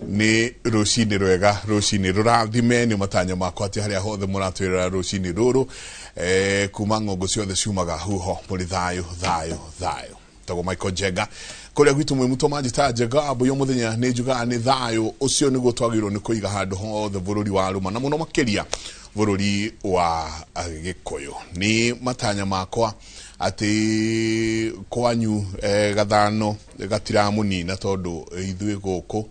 Nĩ rũcinĩ rwega, rũcinĩ rũrathime. Nĩ matanya makwa atĩ harĩa hothe mũratwĩrora rũcinĩ rũrũ, kuma ng'ongo ciothe ciumaga huho, mũrĩ thayũ thayũ thayũ. Tagwo Michael Njenga kũrĩa gwitũ mwĩ mũtũ manjĩta Njenga ambo mũthenya. Nĩ njugaga nĩ thayũ ũcio nĩguo twagĩrĩirwo nĩ kũiga handũ hothe bũrũri wa rũma, na mũno makĩria bũrũri wa Gĩkũyũ. Nĩ matanya makwa atĩ kwanyu gathano gatiramũnina, tondũ ithuĩ gũkũ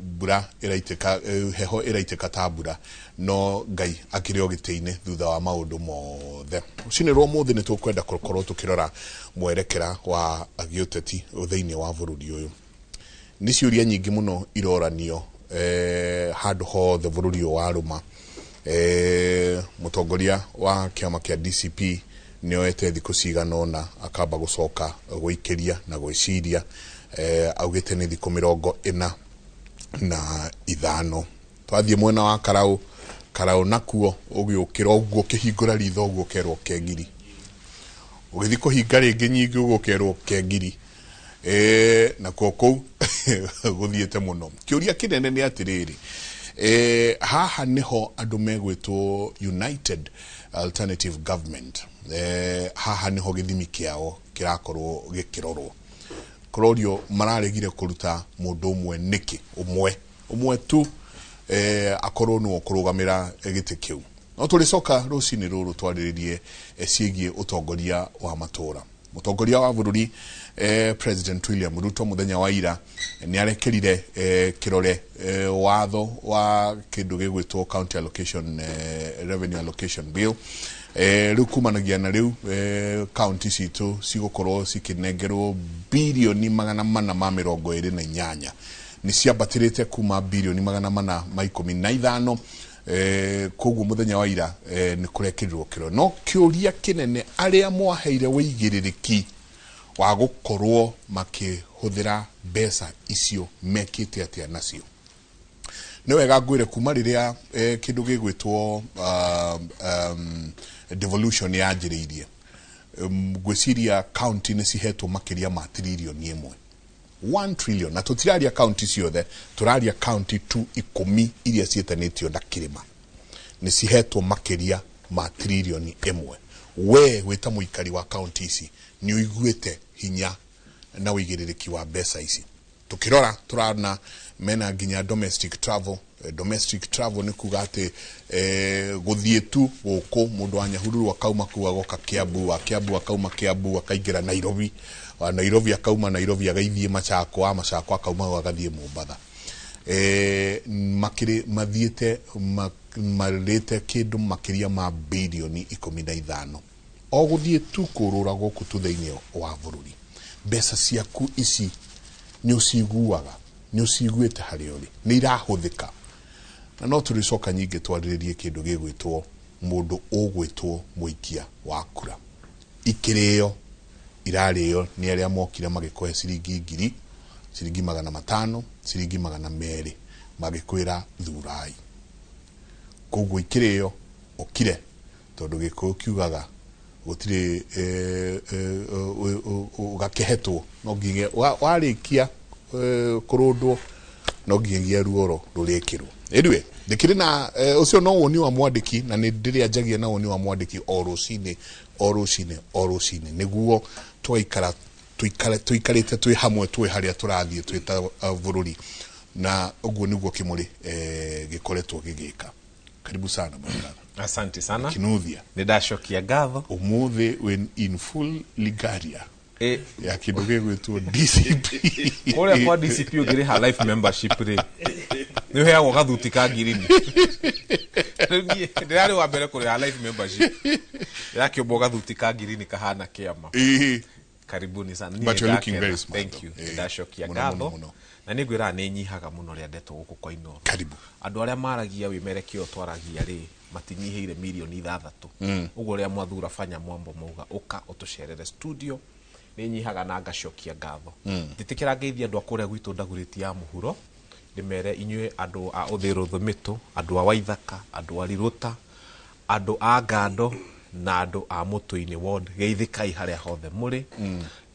mbura ĩraitĩka, heho ĩraitĩka ta mbura, no Ngai akĩrĩ o gĩtĩ-inĩ thutha wa maũndũ mothe. Rũcinĩ rwa ũmũthĩ nĩ tũkwenda gũkorwo tũkĩrora mwerekera wa gĩũteti thĩinĩ wa bũrũri ũyũ. Nĩ ciũria nyingĩ mũno iroranio handũ hothe bũrũri ũyũ wa rũma. Mũtongoria wa kĩama kĩa DCP nĩ oete thikũ cigana ũna akamba gũcoka gwĩikĩria na gwĩciria, augĩte nĩ thikũ 45. Twathiĩ mwena wa Karau, Karau nakuo ũgĩũkĩra ũguo, ũkĩhingũra ritho ũguo, ũkerwo kengiri, ũgĩthiĩ kũhinga rĩngĩ nyingĩ ũguo, ũkerwo kengiri. Nakuo kũu gũthiĩte mũno. Kĩũria kĩnene nĩ atĩrĩrĩ, haha nĩho andũ megwĩtwo United Alternative Government, haha nĩho gĩthimi kĩao kĩrakorwo gĩkĩrorwo. Kũrorio mararegire kũruta mũndũ ũmwe nĩkĩ, ũmwe ũmwe tu, akorwo nĩwe ũkũrũgamĩra gĩtĩ kĩu. No tũrĩcoka rũcinĩ rũrũ twarĩrĩrie ciĩgiĩ ũtongoria wa matũra. Mũtongoria wa bũrũri, President William Ruto, mũthenya wa ira nĩ arekerire kĩrore watho wa kĩndũ gĩgwĩtwo County Allocation, Revenue Allocation Bill. Rĩu kumanagia na rĩu, county citũ cigũkorwo cikĩnengerwo 428 birioni. Nĩ ciambatĩrĩte kuma 415 birioni. Koguo mũthenya wa ira nĩ kũrekĩrirwo kĩrore. No kĩũria kĩnene, arĩa mwaheire wĩigĩrĩrĩki wa gũkorwo makĩhũthĩra mbeca icio mekĩte atĩa nacio? Nĩ wega ngwĩre, kuma rĩrĩa kĩndũ gĩgwĩtwo devolution yanjĩrĩirie, ngwĩciria county nĩ cihetwo makĩria ma 1 trillion, 1 trillion. Na tũtiraria county ciothe, tũraria county tu 10 iria ciĩtanĩtio na kĩrĩma, nĩ cihetwo makĩria ma 1 trillion. We wĩta mũikari wa county ici, nĩ ũiguĩte hinya na ũigĩrĩrĩki wa mbeca ici? Tukirora turana mena nginya domestic travel. Domestic travel nĩ kuga atĩ gũthiĩ tu gũkũ, mũndũ wa Nyahururu akauma kuu agoka Kiambu, wa Kiambu akauma Kiambu akaingĩra Nairobi, wa Nairobi akauma Nairobi agaithiĩ Machako, wa Machako akauma hau agathiĩ Mombatha. Makĩrĩ mathiĩte marĩte kĩndũ makĩria ma 15 birioni o gũthiĩ tu kũrũra gũkũ tu thĩinĩ wa bũrũri. Mbeca ciaku ici nĩ ũciguaga, nĩ ũciguĩte harĩa ũrĩ nĩ irahũthĩka? Na no tũrĩcoka nyingĩ twarĩrĩrie kĩndũ gĩgwĩtwo mũndũ ũgwĩtwo mũikia wa kura. Ikĩrĩo irarĩo nĩ arĩa mokire magĩkũhe ciringi 1,000, ciringi 500, ciringi 200, magĩkwĩra thurai. Koguo ikĩrĩo ũkire, tondũ Gĩkũyũ kiugaga gũtirĩ ũgakĩhetwo no nginya warĩkia kũrũndwo, no nginyagia ruoro rũrĩkĩrwo. Anyway, ndĩkĩrĩ na ũcio no woni wa mwandĩki, na nĩ ndĩrĩanjagia na woni wa mwandĩki o rũcinĩ, o rũcinĩ, o rũcinĩ, nĩguo tũgaikara tuikare tuikarĩte twĩ hamwe, twĩ harĩa tũrathiĩ twĩ ta bũrũri. Na ũguo nĩguo kĩmũrĩ gĩkoretwo gĩgĩka. Karibu sana, my brother. Asante sana. Kinuthia. Nĩ ndacokia ngatho. Ũmũthĩ wĩ in full regalia ya kĩndũ gĩgwĩtwo DCP. Kũrĩa kwa DCP ũngĩrĩha life membership rĩ, nĩ ũheagwo gathuti ka ngirini. Rĩu niĩ ndĩrarĩ wa mbere kũrĩha life membership, ndĩrakĩũmbwo gathuti ka ngirini kahana kĩama. Karibuni sana. Niĩ But you're looking nĩndakena. very smart, Thank you. though. Ndacokia Mũno, ngatho. mũno, mũno. Na nĩ ngwĩraga nĩ nyihaga mũno rĩa ndeto gũkũ kwa Inooro. Karibu. Andũ arĩa maragia wĩmerekio ũyũ twaragia rĩ, matinyihĩire 6 mirioni ũguo. Ũrĩa mwathura Fanya Mwambo mauga ũka ũtũcerere studio, nĩ nyihaga na ngacokia ngatho. Njĩtĩkĩra ngeithia andũ a kũrĩa gwitũ Ndagurĩti ya mũhuro, ndĩmere inyuĩ andũ a Ũthĩrũ Thũmĩtũ, andũ a Waithaka, andũ a Rirũta, andũ a Ngando. Na andũ a Mũtũ-inĩ ward, geithĩkai harĩa hothe mũrĩ.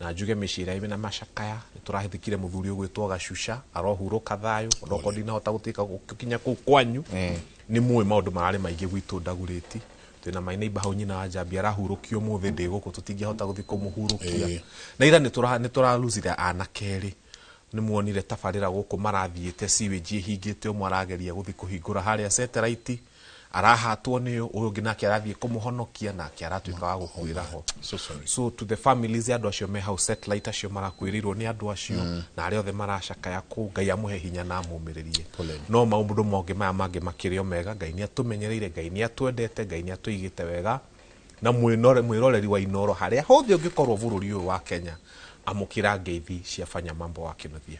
Na njuge mĩciĩ ĩrĩa ĩna macakaya, nĩ tũrahĩtũkire mũthuri ũgwĩtwo Gacuca, arohurũka thayũ, onokorwo ndinahota gũtuĩka gũkinya kũu kwanyu. Nĩ mũĩ maũndũ mararĩ maingĩ gwitũ Ndagurĩti. Twĩna my neighbor hau, nyina wa Njambi arahurũkio ũmũthĩ, ndĩ gũkũ, tũtingĩhota gũthiĩ kũmũhurũkia. Na ira nĩ tũralosire anake erĩ, nĩ muonire tabarĩra gũkũ marathiĩte sewage ĩhingĩte, ũmwe arageria gũthiĩ kũhingũra harĩa satellite, arahatwo nĩyo, ũyũ ũngĩ nake arathiĩ kũmũhonokia, nake aratuĩka wa gũkuĩra ho. So sorry. So to the families ya andũ acio me hau satellite, acio marakuĩrĩirwo nĩ andũ acio na arĩa othe maracakaya kũu, Ngai amũhe hinya na amũmĩrĩrie. Poleni. No maũndũ mangĩ maya mangĩ makĩrĩ o mega. Ngai nĩ atũmenyereire, Ngai nĩ atwendete, Ngai nĩ atũigĩte wega. Na mwĩroreri wa Inoro harĩa hothe ũngĩkorwo bũrũri ũyũ wa Kenya, amũkĩra ngeithi cia Fanya Mambo wa Kĩnuthia.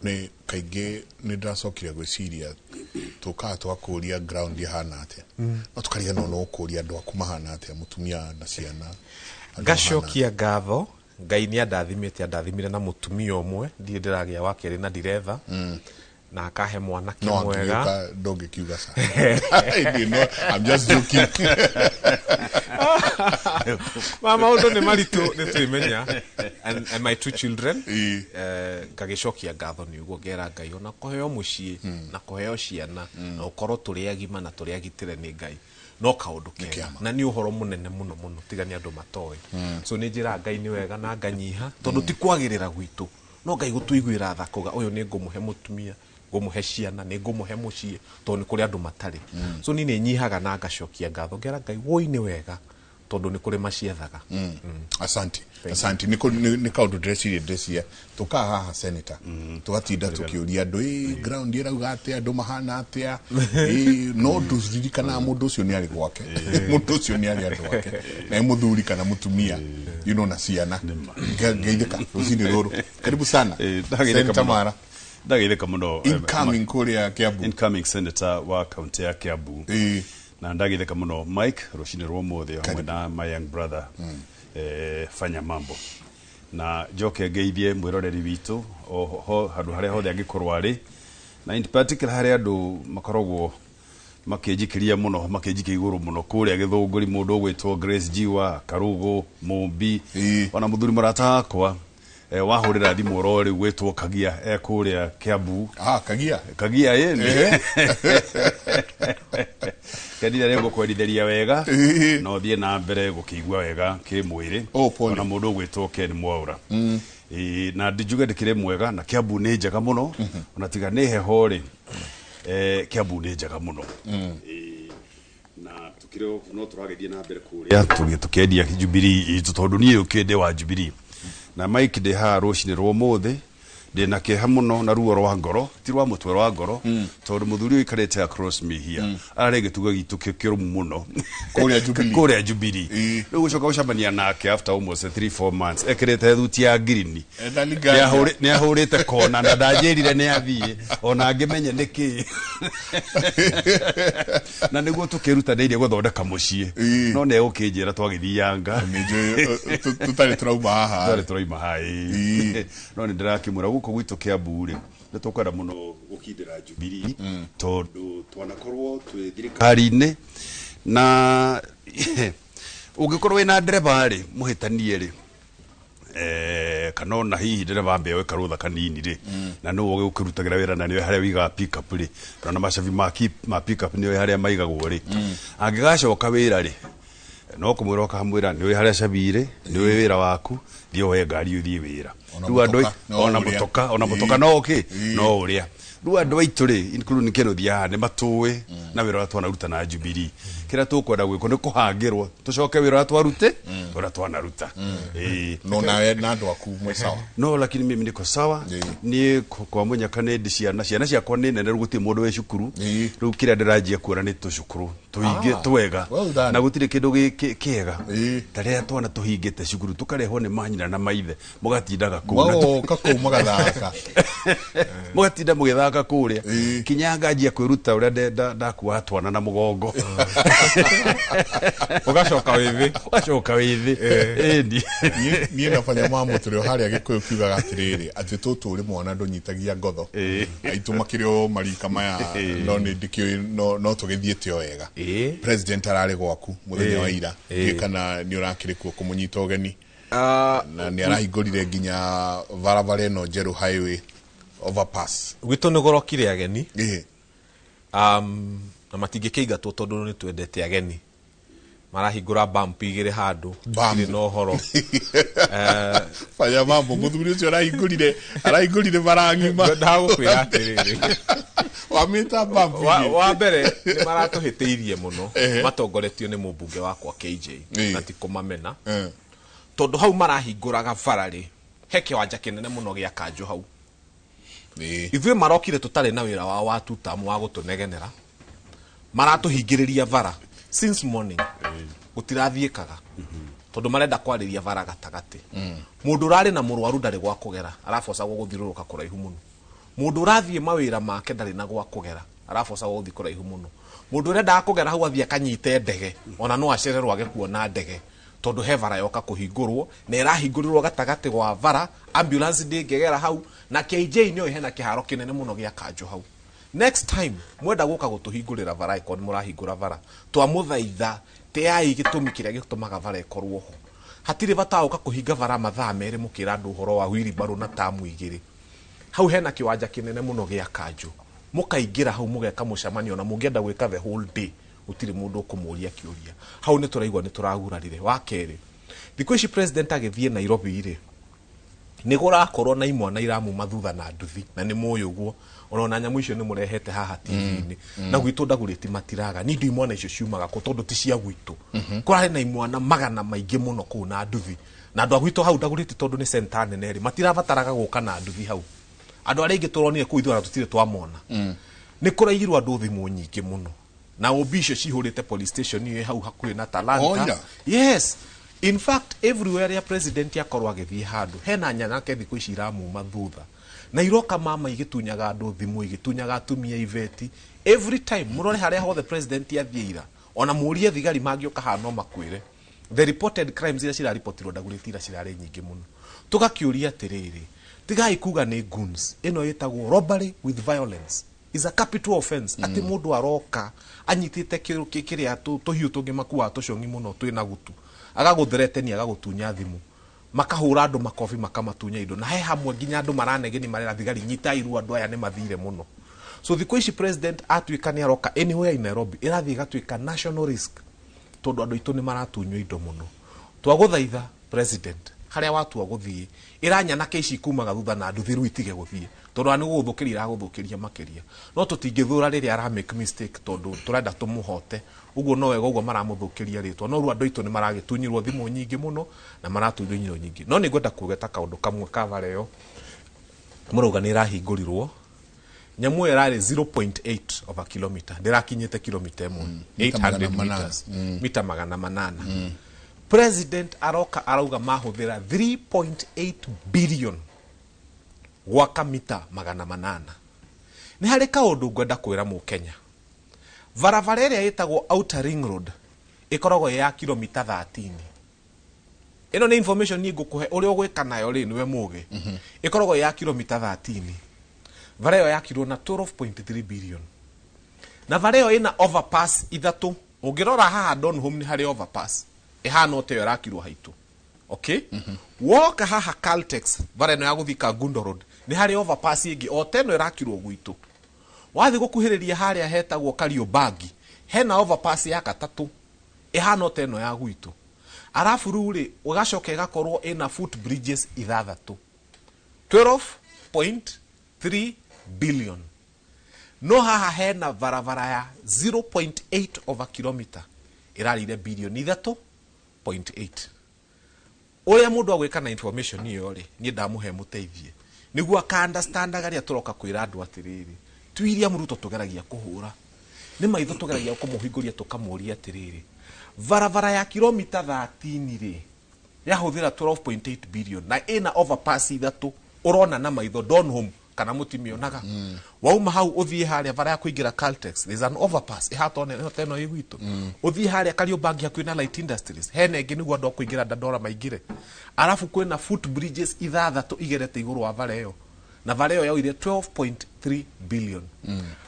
Nĩ kaingĩ nĩ ndĩracokire gwĩciria tũkaga tũgakũria ground ihana atĩa, no tũkariganĩrwo no gũkũria andũ aku mahana atĩa, mũtumia na ciana, andũ mahana. Ngacokia ngatho, Ngai nĩ andathimĩte, andathimire na mũtumia ũmwe, ndirĩ ndĩragĩa wa kerĩ na ndiretha, na akahe mwanake No mwega. angĩgĩũka ndũngĩkiuga ca. I know, I'm just joking. Ma maũndũ nĩ maritũ, nĩ twĩmenya. And my two children. Ngagĩcokia ngatho nĩ ũguo, ngera Ngai ona kũheo mũciĩ na kũheo ciana na ũkorwo tũrĩ agima na tũrĩ agitĩre nĩ Ngai no kaũndũ kega. Kĩama. Na nĩ ũhoro mũnene mũno mũno, tiga nĩ andũ matoĩ. So nĩ njĩraga Ngai nĩ wega na nganyiha, tondũ ti kwagĩrĩra gwitũ, no Ngai gũtũiguĩra tha kuga ũyũ nĩ ngũmũhe mũtumia, ngũmũhe ciana, nĩ ngũmũhe mũciĩ, tondũ nĩ kũrĩ andũ matarĩ. So niĩ nĩ nyihaga na ngacokia ngatho, ngera Ngai woi nĩ wega, tondũ nĩ kũrĩ maciethaga. Asante, asante. Nĩ kaũndũ ndĩreciria tũkaga haha, senator, tũgatinda tũkĩũria andũ, ĩ ground ĩrauga atĩa, andũ mahana atĩa, ĩ no ndũririkanaga mũndũ ũcio nĩ arĩ gwake, mũndũ ũcio nĩ arĩ andũ ake, na ĩ mũthuri kana mũtumia na ciana. Ngeithĩka rũcinĩ rũrũ, karibu sana. Ndageithĩka Senator mũno. Mara. Ndageithĩka mũno. Incoming kũrĩa Kiambu. Incoming senator wa kaunti ya Kiambu. Na ndageithĩka mũno, Mike, rũcinĩ rwa ũmũthĩ hamwe na my young brother, Fanya Mambo, na njoke ngeithie mwĩroreri witũ o ho handũ harĩa hothe angĩkorwo arĩ, na in particular harĩa andũ makoragwo makĩnjikĩria mũno, makĩnjikia igũrũ mũno kũrĩa Gĩthũngũri, mũndũ ũgwĩtwo Grace Jiwa Karugo Mũmbi, ona mũthuri mũrata wakwa, wahũrĩra thimũ oro rĩu, gwĩtwo Kagia, e kũrĩa Kiambu. Ah, Kagia. Kagia ĩ kendire rĩ ngũkwendithĩria wega no thiĩ na mbere gũkĩigua wega kĩmwĩrĩ. Oh, pole. Ona mũndũ ũgwĩtwo Ken Mwaura. Ĩĩ, na njuge ndĩkĩrĩ mwega, na Kiambu nĩ njega mũno, ona tiga nĩ heho rĩ, Kiambu nĩ njega mũno. Ĩĩ, na tukĩrĩ no tũragĩthiĩ na mbere kũrĩa tũkĩendia Jubilee itũ, tondũ niĩ ũkĩ ndĩ wa Jubilee. Na Mike, ndĩ haha rũcinĩ rwa ũmũthĩ ndĩ na kĩeha mũno na ruo rwa ngoro, ti rwa mũtwe, rwa ngoro, tondũ mũthuri ũyũ ũikarĩte across me here ararĩ gĩtugo gitũ kĩrũmu mũno. Kũrĩa Jubilee. Kũrĩa Jubilee. Rĩu gũcoka gũcemania nake after almost 3 4 months ekĩrĩte thuti ya ngirini. Enda Liganja. Nĩ ahũrĩte kona na ndanjĩrire nĩ athiĩ ona ngĩmenye nĩkĩ, na nĩguo tũkĩrutanĩirie gũthondeka mũciĩ. No nĩ egũkĩnjĩra twagĩthianga. Nĩ tũtarĩ tũrauma haha. Twarĩ tũraima haha, ĩĩ. No nĩ ndĩrakĩmwĩra gũkũ gwitũ Kiambu rĩ, nĩ tũkwenda mũno gũkindĩra Jubilee, tondũ twanakorwo twĩ thirikari-inĩ, na ũngĩkorwo wĩna ndereba rĩ, mũhĩtanie rĩ, kana ona hihi ndereba ambe oe karũtha kanini rĩ, na nĩwe ũgĩkũrutagĩra wĩra, na nĩwe harĩa ũigaga pickup rĩ, na macabi ma pickup nĩwe harĩa maigagwo rĩ, angĩgacoka wĩra rĩ, no kũmwĩra ũkamwĩra nĩũĩ harĩa cabi irĩ, nĩũĩ wĩra waku, thiĩ woe ngari ũthiĩ wĩra. Ona Rĩu andũ mũtoka, no ona ũrĩa. mũtoka, ona mũtoka no ũkĩ no ũrĩa. Rĩu andũ aitũ rĩ, including Kenneth haha, nĩ matũĩ na wĩra ũrĩa twanaruta na Jubilee. Kĩrĩa tũkwenda gwĩkwo nĩ kũhangĩrwo tũcoke wĩra ũrĩa twarute, ũrĩa twanaruta. Ĩĩ. No nawe na andũ aku mwĩ sawa? No, lakini mimi niko sawa. Niĩ kwa mũnyaka nĩ ndĩ ciana ciakwa nĩ nene, rĩu gũtirĩ mũndũ wĩ cukuru. Rĩu kĩrĩa ndĩranjia kuona nĩ tũcukuru tũingĩ twega. Well done. Na gũtirĩ kĩndũ kĩega ta rĩrĩa twana tũhingĩte cukuru tũkarehwo nĩ manyina. nyina na maithe mũgatindaga kũu na Magoka kũu magathaka. Mũgatinda mũgĩthaka kũrĩa. Kinya nganjia kwĩruta ũrĩa ndakuaga twana na mũgongo. Ũgacoka wĩthĩ. Ũgacoka wĩthĩ, ĩni. Niĩ na Fanya Mambo tũrĩ o harĩa Gĩkũyũ kiugaga atĩrĩrĩ, atĩ tũtũ ũrĩ mwana ndũnyitagia ngotho. Aitũ makĩrĩ o marika maya, no nĩ ndikĩũĩ, no tũgĩthiĩte o wega. President ararĩ gwaku mũthenya wa ira. Ndiũĩ kana nĩ ũrakĩrĩ kuo kũmũnyita ũgeni, na nĩ arahingũrire nginya barabara ĩno njerũ, highway overpass. Gwitũ nĩ gũrokire ageni. Na matingĩkĩingatwo tondũ nĩ twendete ageni. Marahingũra bump igĩrĩ handũ. Bump. Tũtirĩ na ũhoro. Fanya Mambo, mũthuri ũcio arahingũrire bara ng'ima. Ndagũkwĩra atĩrĩrĩ, wamĩta bump igĩrĩ. Wa mbere nĩ maratũhĩtĩirie mũno matongoretio nĩ mũmbunge wakwa KJ, na ti kũmamena, tondũ hau marahingũraga bara rĩ, he kĩwanja kĩnene mũno gĩa kanjũ hau. Ithuĩ marokire tũtarĩ na wĩra wao wa tutamu wa gũtũnegenera, maratũhingĩrĩria bara since morning, gũtirathiĩkaga tondũ marenda kwarĩria bara gatagatĩ. Mũndũ ũrarĩ na mũrwaru ndarĩ gwa kũgera, arabocagwo gũthiũrũrũka kũraihu mũno. Mũndũ ũrathiĩ mawĩra make ndarĩ na gwa kũgera, arabocagwo gũthiĩ kũraihu mũno. Mũndũ ũrendaga kũgera hau athiĩ akanyite ndege, ona no acererwo age kuona ndege tondũ he bara yoka kũhingũrwo na ĩrahingũrĩrwo gatagatĩ wa bara, ambulance ndĩngĩgera hau, na KJ nĩoĩ hena kĩharo kĩnene mũno gĩa kanjũ hau. Next time mwenda gũka gũtũhingũrĩra bara, ĩkorwo nĩ mũrahingũra bara, twamũthaitha teai gĩtũmi kĩrĩa gĩtũmaga bara ĩkorwo ho. Hatirĩ bata wa gũka kũhinga bara mathaa 2 mũkĩra andũ ũhoro wa wheelbarrow na tamu igĩrĩ. Hau hena kĩwanja kĩnene mũno gĩa kanjũ, mũkaingĩra hau mũgeka mũcemanio, na mũngĩenda gwĩka the whole day gũtirĩ mũndũ ũkũmũria kĩũria. Hau nĩ tũraigua nĩ tũragurarire. Wa kerĩ, thikũ ici president agĩthiĩ Nairobi rĩ, nĩ gũrakorwo na imwana iramuma thutha na nduthi, na nĩ mũĩ ũguo, ona nyamũ icio nĩ mũrehete haha TV-inĩ. Na gwitũ ndagũrĩti matiraga ni indo imwana icio ciumaga kũ, tondũ ti cia gwitũ. Kũrarĩ na imwana magana maingĩ mũno kũu na nduthi, na andũ a gwitũ hau ndagũrĩti, tondũ nĩ center nene rĩ, matirabataraga gũka na nduthi hau. Andũ arĩa aingĩ tũronire kũu ithuĩ ona tũtirĩ twamona. Nĩ kũraiyirwo andũ thimũ nyingĩ mũno, na ũmbi icio cihũrĩte police station ĩyo ĩ hau hakuhĩ na Talanta. Oh, yeah. Yes, in fact everywhere ya president akorwo agĩthiĩ handũ hena nyanake thikũ ici iramuma thutha na iroka mama igĩtunyaga andũ thimũ, igĩtunyaga atumia iveti every time. Mũrore harĩa hothe president athiĩ ira, ona mũrie thigari mangĩũka haha no makwĩre the reported crimes iria ciraripotirwo ndagũrĩti ira cirarĩ nyingĩ mũno. Tũgakĩũria atĩrĩrĩ, tigai kuga nĩ goons, ĩno ĩtagwo robbery with violence, is a capital offense. Atĩ mũndũ aroka anyitĩte kĩrĩa tũhiũ tũngĩ makuaga tũcong'i mũno twĩna gutu, agagũthreteni, agagũtunya thimũ, makahũra andũ makobi, makamatunya indo, na he hamwe nginya andũ maranegeni marera thigari, nyitai ru andũ aya nĩ mathire mũno. So thikũ ici president atuĩka nĩ aroka anywhere in Nairobi, ĩrathiĩ ĩgatuĩka national risk tondũ andũ aitũ nĩ maratunywo indo mũno. Twagũthaitha president, harĩa watua gũthiĩ, ĩra nyanake ici kumaga thutha na nduthi rĩu itige gũthiĩ, tondũ ona nĩ gũgũthũkĩria iragũthũkĩria makĩria. No tũtingĩthũra rĩrĩa ara make mistake tondũ tũrenda tũmũhote ũguo, no wega ũguo maramũthũkĩria rĩtwa, no rĩu andũ aitũ nĩ maragĩtunyirwo thimũ nyingĩ mũno na maratunywo indo nyingĩ. No nĩ ngwenda kũgeta kaũndũ kamwe ka bara ĩyo mũrauga nĩ ĩrahingũrirwo. Nyamũ ĩyo ĩrarĩ 0.8 of a kilometer, ndĩrakinyĩte kilomita ĩmwe. Mita magana 800 manana. meters, mita 800. President aroka arauga mahũthĩra 3.8 billion gwaka mita 800. Nĩ harĩ kaũndũ ngwenda kwĩra mũkenya. Barabara ĩrĩa ĩtagwo Outer Ring Road ĩkoragwo ĩ ya kilomita 13. Ĩno nĩ information niĩ ngũkũhe, ũrĩa ũgwĩka nayo rĩ nĩwe mũgĩ. Ĩkoragwo ĩ ya kilomita 13. Bara ĩyo yakirwo na 12.3 billion, na bara ĩyo ĩna overpass ithatũ. Ũngĩrora haha Donholm nĩ harĩ overpass ĩhana ota ĩyo ĩrakirwo haitũ. Okay, woka haha Caltex, bara ĩno ya gũthiĩ Kangundo Road, nĩ harĩ overpass ĩngĩ o ta ĩno ĩrakirwo gwitũ. Wathiĩ gũkuhĩrĩria harĩa hetagwo Kariobangi, hena overpass ya gatatũ ĩhana ota ĩno ya gwitũ. Arabu rĩu rĩ, ũgacoka ĩgakorwo ĩna foot bridges ithathatũ. 12.3 billion, no haha hena barabara ya 0.8 of a kilometer ĩrarĩire bilioni 3.8. Ũrĩa mũndũ agwĩka na information ĩyo rĩ, niĩ ndamũhe mũteithie nĩguo aka-understandaga rĩrĩa tũroka kwĩra andũ atĩrĩrĩ, ti William Ruto tũgeragia kũhũra nĩ maitho, tũgeragia kũmũhingũria, tũkamũria atĩrĩrĩ, barabara ya kilomita 13 rĩ, Yahũthĩra 12.8 billion na ĩna overpass ithatũ ũrona na maitho Donholm kana mũtimĩonaga. Wauma hau ũthiĩ harĩa bara ya kũingĩra Caltex, there's an overpass ĩhatone ĩno ĩ gwitũ. Ũthiĩ harĩa Kariobangi hakuhĩ na Light Industries, hena ĩngĩ nĩguo andũ a kũingĩra Dandora maingĩre. Arabu kwĩna foot bridges ithathatũ igerete igũrũ wa bara ĩyo, na bara ĩyo yaoire 12.3 billion.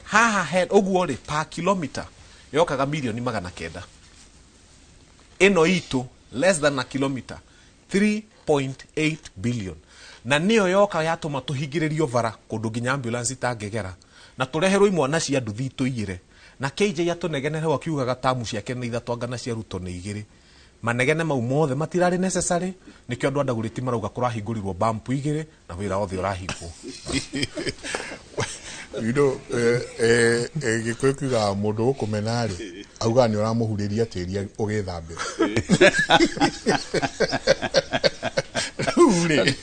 Haha he ũguo rĩ, per kilometer yokaga milioni 900. Ĩno itũ less than a kilometer 3.8 billion, na nĩyo yoka yatũma tũhingĩrĩrio bara kũndũ nginya ambulance itangĩgera, na tũreherwo imwana cia nduthi tũiyĩre, na KJ atũnegenere hau akiugaga tamu ciake nĩ ithatũ anga na cia Ruto nĩ igĩrĩ. Manegene mau mothe matirarĩ necessary. Nĩkĩo andũ a Dagoretti marauga kũrahingũrirwo bampu igĩrĩ na wĩra wothe ũrahingwo. Gĩkũyũ kiugaga mũndũ ũkũmena rĩ, augaga nĩ ũramũhurĩria tĩri ũgĩthambĩra. Rĩu rĩ,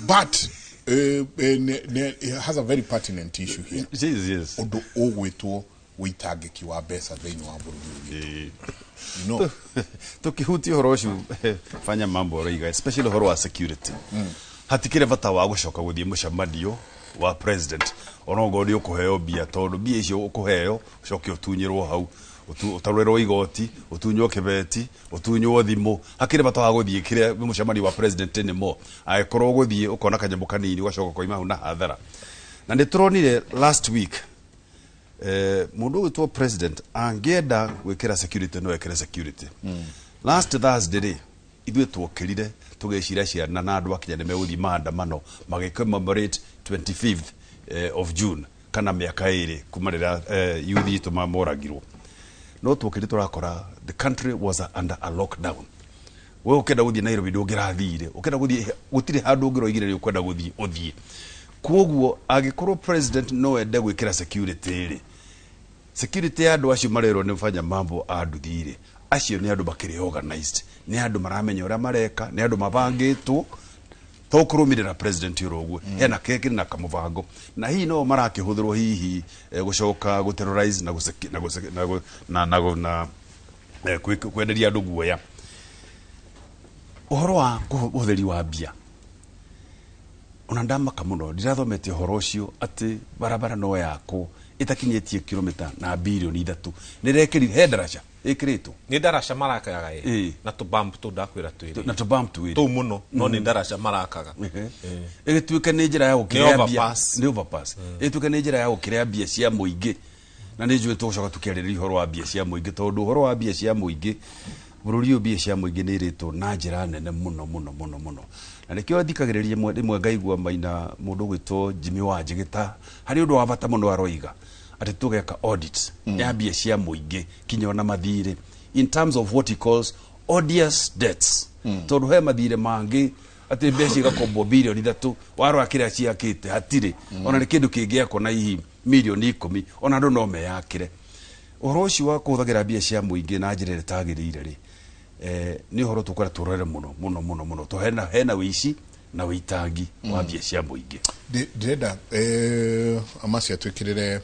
but it has a very pertinent issue here. Yes. Ũndũ ũgwĩtwo wĩitangĩki wa mbeca thĩinĩ wa bũrũri ũyũ witũ. Tukihutia ũhoro ũcio, fanya mambo ũroiga, especially ũhoro wa security, hatikĩrĩ bata wa gũcoka gũthiĩ mũcemanio wa president onokorwo nĩ ũkũheo mbia, tondũ mbia icio ũkũheo ũcoke ũtunyĩrwo hau, ũtarũrĩrwo igoti, ũtunywo kĩbeti, ũtunywo thimũ. Hakĩrĩ bata wa gũthiĩ kĩrĩa mũcemanio wa president nĩmo angĩkorwo ũgũthiĩ ũkona kanyamũ kanini ũgacoka ũkoima hau na hathara. Na nĩ tũronire last week, mũndũ ũgwĩtwo president angĩenda gwĩkĩra security no ekĩre security. Last Thursday rĩ, ithuĩ tuokĩrire tũgĩcira ciana na andũ a Kenya nĩ megũthiĩ maandamano magĩ-commemorate 25th of June, kana mĩaka 2 kuma rĩrĩa youth itũ moragirwo. No tuokĩrire tũrakora the country was under a lockdown. We ũkĩenda gũthiĩ Nairobi ndũngĩrathire, ũkĩenda gũthiĩ gũtirĩ handũ ũngĩroigire nĩ ũkwenda gũthiĩ ũthiĩ. Koguo angĩkorwo president no ende gwĩkĩra security rĩ, security ya andũ acio marerwo nĩ fanya mambo a nduthi rĩ, acio nĩ andũ makĩrĩ organized, nĩ andũ maramenya ũrĩa mareka, nĩ andũ mabangĩtwo to kũrũmĩrĩra president ũrĩa ũguo hena kekĩrĩ na kamũbango, na hihi no marakĩhũthĩrwo hihi gũcoka gũterrorize na gũseki- na gũseki- na gũ- na na gũ- na kwenderia andũ guoya. Ũhoro wa ũhũthĩri wa mbia, ona ndamaka mũno ndirathomete ũhoro ũcio atĩ barabara no yakwo ĩtakinyĩtie kilomita na bilioni 3 nĩ rekĩrire he ndaraca ĩkĩrĩtwo. Nĩ ndaraca marakaga ĩ. Ĩ. Na tũbump tũu ndakwĩra twĩrĩ. Na tũbump twĩrĩ. Tũu mũno, no nĩ ndaraca marakaga. Ĩgĩtuĩke nĩ njĩra ya gũkĩrĩa Nĩ mbia. overpass. Nĩ overpass. Ĩtuĩke nĩ njĩra ya gũkĩrĩa mbia cia mũingĩ, na nĩ njũĩ tũgũcoka tũkĩarĩrĩria ũhoro wa mbia cia mũingĩ, tondũ ũhoro wa mbia cia mũingĩ bũrũri ũyũ, mbia cia mũingĩ nĩ irĩtwo na njĩra nene mũno mũno mũno mũno. Na nĩkĩo thikagĩrĩria rĩmwe rĩmwe ngaigua maina mũndũ ũgwĩtwo Jimmy Wanjĩgĩta harĩ ũndũ wa bata mũno aroiga atĩ tũgeka audit ya mbia cia mũingĩ kinya ona mathirĩ, in terms of what he calls odious debts, tondũ he mathirĩ mangĩ atĩ mbeca igakombwo bilioni 3, warora kĩrĩa ciakĩte hatirĩ ona nĩ kĩndũ kĩngĩakwo na hihi milioni 10, ona andũ no meyakĩre. Ũhoro ũcio wa kũhũthagĩra mbia cia mũingĩ na njĩra ĩrĩa ĩtagĩrĩire rĩ, nĩ ũhoro tũkwenda tũrore mũno mũno mũno mũno, to hena wĩici na wĩitangi wa mbia cia mũingĩ. Ndĩrenda amaci atwĩkĩrĩre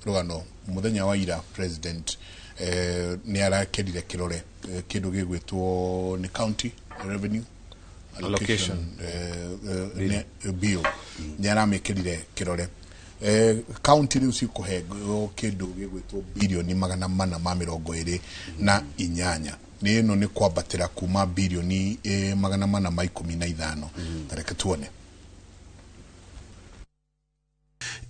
rũgano. Mũthenya wa ira president nĩ arakerire kĩrore kĩndũ gĩgwĩtwo nĩ county revenue allocation bill. Nĩ aramĩkĩrire kĩrore. County rĩu cikũheo kĩndũ gĩgwĩtwo 428 bilioni. Nĩ ĩno nĩ kwambatĩra kuma 415 bilioni. Tareke tuone.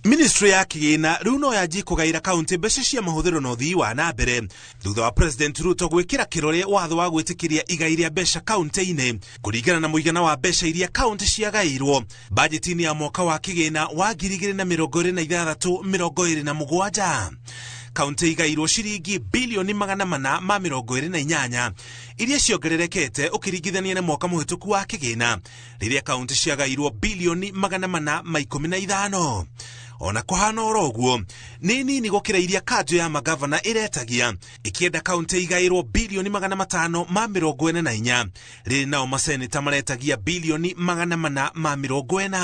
Ministry ya kĩgĩna rĩu no yanjie kũgaĩra kaunti mbeca cia mahũthĩro na ũthii wa na mbere thutha wa President Ruto gwĩkĩra kĩrore watho wa gwĩtĩkĩria igai rĩa mbeca kaunti-inĩ kũringana na mũigana wa mbeca iria kaunti ciagaĩirwo bajeti-inĩ ya mwaka wa kĩgĩna wa 2026/27. Kaunti igairwo ciringi 428 bilioni iria ciongererekete ũkĩringithania na mwaka mũhĩtũku wa kĩgĩna rĩrĩa kaunti ciagairwo 415 bilioni. Ona kũhana oro ũguo, nĩ nini gũkĩra iria kanjũ ya magavana ĩretagia ĩkĩenda kaunti igaĩrwo 544 bilioni, rĩrĩ nao maseneta maretagia 440 bilioni.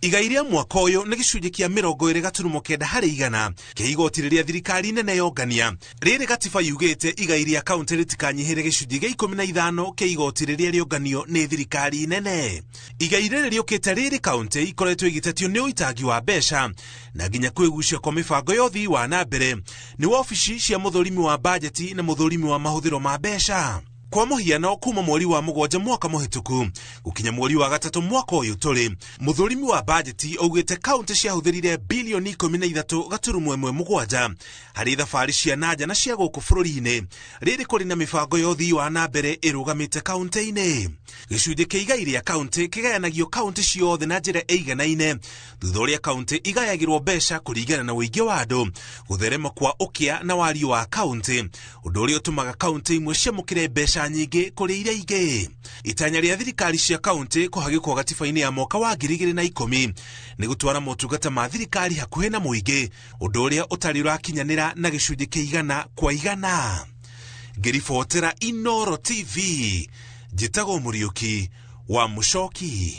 Igai rĩa mwaka ũyũ nĩ gĩcunjĩ kĩa 29 harĩ igana kĩa igoti rĩrĩa thirikari nene yongania. Rĩrĩ gatiba yugĩte igai rĩa kaunti rĩtikanyihĩre gĩcunjĩ gĩa 15 kĩa igoti rĩrĩa rĩonganio nĩ thirikari nene. Igai rĩrĩ rĩũkĩte rĩrĩ kaunti ikoretwo igĩtetio nĩ ũitangi wa mbeca na nginya kwĩgucia kwa mĩbango ya ũthii wa na mbere nĩ wabici cia mũthũrimi wa bajeti na mũthũrimi wa mahũthĩro ma mbeca. Kwa mũhiano kuma mweri wa 7 mwaka mũhĩtũku gũkinya mweri wa 3 mwaka ũyũ tũrĩ, mũthũrimi wa bajeti augĩte kaunti ciahũthĩrire bilioni 13.17 harĩ thabarĩ cia nanja na cia gũkũ bũrũri-inĩ, rĩrĩ kũrĩ na mĩbango ya ũthii wa na mbere ĩrũgamĩte kaunti-inĩ. Gĩcunjĩ kĩa igai rĩa kaunti kĩgayanagio kaunti ciothe na njĩra ĩiganaine thutha ũrĩa kaunti igayagĩrwo mbeca kũringana na ũingĩ wa andũ, gũtherema kwa ũkĩa na wariĩ wa kaunti, ũndũ ũrĩa ũtũmaga kaunti imwe ciamũkĩre mbeca nyingĩ kũrĩ iria ingĩ. Itanya rĩa thirikari cia kaunti kũhagĩkwo gatiba-inĩ ya mwaka wa 2010 nĩ gũtwara motungata ma thirikari hakuhĩ na mũingĩ, ũndũ ũrĩa ũtarĩ ũrakinyanĩra na gĩcunjĩ kĩa 100 kwa 100. Ngĩribotera Inooro TV, njĩtagwo Mũriũki wa Mũcoki.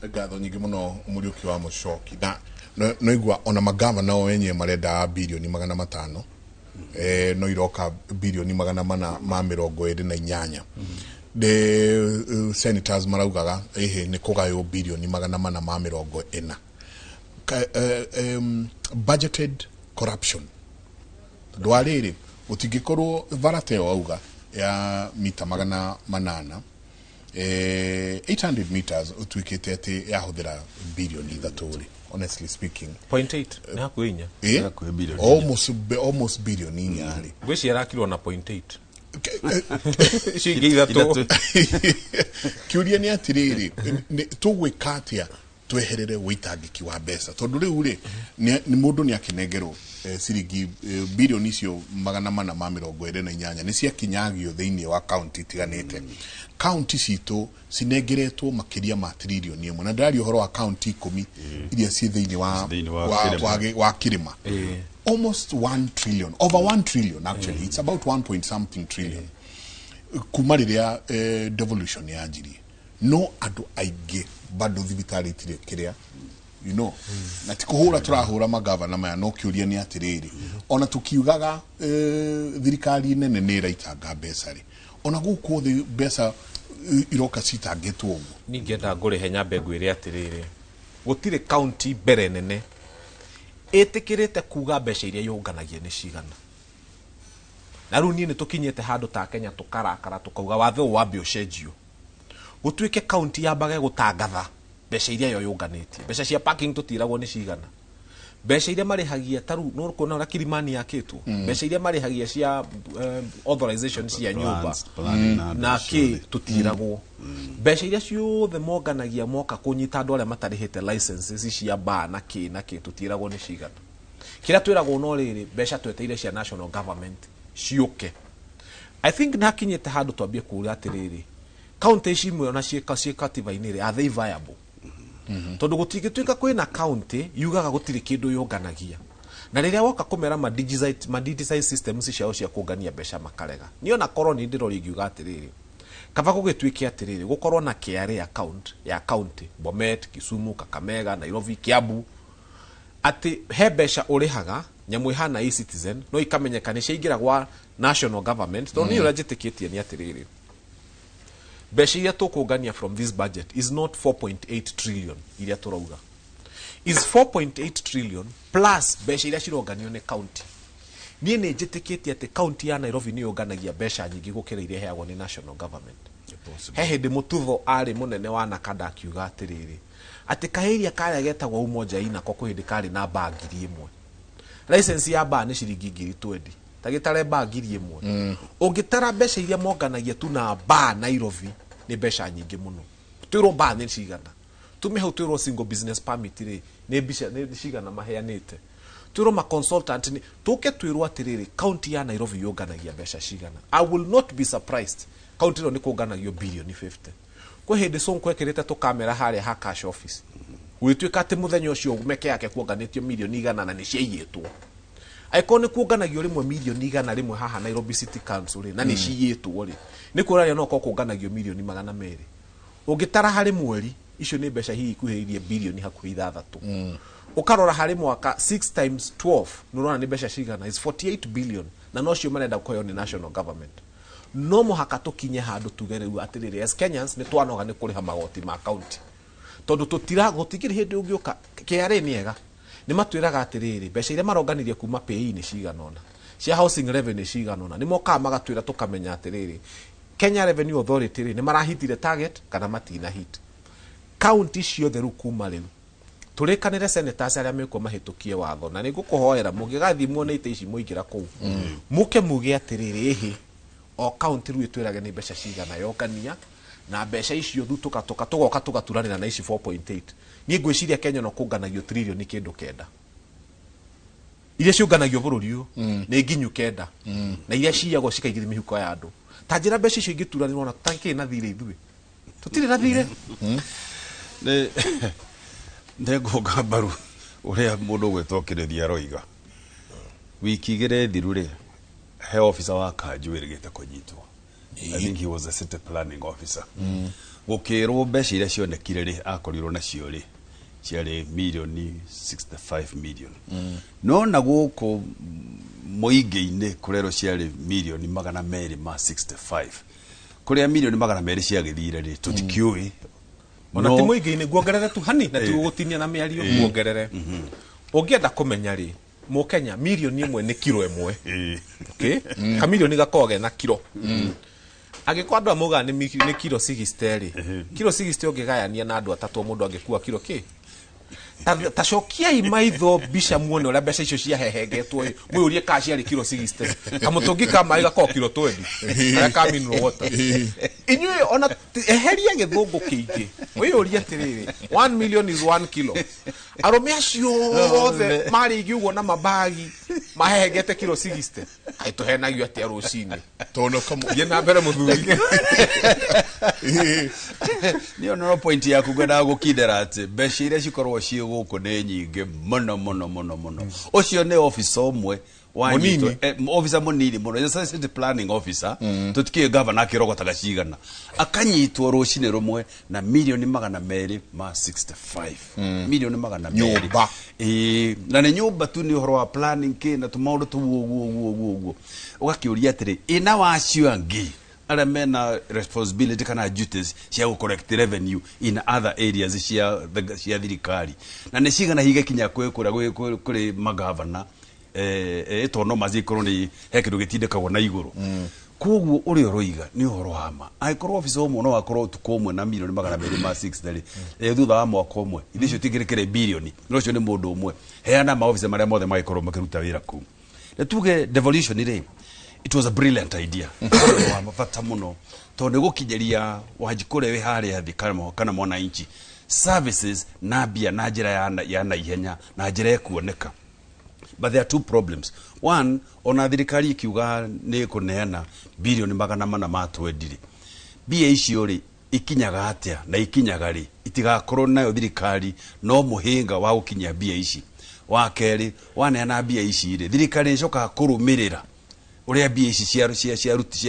Ngatho nyingĩ mũno Mũriũki wa Mũcoki. Na no igua ona magavana o enyewe marenda bilioni 500, no iroka bilioni 428. The senators maraugaga ehe nĩ kũgaywo bilioni 440. Budgeted corruption tondũ wa rĩrĩ gũtingĩkorwo varata ĩyo auga ya mita 800, 800 meters ũtuĩkĩte atĩ yahũthĩra bilioni 3 rĩ, honestly speaking 0.8 nĩ hakuhĩ 4. Hakuhĩ bilioni almost bilioni 4 rĩ. Ngwĩciria arakirwo na 0.8 icio ingĩ 3. Kĩũria nĩ atĩrĩrĩ, tũgwĩka atĩa tweherere wĩitangĩki wa mbeca, tondũ rĩu rĩ nĩ mũndũ nĩ akĩnengerwo ciringi bilioni icio 428 nĩ ciakinyagio thĩinĩ wa kaunti itiganĩte. Kaunti citũ cinengeretwo makĩria ma tririoni 1, na ndĩraria ũhoro wa kaunti 10 iria ciĩ thĩinĩ wa kĩrĩma. Almost 1 trillion, over 1 trillion actually, it's about 1 point something trillion kuma rĩrĩa devolution yanjirie. No andũ aingĩ bado thibitarĩ itirĩ kĩrĩa, you know, na ti kũhũra tũrahũra magavana maya, no kĩũria nĩ atĩrĩrĩ, ona tũkiugaga thirikari nene nĩ ĩraitanga mbeca rĩ, ona gũkũ thĩ mbeca iroka citangĩtwo ũguo. Ningĩenda ngũrĩhe nyambe ngwĩre atĩrĩrĩ, gũtirĩ kaunti mbere nene ĩtĩkĩrĩte kuga mbeca iria yũnganagia nĩ cigana. Na rĩu niĩ nĩ tũkinyĩte handũ ta Kenya tũkarakara tũkauga watho ũyũ wambe ũcenjio, gũtuĩke kaunti yambage gũtangatha mbeca iria yo yũnganĩtie. Mbeca cia parking tũtiragwo nĩ cigana, mbeca iria marĩhagia ta rĩu nĩ ũkuona ũrĩa Kilimani yakĩtwo, mbeca iria marĩhagia cia authorization cia nyũmba na kĩ tũtiragwo, mbeca iria ciothe monganagia moka kũnyita andũ arĩa matarĩhĩte licenses cia bar na kĩ na kĩ tũtiragwo nĩ cigana. Kĩrĩa twĩragwo no rĩrĩ, mbeca tweteire cia national government ciũke. I think nĩ hakinyĩte handũ twambie kuga atĩrĩrĩ, kaunti ici imwe ona ciĩ katiba-inĩ rĩ, are they viable? Tondũ gũtingĩtuĩka kwĩna kaunti yugaga gũtirĩ kĩndũ yũnganagia, na rĩrĩa woka kũmera ma digitize systems ciao cia kũngania mbeca makarega. Niĩ ona korwo nĩ ndĩroria ingiuga atĩrĩrĩ, kaba gũgĩtuĩke atĩrĩrĩ, gũkorwo na KRA account ya kaunti Bomet, Kisumu, Kakamega, Nairobi, Kiambu, atĩ he mbeca ũrĩhaga nyamũ ĩhana e-citizen no ikamenyeka nĩ ciaingĩra gwa national government. Tondũ niĩ ũrĩa njĩtĩkĩtie nĩ atĩrĩrĩ, mbeca iria tũkũngania from this budget is not 4.8 trillion iria tũrauga, is 4.8 trillion plus mbeca iria cironganio nĩ county. Niĩ nĩ njĩtĩkĩtie atĩ county ya Nairobi nĩ yũnganagia mbeca nyingĩ gũkĩra iria ĩheagwo nĩ national government. He hĩndĩ Mũtutho arĩ mũnene wa Nakada akiuga atĩrĩrĩ, atĩ kaĩria karĩa getagwo Umoja Inako kwĩ hĩndĩ karĩ na bar 1000, license ya bar nĩ ciringi 20,000, ta gĩtare bar 1000. Ũngĩtara mbeca iria monganagia tu na bar Nairobi nĩ mbeca nyingĩ mũno. Twĩrwo bar nĩ cigana, tume hau twĩrwo single business permit rĩ nĩ mbeca nĩ cigana maheanĩte, twĩrwo ma consultant nĩ tũke twĩrwo atĩrĩrĩ, county ya Nairobi yũnganagia mbeca cigana. I will not be surprised county ĩno nĩ kũnganagio bilioni 50. Kwĩ hĩndĩ Sonko ekĩrĩte tũkamera harĩa ha cash office, gũgĩtuĩka atĩ mũthenya ũcio meke yake kuonganĩtio milioni 100 na nĩ ciaiyĩtwo. Angĩkorwo nĩ kuonganagio rĩmwe milioni 100 haha Nairobi City Council rĩ, na nĩ ciyĩtwo rĩ, nĩ kuonania no korwo kũnganagio milioni 200. Ũngĩtara harĩ mweri Icio nĩ mbeca hihi ikuhĩrĩirie bilioni hakuhĩ 6. Ũkarora harĩ mwaka, 6 times 12, nĩ ũrona nĩ mbeca cigana, is 48 billion, na nocio marenda kũheo nĩ national government. No mũhaka tũkinye handũ tuge rĩu atĩrĩrĩ, as Kenyans nĩ twanoga nĩ kũrĩha magoti ma county, tondũ tũtira gũtikĩrĩ hĩndĩ ũngĩũka. KRA nĩ ega, nĩ matwĩraga atĩrĩrĩ, mbeca iria maronganirie kuma PAYE nĩ cigana ũna, cia housing revenue cigana ũna. Nĩ mokaga magatwĩra, tũkamenya atĩrĩrĩ, Kenya Revenue Authority rĩ, nĩ marahitire target kana matina hit. Kaunti ciothe rĩu, kuma rĩu tũrĩkanĩre, senators arĩa mekuo mahĩtũkie watho, na nĩ ngũkũhoera mũngĩgathiĩ muone itĩ ici mũingĩra kũu, mũke muge atĩrĩrĩ, ĩhĩ, o kaunti rĩu ĩtwĩrage nĩ mbeca cigana yongania, na mbeca icio thu tũkatũka tũgoka tũgaturanĩra na ici 4.8. Niĩ ngwĩciria Kenya no kũnganagio tririoni kĩndũ 9. Iria ciũnganagio bũrũri ũyũ nĩ nginyu 9, na iria ciyagwo cikaingĩria mĩhuko ya andũ. Ta njĩra mbeca icio ingĩturanĩrwo na tũtakĩrĩ na thirĩ, ithuĩ tũtirĩ na thirĩ. Nĩ ngũnga mbaru ũrĩa mũndũ ũgwĩtwo Kĩrĩthia aroiga. Wiki 2 thiru rĩ, he officer wa kanjũ ĩrĩgĩte kũnyitwo. I think he was a city planning officer. Gũkĩrwo mbeca iria cionekire rĩ, akorirwo nacio rĩ, ciarĩ mirioni 65 million, no na gũkũ mũingĩ-inĩ kũrerwo ciarĩ mirioni 265. Kũrĩa mirioni 200 ciagĩthire rĩ, tũtikĩũĩ. Ona ti mũingĩ-inĩ, nguongerere tu hani na ti gũgũtinia na mĩario, nguongerere ũngĩenda kũmenya rĩ, mũkenya, mirioni 1 nĩ kiro 1. Okay, kamirioni gakoragwo gena kiro. Angĩkorwo andũ amaugaga nĩ kiro 60 rĩ, kiro 60 ũngĩgayania na andũ atatũ, o mũndũ angĩkua kiro kĩ? Ta cokiai maitho mbica muone ũrĩa mbeca icio ciahehengetwo ĩ, mwĩyũrie kana ciarĩ kiro 60. Kamũtũngi ka maĩ gakoragwo kiro 20, karĩa ka mineral water. Inyuĩ ona eheria gĩthũngũ kĩingĩ, wĩyũrie atĩrĩrĩ, 1 million is 1 kilo. Arũme acio othe marĩ igĩ ũguo na mabagi mahehengete kiro 60, kaĩ tũhenagio atĩa rũcinĩ? Tondũ kamũ Thiĩ na mbere, mũthuri. Nĩ ono point yaku ngwendaga gũkindĩra atĩ mbeca iria cikoragwo ciĩ gũkũ nĩ nyingĩ mũno mũno mũno mũno. Ũcio nĩ officer ũmwe wanyitwo. Mũnini. Officer mũnini mũno, Just city planning officer. Tũtikĩũĩ gavana akĩrogotaga cigana, akanyitwo rũcinĩ rũmwe na mirioni 265, mirioni 200. Nyũmba. Ĩĩ, na nĩ nyũmba tu, nĩ ũhoro wa planning kĩ na tũmaũndũ tũu ũguo ũguo ũguo ũguo. Ũgakĩũria atĩrĩ, ĩna wacio angĩ arĩa mena responsibility kana duties cia gũ collect revenue in other areas cia thirikari, na nĩ cigana higekinya kwĩ kũrĩa kũrĩ magavana, ĩtono macikorwo nĩ he kĩndũ gĩtindĩkagwo na igũrũ. Koguo ũrĩa ũroiga nĩ ũhoro wa ma. Angĩkorwo officer ũmwe no akorwo ũtukũ ũmwe na mirioni 260 rĩ, thutha wa mwaka ũmwe ithe icio tingĩrĩkĩre bilioni. No ũcio nĩ mũndũ ũmwe. Heana maofficer marĩa mothe magĩkorwo makĩruta wĩra kũu. Na tuge devolution rĩ, it was a brilliant idea. Ũndũ wa bata mũno, tondũ nĩ gũkinyĩria Wanjikũ ũrĩa wĩ harĩa thĩ kana mwananchi services na mbia na njĩra ya naihenya na njĩra ĩkuoneka. But there are two problems. One, ona thirikari ikiuga nĩ ĩkũneana bilioni 420 rĩ, mbia icio rĩ, ikinyaga atĩa na ikinyaga rĩ? Itigakorwo nayo thirikari no mũhĩnga wa gũkinyia mbia ici. Wa kerĩ, waneana mbia ici rĩ, thirikari nĩcokaga kũrũmĩrĩra ũrĩa mbia ici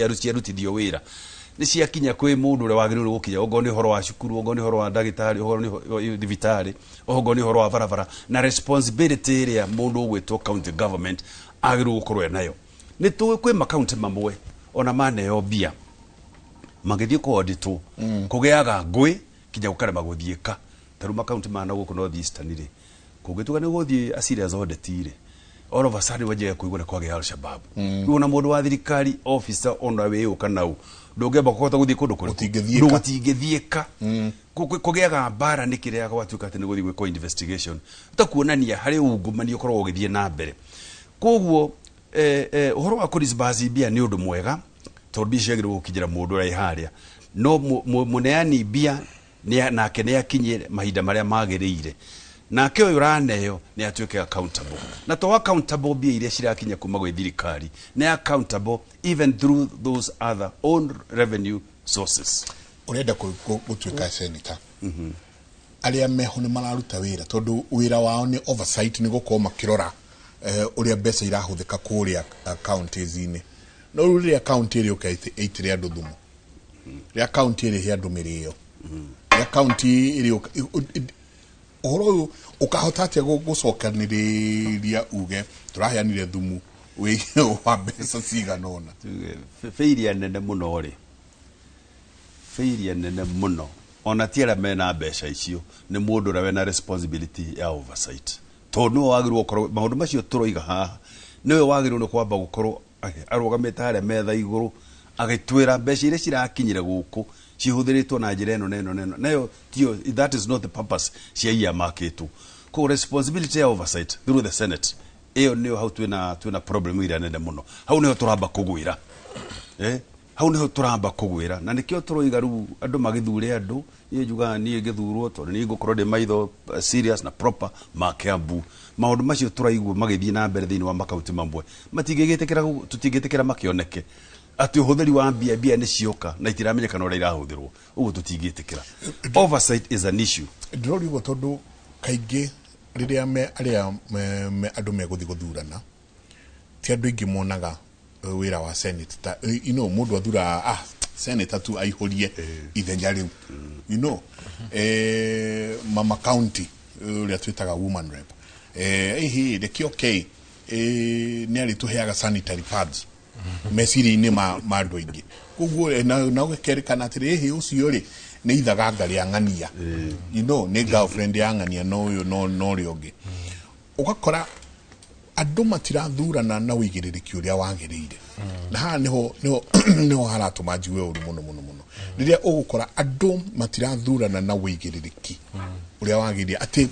ciarutithio wĩra, nĩ ciakinya kwĩ mũndũ ũrĩa wagĩrĩirwo gũkinya, okorwo nĩ ũhoro wa cukuru, okorwo nĩ ũhoro wa ndagĩtarĩ, okorwo nĩ thibitarĩ, okorwo nĩ ũhoro wa barabara, na responsibility ĩrĩa mũndũ ũgwĩtwo county government agĩrĩirwo gũkorwo enayo. Nĩ tũĩ kwĩ makaunti mamwe ona maneo mbia, magĩthiĩ kũauditwo kũgĩaga ngũĩ kinya gũkarema gũthiĩka. Ta rĩu makaunti mana gũkũ North Eastern rĩ, kũngĩtuĩka nĩ gũthiĩ a serious audit rĩ, all of a sudden wanjia kũigua nĩ kwagĩa Al-Shabaab. Rĩu ona mũndũ wa thirikari, officer ona wĩ kana ũ, ndũngĩamba kũhota gũthiĩ kũndũ kũrĩkũ. Gũtingĩthiĩka. Gũtingĩthiĩka. Kũgĩaga mbara nĩ kĩrĩa gwatuĩka atĩ nĩ gũthiĩ gwĩkwo investigation, ta kuonania harĩ ungumania ũkoragwo ũgĩthiĩ na mbere. Koguo ũhoro wa kũdisburse mbia nĩ ũndũ mwega, tondũ mbia ciagĩrĩirwo gũkinyĩra mũndũ ũrĩa wĩ harĩa, no mũneani mbia nake nĩ akinye mahinda marĩa magĩrĩire, nake ũyũ ũraneo nĩ atuĩke accountable, na to accountable mbia iria cirakinya kuma gwĩ thirikari, nĩ accountable even through those other own revenue sources. Ũrenda gũtuĩka senator, arĩa meho nĩ mararuta wĩra, tondũ wĩra wao nĩ oversight, nĩ gũkorwo makĩrora ũrĩa mbeca irahũthĩka kũrĩa counties-inĩ. No rĩu rĩrĩa county ĩrĩ ũka ĩitĩre andũ thumu, rĩrĩa county ĩrĩhe andũ mĩrĩo, Ya county ĩrĩ ũhoro ũyũ ũkahota atĩa gũcokanĩrĩria uge tũraheanire thumu wĩ wa mbeca cigana ũna? Tuge, failure nene mũno rĩ, failure nene mũno, ona ti arĩa mena mbeca icio, nĩ mũndũ ũrĩa wĩna responsibility ya oversight, tondũ nĩwe wagĩrĩirwo gũkorwo maũndũ macio tũroiga haha, nĩwe wagĩrĩirwo nĩ kwamba gũkorwo arũgamĩte harĩa metha igũrũ agĩtwĩra mbeca iria cirakinyire gũkũ cihũthĩrĩtwo na njĩra ĩno na ĩno na ĩno, nayo tiyo. That is not the purpose cia earmarkĩtwo. Koguo responsibility ya oversight through the Senate, ĩyo nĩyo hau twĩna problem ĩrĩa nene mũno. Hau nĩho tũramba kũgwĩra, hau nĩho tũramba kũgwĩra, na nĩkĩo tũroiga rĩu andũ magĩthure andũ. Niĩ njugaga niĩ ngĩthurwo, tondũ niĩ ngũkorwo ndĩ maitho serious na proper ma Kiambu, maũndũ macio tũraigua magĩthiĩ na mbere thĩinĩ wa makaunti mamwe matingĩgĩtĩkĩra, tũtingĩtĩkĩra makĩoneke atĩ ũhũthĩri wa mbia, mbia nĩ cioka na itiramenyekana ũrĩa irahũthĩrwo. Ũguo tũtingĩtĩkĩra. Oversight is an issue. Ndĩroria ũguo tondũ kaingĩ rĩrĩa me arĩa me andũ megũthiĩ gũthurana, ti andũ aingĩ monaga wĩra wa Senate ta mũndũ athuraga senator tu aihũrie ithenya rĩu, mama county ũrĩa twĩtaga woman rep, ihi reke, okay, nĩ arĩtũheaga sanitary pads meciria-inĩ ma andũ aingĩ. Koguo na ũgekerĩkana atĩrĩ, ĩhĩ, ũcio rĩ nĩ ithaganga rĩa ng'ania, nĩ girlfriend ya ng'ania, no ũyũ no ũrĩa ũngĩ. Ũgakora andũ matirathurana na ũigĩrĩrĩki ũrĩa wagĩrĩire, na haha nĩho haratũma njigue ũru mũno mũno mũno, rĩrĩa ũgũkora andũ matirathurana na ũigĩrĩrĩki ũrĩa wagĩrĩire, atĩ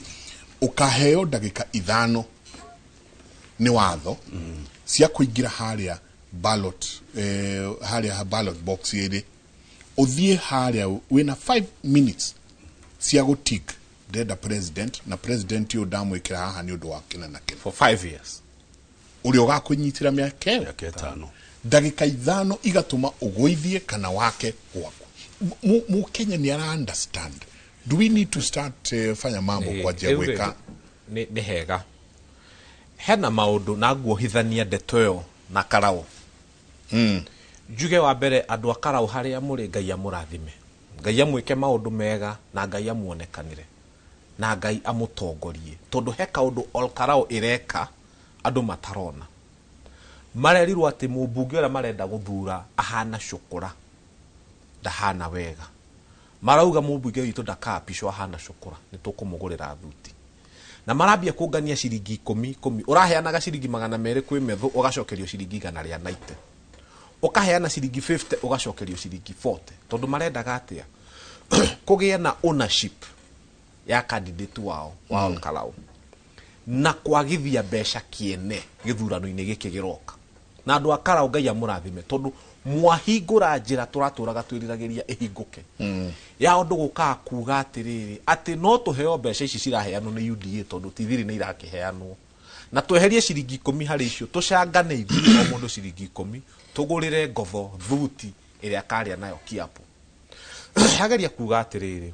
ũkaheo ndagĩka 5 nĩ watho cia kũingĩra harĩa ballot, harĩa ballot box ĩrĩ, ũthiĩ harĩa wĩna 5 minutes cia gũtick ndĩrenda president, na president ũyũ ndamwĩkĩra haha nĩ ũndũ wa kĩna na kĩna. For 5 years. Ũrĩa ũgakũnyitĩra mĩaka ĩyo. Mĩaka 5. Ndagĩka 5 igatũma ũgũithie kana wake gwaku. Mũkenya nĩ ara understand? Do we need to start fanya mambo kwanjia Rĩu rĩ, gwĩka? Nĩ hega hena maũndũ na nguohithania ndeto ĩyo na Karau. Njuge wa mbere, andũ a Karau harĩa mũrĩ, Ngai amũrathime, Ngai amwĩke maũndũ mega, na Ngai amuonekanĩre, na Ngai amũtongorie, tondũ he kaũndũ Ol Karau ĩreka andũ matarona. Marerirwo atĩ mũmbunge ũrĩa marenda gũthura ahana cũkũra, ndahana wega. Marauga mũmbunge witũ ndakapicwo, ahana cũkũra, nĩ tũkũmũgũrĩra thuti. Na marambia kũngania ciringi ikũmi ikũmi. Ũraheanaga ciringi 200 kwĩ metho, ũgacokerio ciringi 190, ũkaheana ciringi 50, ũgacokerio ciringi 40, tondũ marendaga atĩa? Kũgĩe na ownership ya candidate wao wa Ol Kalou na kwagithia mbeca kĩene gĩthurano-inĩ gĩkĩ gĩroka. Na andũ a Karau, Ngai amũrathime, tondũ mwahingũra njĩra tũratũraga twĩriragĩria ĩhingũke ya ũndũ gũkaga kuga atĩrĩrĩ, atĩ no tũheo mbeca ici ciraheanwo nĩ UDA, tondũ ti thiri nĩ irakĩheanwo, na tweherie ciringi 10 harĩ icio, tũcangane ithuĩ, o mũndũ ciringi 10, tũgũrĩre ngotho thuti ĩrĩa akarĩa nayo kiapo. Ageria kuga atĩrĩrĩ,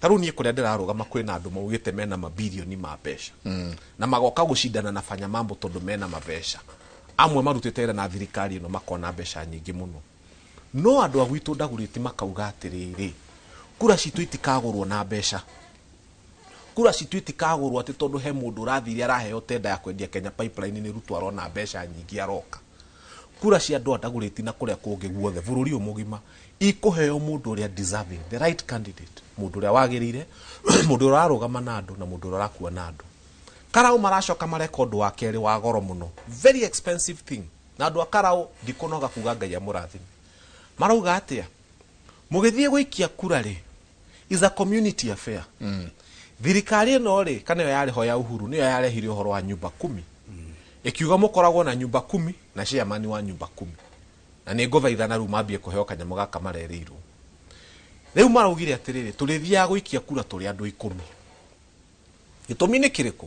ta rĩu niĩ kũrĩa ndĩrarũgama kwĩna andũ maugĩte mena mabirioni ma mbeca na magoka gũcindana na Fanya Mambo, tondũ mena mabeca amwe marutĩte wĩra na thirikari ĩno, makona mbeca nyingĩ mũno. No andũ a gwitũ Ndagũrĩti makauga atĩrĩrĩ, kura citũ itikagũrwo na mbeca, kura citũ itikagũrwo atĩ tondũ he mũndũ ũrathire araheo tenda ya kwendia Kenya Pipeline nĩ Ruto, arona mbeca nyingĩ, aroka. Kura cia andũ a Ndagũrĩti na kũrĩa kũngĩ guothe bũrũri ũyũ mũgima ikũheo mũndũ ũrĩa deserving, the right candidate, mũndũ ũrĩa wagĩrĩire, mũndũ ũrĩa ũrarũgama na andũ na mũndũ ũrĩa ũrakua na andũ. Karau maracoka mareka ũndũ wa kerĩ wa goro mũno, very expensive thing, na andũ a Karau ndikũnoga kuga Ngai amũrathime. Marauga atĩa? Mũgĩthiĩ gũikia kura rĩ, is a community affair. Thirikari ĩno rĩ, kana ĩyo yarĩ ho ya Uhuru, nĩyo yarehire ũhoro wa nyumba kumi, ĩkiuga mũkoragwo na nyumba kumi na chairman wa nyumba kumi, na nĩ ngũthaithana rĩu mambie kũheo kanyamũ gaka marerĩirwo. Rĩu maraugire atĩrĩrĩ, tũrĩthiaga gũikia kura tũrĩ andũ 10. Gĩtũmi nĩ kĩrĩkũ?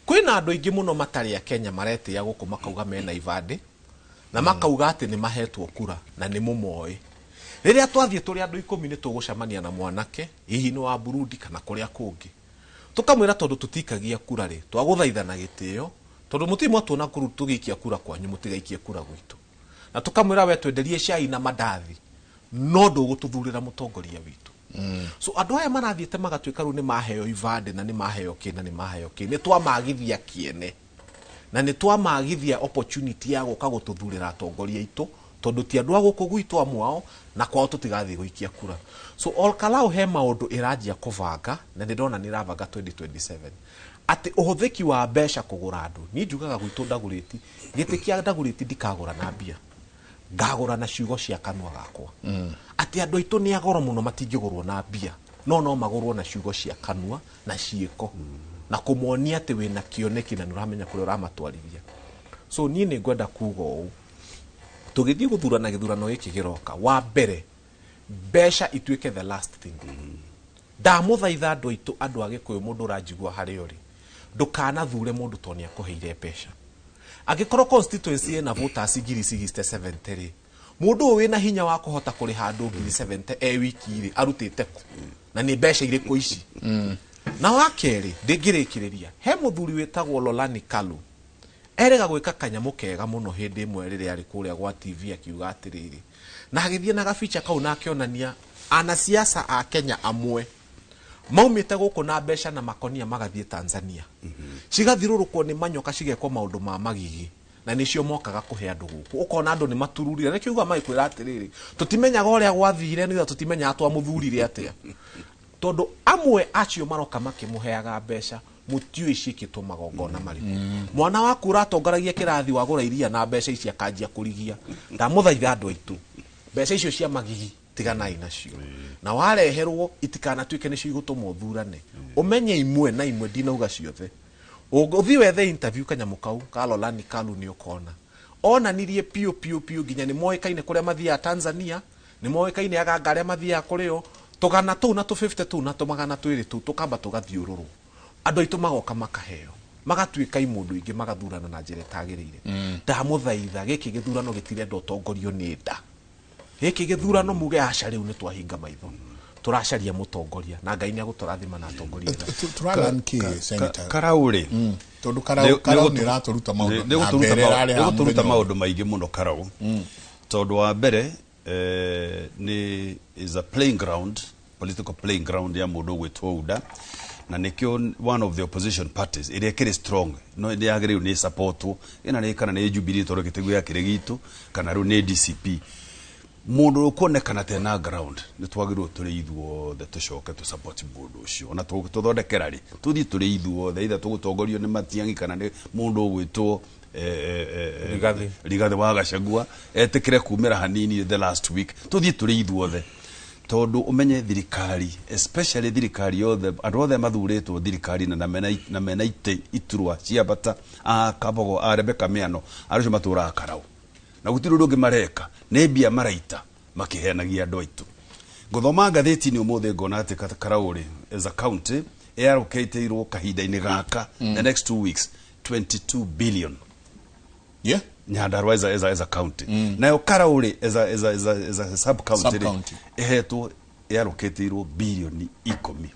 Kwĩna andũ aingĩ mũno matarĩ a Kenya maretĩa gũkũ, makauga mena ibandĩ na makauga atĩ nĩ mahetwo kura na nĩ mũmoĩ. Rĩrĩa twathiĩ tũrĩ andũ 10, nĩ tũgũcemania na mwanake hihi nĩ wa Burundi kana kũrĩa kũngĩ, tũkamwĩra tondũ tũtikagia kura rĩ, twagũthaithana gĩtĩo, tondũ mũtirĩ mwatuona kuru tũgĩikia kura kwanyu, mũtigaikie kura gwitũ. Na tũkamwĩra we twenderie cai na mandathi, no ndũgũtũthurĩra mũtongoria witũ. So andũ aya marathiĩte magatuĩka rĩu nĩ maheo ibandĩ na nĩ maheo kĩ na nĩ maheo kĩ, nĩ twamagithia kĩene na nĩ twamagithia opportunity ya gũka gũtũthurĩra atongoria aitũ, tondũ ti andũ a gũkũ gwitũ amwe ao, na kwao tũtigathiĩ gũikia kura. So Olkalau he maũndũ ĩranjia kũbanga, na nĩ ndona nĩ ĩrabanga 2027 atĩ ũhũthĩki wa mbeca kũgũra andũ. Niĩ njugaga gwitũ Ndagũrĩti, gĩtĩ kĩa Ndagũrĩti ndikagũra na mbia, ngagũra na ciugo cia kanua gakwa. Atĩ andũ aitũ nĩ agoro mũno, matingĩgũrwo na mbia, no magũrwo na ciugo cia kanua na ciĩko, na kũmonia atĩ wĩna kĩoneki na nĩ ũramenya kũrĩa ũramatwarithia. So niĩ nĩ ngwenda kuga ũũ, tũgĩthiĩ gũthurana gĩthurano gĩkĩ gĩroka, wa mbere mbeca ituĩke the last thing. Ndamũthaitha andũ aitũ, andũ a Gĩkũyũ, mũndũ ũranjigua harĩa ũrĩ, ndũkanathure mũndũ tondũ nĩ akũheire mbeca. Angĩkorwo constituency ĩna voters 60,070 rĩ, mũndũ ũyũ wĩna hinya wa kũhota kũrĩha andũ 70,000 e wiki rĩ, arutĩte kũ na nĩ mbeca irĩkũ ici? Na wa kerĩ, ndĩngĩrĩkĩrĩria, he mũthuri wĩtagwo Lolani Kalu erĩga gwĩka kanyamũ kega mũno hĩndĩ ĩmwe rĩrĩa arĩ kũrĩa gwa TV, akiuga atĩrĩrĩ, na agĩthiĩ na gabica kau na akĩonania anasiasa a Kenya amwe maumĩte gũkũ na mbeca na makonia magathiĩ Tanzania, cigathirũrũkwo nĩ manyoka, cigekwo maũndũ ma magigi, na nĩcio mokaga kũhe andũ gũkũ. Ũkona andũ nĩ matururire, nĩkĩo uga magĩkwĩra atĩrĩrĩ, tũtimenyaga ũrĩa gwathire, nĩgetha tũtimenyaga twamũthurire atĩa, tondũ amwe acio maroka makĩmũheaga mbeca mũtiũĩ ciĩkĩtwo magongona marĩkũ. Mwana waku ũratongoragia kĩrathi wagũra iria na mbeca ici akanjia kũrigia. Ndamũthaitha andũ aitũ, mbeca icio cia magigi tiganai nacio, na wareherwo itikanatuĩke nĩcio igũtũma ũthurane. Ũmenye imwe na imwe, ndinauga ciothe. Ũthiĩ wethe interview kanyamũ kau ka Lolani Kalu, nĩ ũkona onanirie piũ piũ piũ nginya nĩ moĩkaine kũrĩa mathiaga Tanzania, nĩ moĩkaine aganga arĩa mathiaga kũrĩo. Tũgana tũu na tũ 50 tũu na tũmagana twĩrĩ tũu tũkamba tũgathiũrũrwo, andũ aitũ magoka makaheo, magatuĩka imũndũ ingĩ, magathurana na njĩra ĩtagĩrĩire. Ndamũthaitha, gĩkĩ gĩthurano gĩtirenda ũtongorio nĩ nda. Gĩkĩ gĩthurano muge aca, rĩu nĩ twahinga maitho, tũracaria mũtongoria, na Ngai nĩ agũtũrathima na atongoria ega. Tũralan kĩ, Senator? Karau rĩ, Tondũ karau nĩ ĩratũruta maũndũ na mbere ĩrarĩ haha nĩ gũtũruta mũthenya ũyũ. Maũndũ maingĩ mũno karau, tondũ wa mbere nĩ is a playing ground, political playing ground ya mũndũ ũgwĩtwo UDA, na nĩkĩo one of the opposition parties ĩrĩa ĩkĩrĩ strong, no nĩ yagĩrĩirwo nĩ supportwo ĩna nĩ kana nĩ Jubilee, tondũ gĩtĩguo yakĩrĩ gitũ, kana rĩu nĩ DCP. Mũndũ ũkuonekana tena ground, nĩ twagĩrĩirwo tũrĩ ithuothe tũcoke tũ support mũndũ ũcio, ona tũthondekera rĩ, tũthiĩ tũrĩ ithuothe, either tũgũtongorio nĩ Matiang'i kana nĩ mũndũ ũgwĩtwo Rigathi. Rigathi wa Gachagua, etĩkĩre kumĩra hanini the last week, tũthiĩ tũrĩ ithuothe, tondũ ũmenye thirikari, especially thirikari yothe, andũ othe mathurĩtwo thirikari na mena itĩ iturwa cia bata, a Kabogo, a Rebecca Miano, andũ acio matũraga Karau na gũtirĩ ũndũ ũngĩ mareka, nĩ mbia maraita makĩheanagia andũ aitũ. Ngũthoma ngathĩti-inĩ ũmũthĩ ngona atĩ Karau rĩ, as a county, ĩarũkĩtĩirwo kahinda-inĩ gaka, the next 2 weeks, 22 billion. Nyandarua as a county, nayo Karau rĩ, as a sub county rĩ, Sub-county. ĩhetwo, ĩarũkĩtĩirwo birioni 10.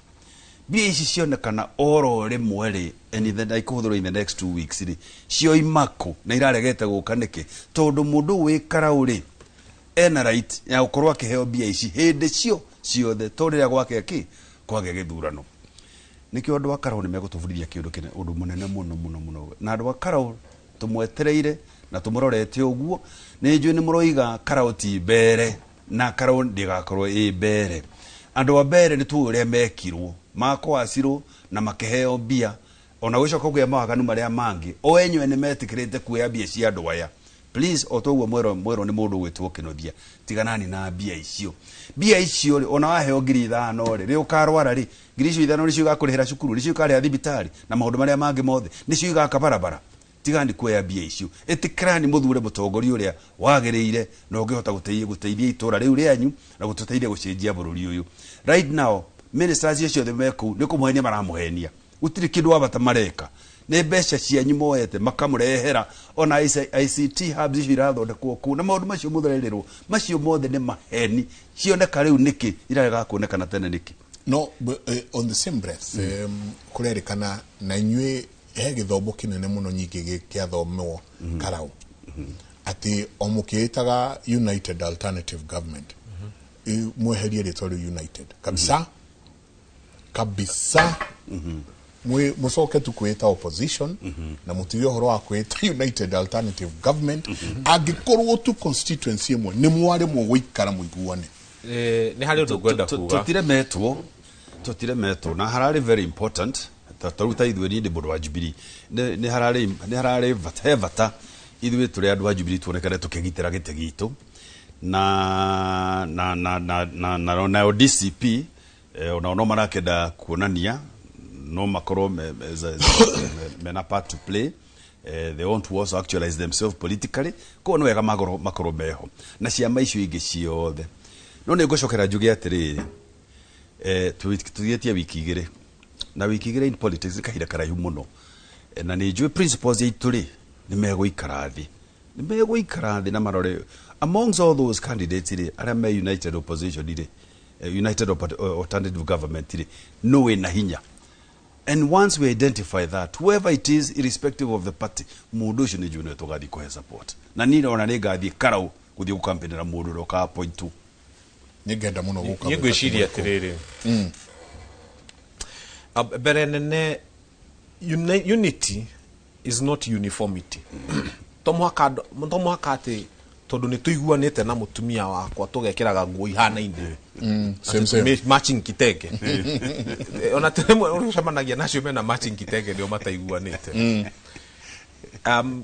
Mbia ici cionekana oro rĩmwe rĩ, and in the ikũhũthĩrwo in the next 2 weeks rĩ, cioima kũ na iraregete gũka nĩkĩ? Tondũ mũndũ wĩ Karau rĩ, ena right ya gũkorwo akĩheo mbia ici hĩndĩ cio ciothe, to rĩrĩa gwakĩa kĩ kwagĩa gĩthurano. Nĩkĩo andũ a Karau nĩ megũtũbundithia kĩũndũ kĩne, ũndũ mũnene mũno mũno mũno, na andũ a Karau tũmwetereire na tũmũrorete ũguo. Nĩ njũĩ nĩ mũroiga Karau ti mbere, na Karau ndĩgakorwo ĩ mbere. Andũ a mbere nĩ tuĩ ũrĩa mekirwo, makwacirwo na makĩheo mbia, ona gũcoka kũgĩa mawaganu marĩa mangĩ, o enyewe nĩ metĩkĩrĩte kuoya mbia cia andũ aya. Please, o toguo mwerwo mwerwo nĩ mũndũ gwĩtwo Kĩnuthia, tiganani na mbia icio. Mbia icio rĩ, ona waheo 5,000 rĩ, rĩ ũkarwara rĩ, 5,000 nĩcio igakũrĩhĩra cukuru, nĩcio ikarĩha thibitarĩ na maũndũ marĩa mangĩ mothe, nĩcio igaka barabara? Tigani kuoya mbia icio, ĩtĩkĩrani mũthure mũtongoria ũrĩa wagĩrĩire na ũngĩhota gũteithia itũra rĩu rĩanyu na gũtũteithia gũcenjia bũrũri ũyũ. Right now ministers acio ciothe me kũu nĩ kũmũhenia maramũhenia, gũtirĩ kĩndũ wa bata mareka, nĩ mbeca cianyu moete makamũrehera. Ona ICT hubs icio irathondekwo kũu na maũndũ macio mũtherererwo macio mothe nĩ maheni. Cioneka rĩu nĩkĩ? Irarega kuonekana tene nĩkĩ? No, but, on the same breath, kurerikana na inyuĩ he gĩthomo kĩnene mũno nyingĩ kĩathomwo Karau, atĩ o mũkĩĩtaga United Alternative Government. Mweherie rĩtwa rĩu United kabisa kabisa. Mucoke tu kwĩta opposition na mũtige ũhoro wa kwĩta United Alternative Government. Angĩkorwo tu constituency ĩmwe nĩ mwaremwo gũikara mũiguane. Nĩ harĩ ũndũ ngwenda kuga. Tũtiremetwo na hararĩ very important ta rĩu ta ithuĩ, niĩ ndĩ mũndũ wa Jubilee, nĩ hararĩ he bata ithuĩ tũrĩ andũ a Jubilee tuonekane tũkĩgitĩra gĩtĩ gitũ na na na na na na nayo DCP onao no marakenda kuonania no makorwo mena part to play. They want to also actualize themselves politically, koguo nĩ wega makorwo meho na ciama icio ingĩ ciothe. No nĩ ngũcokera njuge atĩrĩrĩ, tũthiĩtie wiki 2 na wiki 2 in politics nĩ kahinda karaihu mũno. Na nĩ njũĩ principles itũ rĩ, nĩ megũikara thĩ na marore amongst all those candidates rĩ, arĩa me United Opposition rĩ, United Alternative Government rĩ, no wĩna hinya. And once we identify that, whoever it is, irrespective of the party, mũndũ ũcio nĩ njũĩ nĩwe tũgathiĩ kũhe support. Na niĩ ona nĩ ngathiĩ Karau gũthiĩ gũkampenera mũndũ ũrĩa ũka appoint. Nĩ ngenda mũno gũka. Niĩ ngwĩciria atĩrĩrĩ, mbere nene, unity is not uniformity. To mũhaka atĩ tondũ nĩ tũiguanĩte na mũtumia wakwa tũgekĩraga nguo ihanaine. Same, same. Matching kitenge. Ona rĩmwe ũcemanagia nacio mena matching kitenge nĩo mataiguanĩte.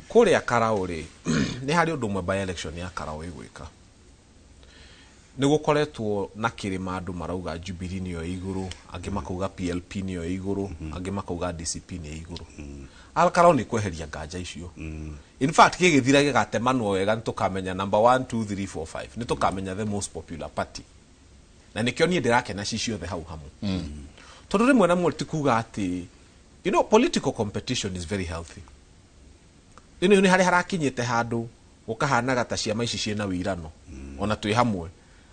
Kũrĩa Karau rĩ, nĩ harĩ ũndũ ũmwe by election ya Karau ĩgwĩka. Nĩ gũkoretwo na kĩrĩma, andũ marauga Jubilee nĩyo ĩ igũrũ, angĩ makauga PLP nĩyo ĩ igũrũ, angĩ makauga DCP nĩ ĩ igũrũ. Al Karau nĩ kweheria nganja icio. In fact, gĩgĩthira gĩgatemanwo wega, nĩ tũkamenya number 1 2 3 4 5, nĩ tũkamenya the most popular party. Na nĩkĩo niĩ ndĩrakena ci ciothe hau hamwe, tondũ rĩmwe na rĩmwe ti kuga atĩ political competition is very healthy. Rĩu nĩ harĩ harakinyĩte handũ gũkahanaga ta ciama ici ciĩna wĩirano ona twĩ hamwe,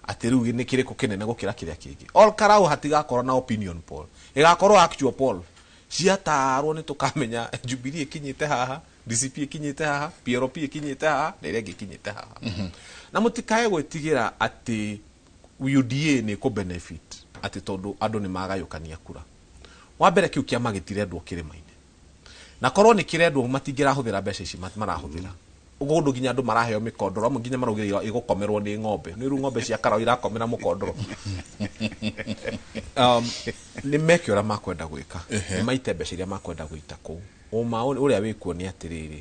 atĩ rĩu nĩ kĩrĩkũ kĩnene gũkĩra kĩrĩa kĩngĩ. All Karau hatigakorwo na opinion poll, ĩgakorwo actual poll. Ciatarwo nĩ tũkamenya Jubilee ĩkinyĩte haha, DCP ĩkinyĩte haha, PLP ĩkinyĩte haha, na ĩrĩa ĩngĩ ĩkinyĩte haha. Na mũtikae gwĩtigĩra atĩ UDA nĩ kũ benefit atĩ tondũ andũ nĩ magayũkania kura. Wa mbere, kĩu kĩama gĩtirendwo kĩrĩma-inĩ, na korwo nĩ kĩrendwo matingĩrahũthĩra mbeca ici marahũthĩra ũguo, ũndũ nginya andũ maraheo mĩkondoro, amwe nginya maraugire ĩgũkomerwo nĩ ng'ombe. Nĩ rĩu ng'ombe cia Karau irakomera mũkondoro. Nĩ meke ũrĩa makwenda gwĩka, nĩ maite mbeca iria makwenda gũita kũu. Ũma ũrĩa wĩkuo nĩ atĩrĩrĩ,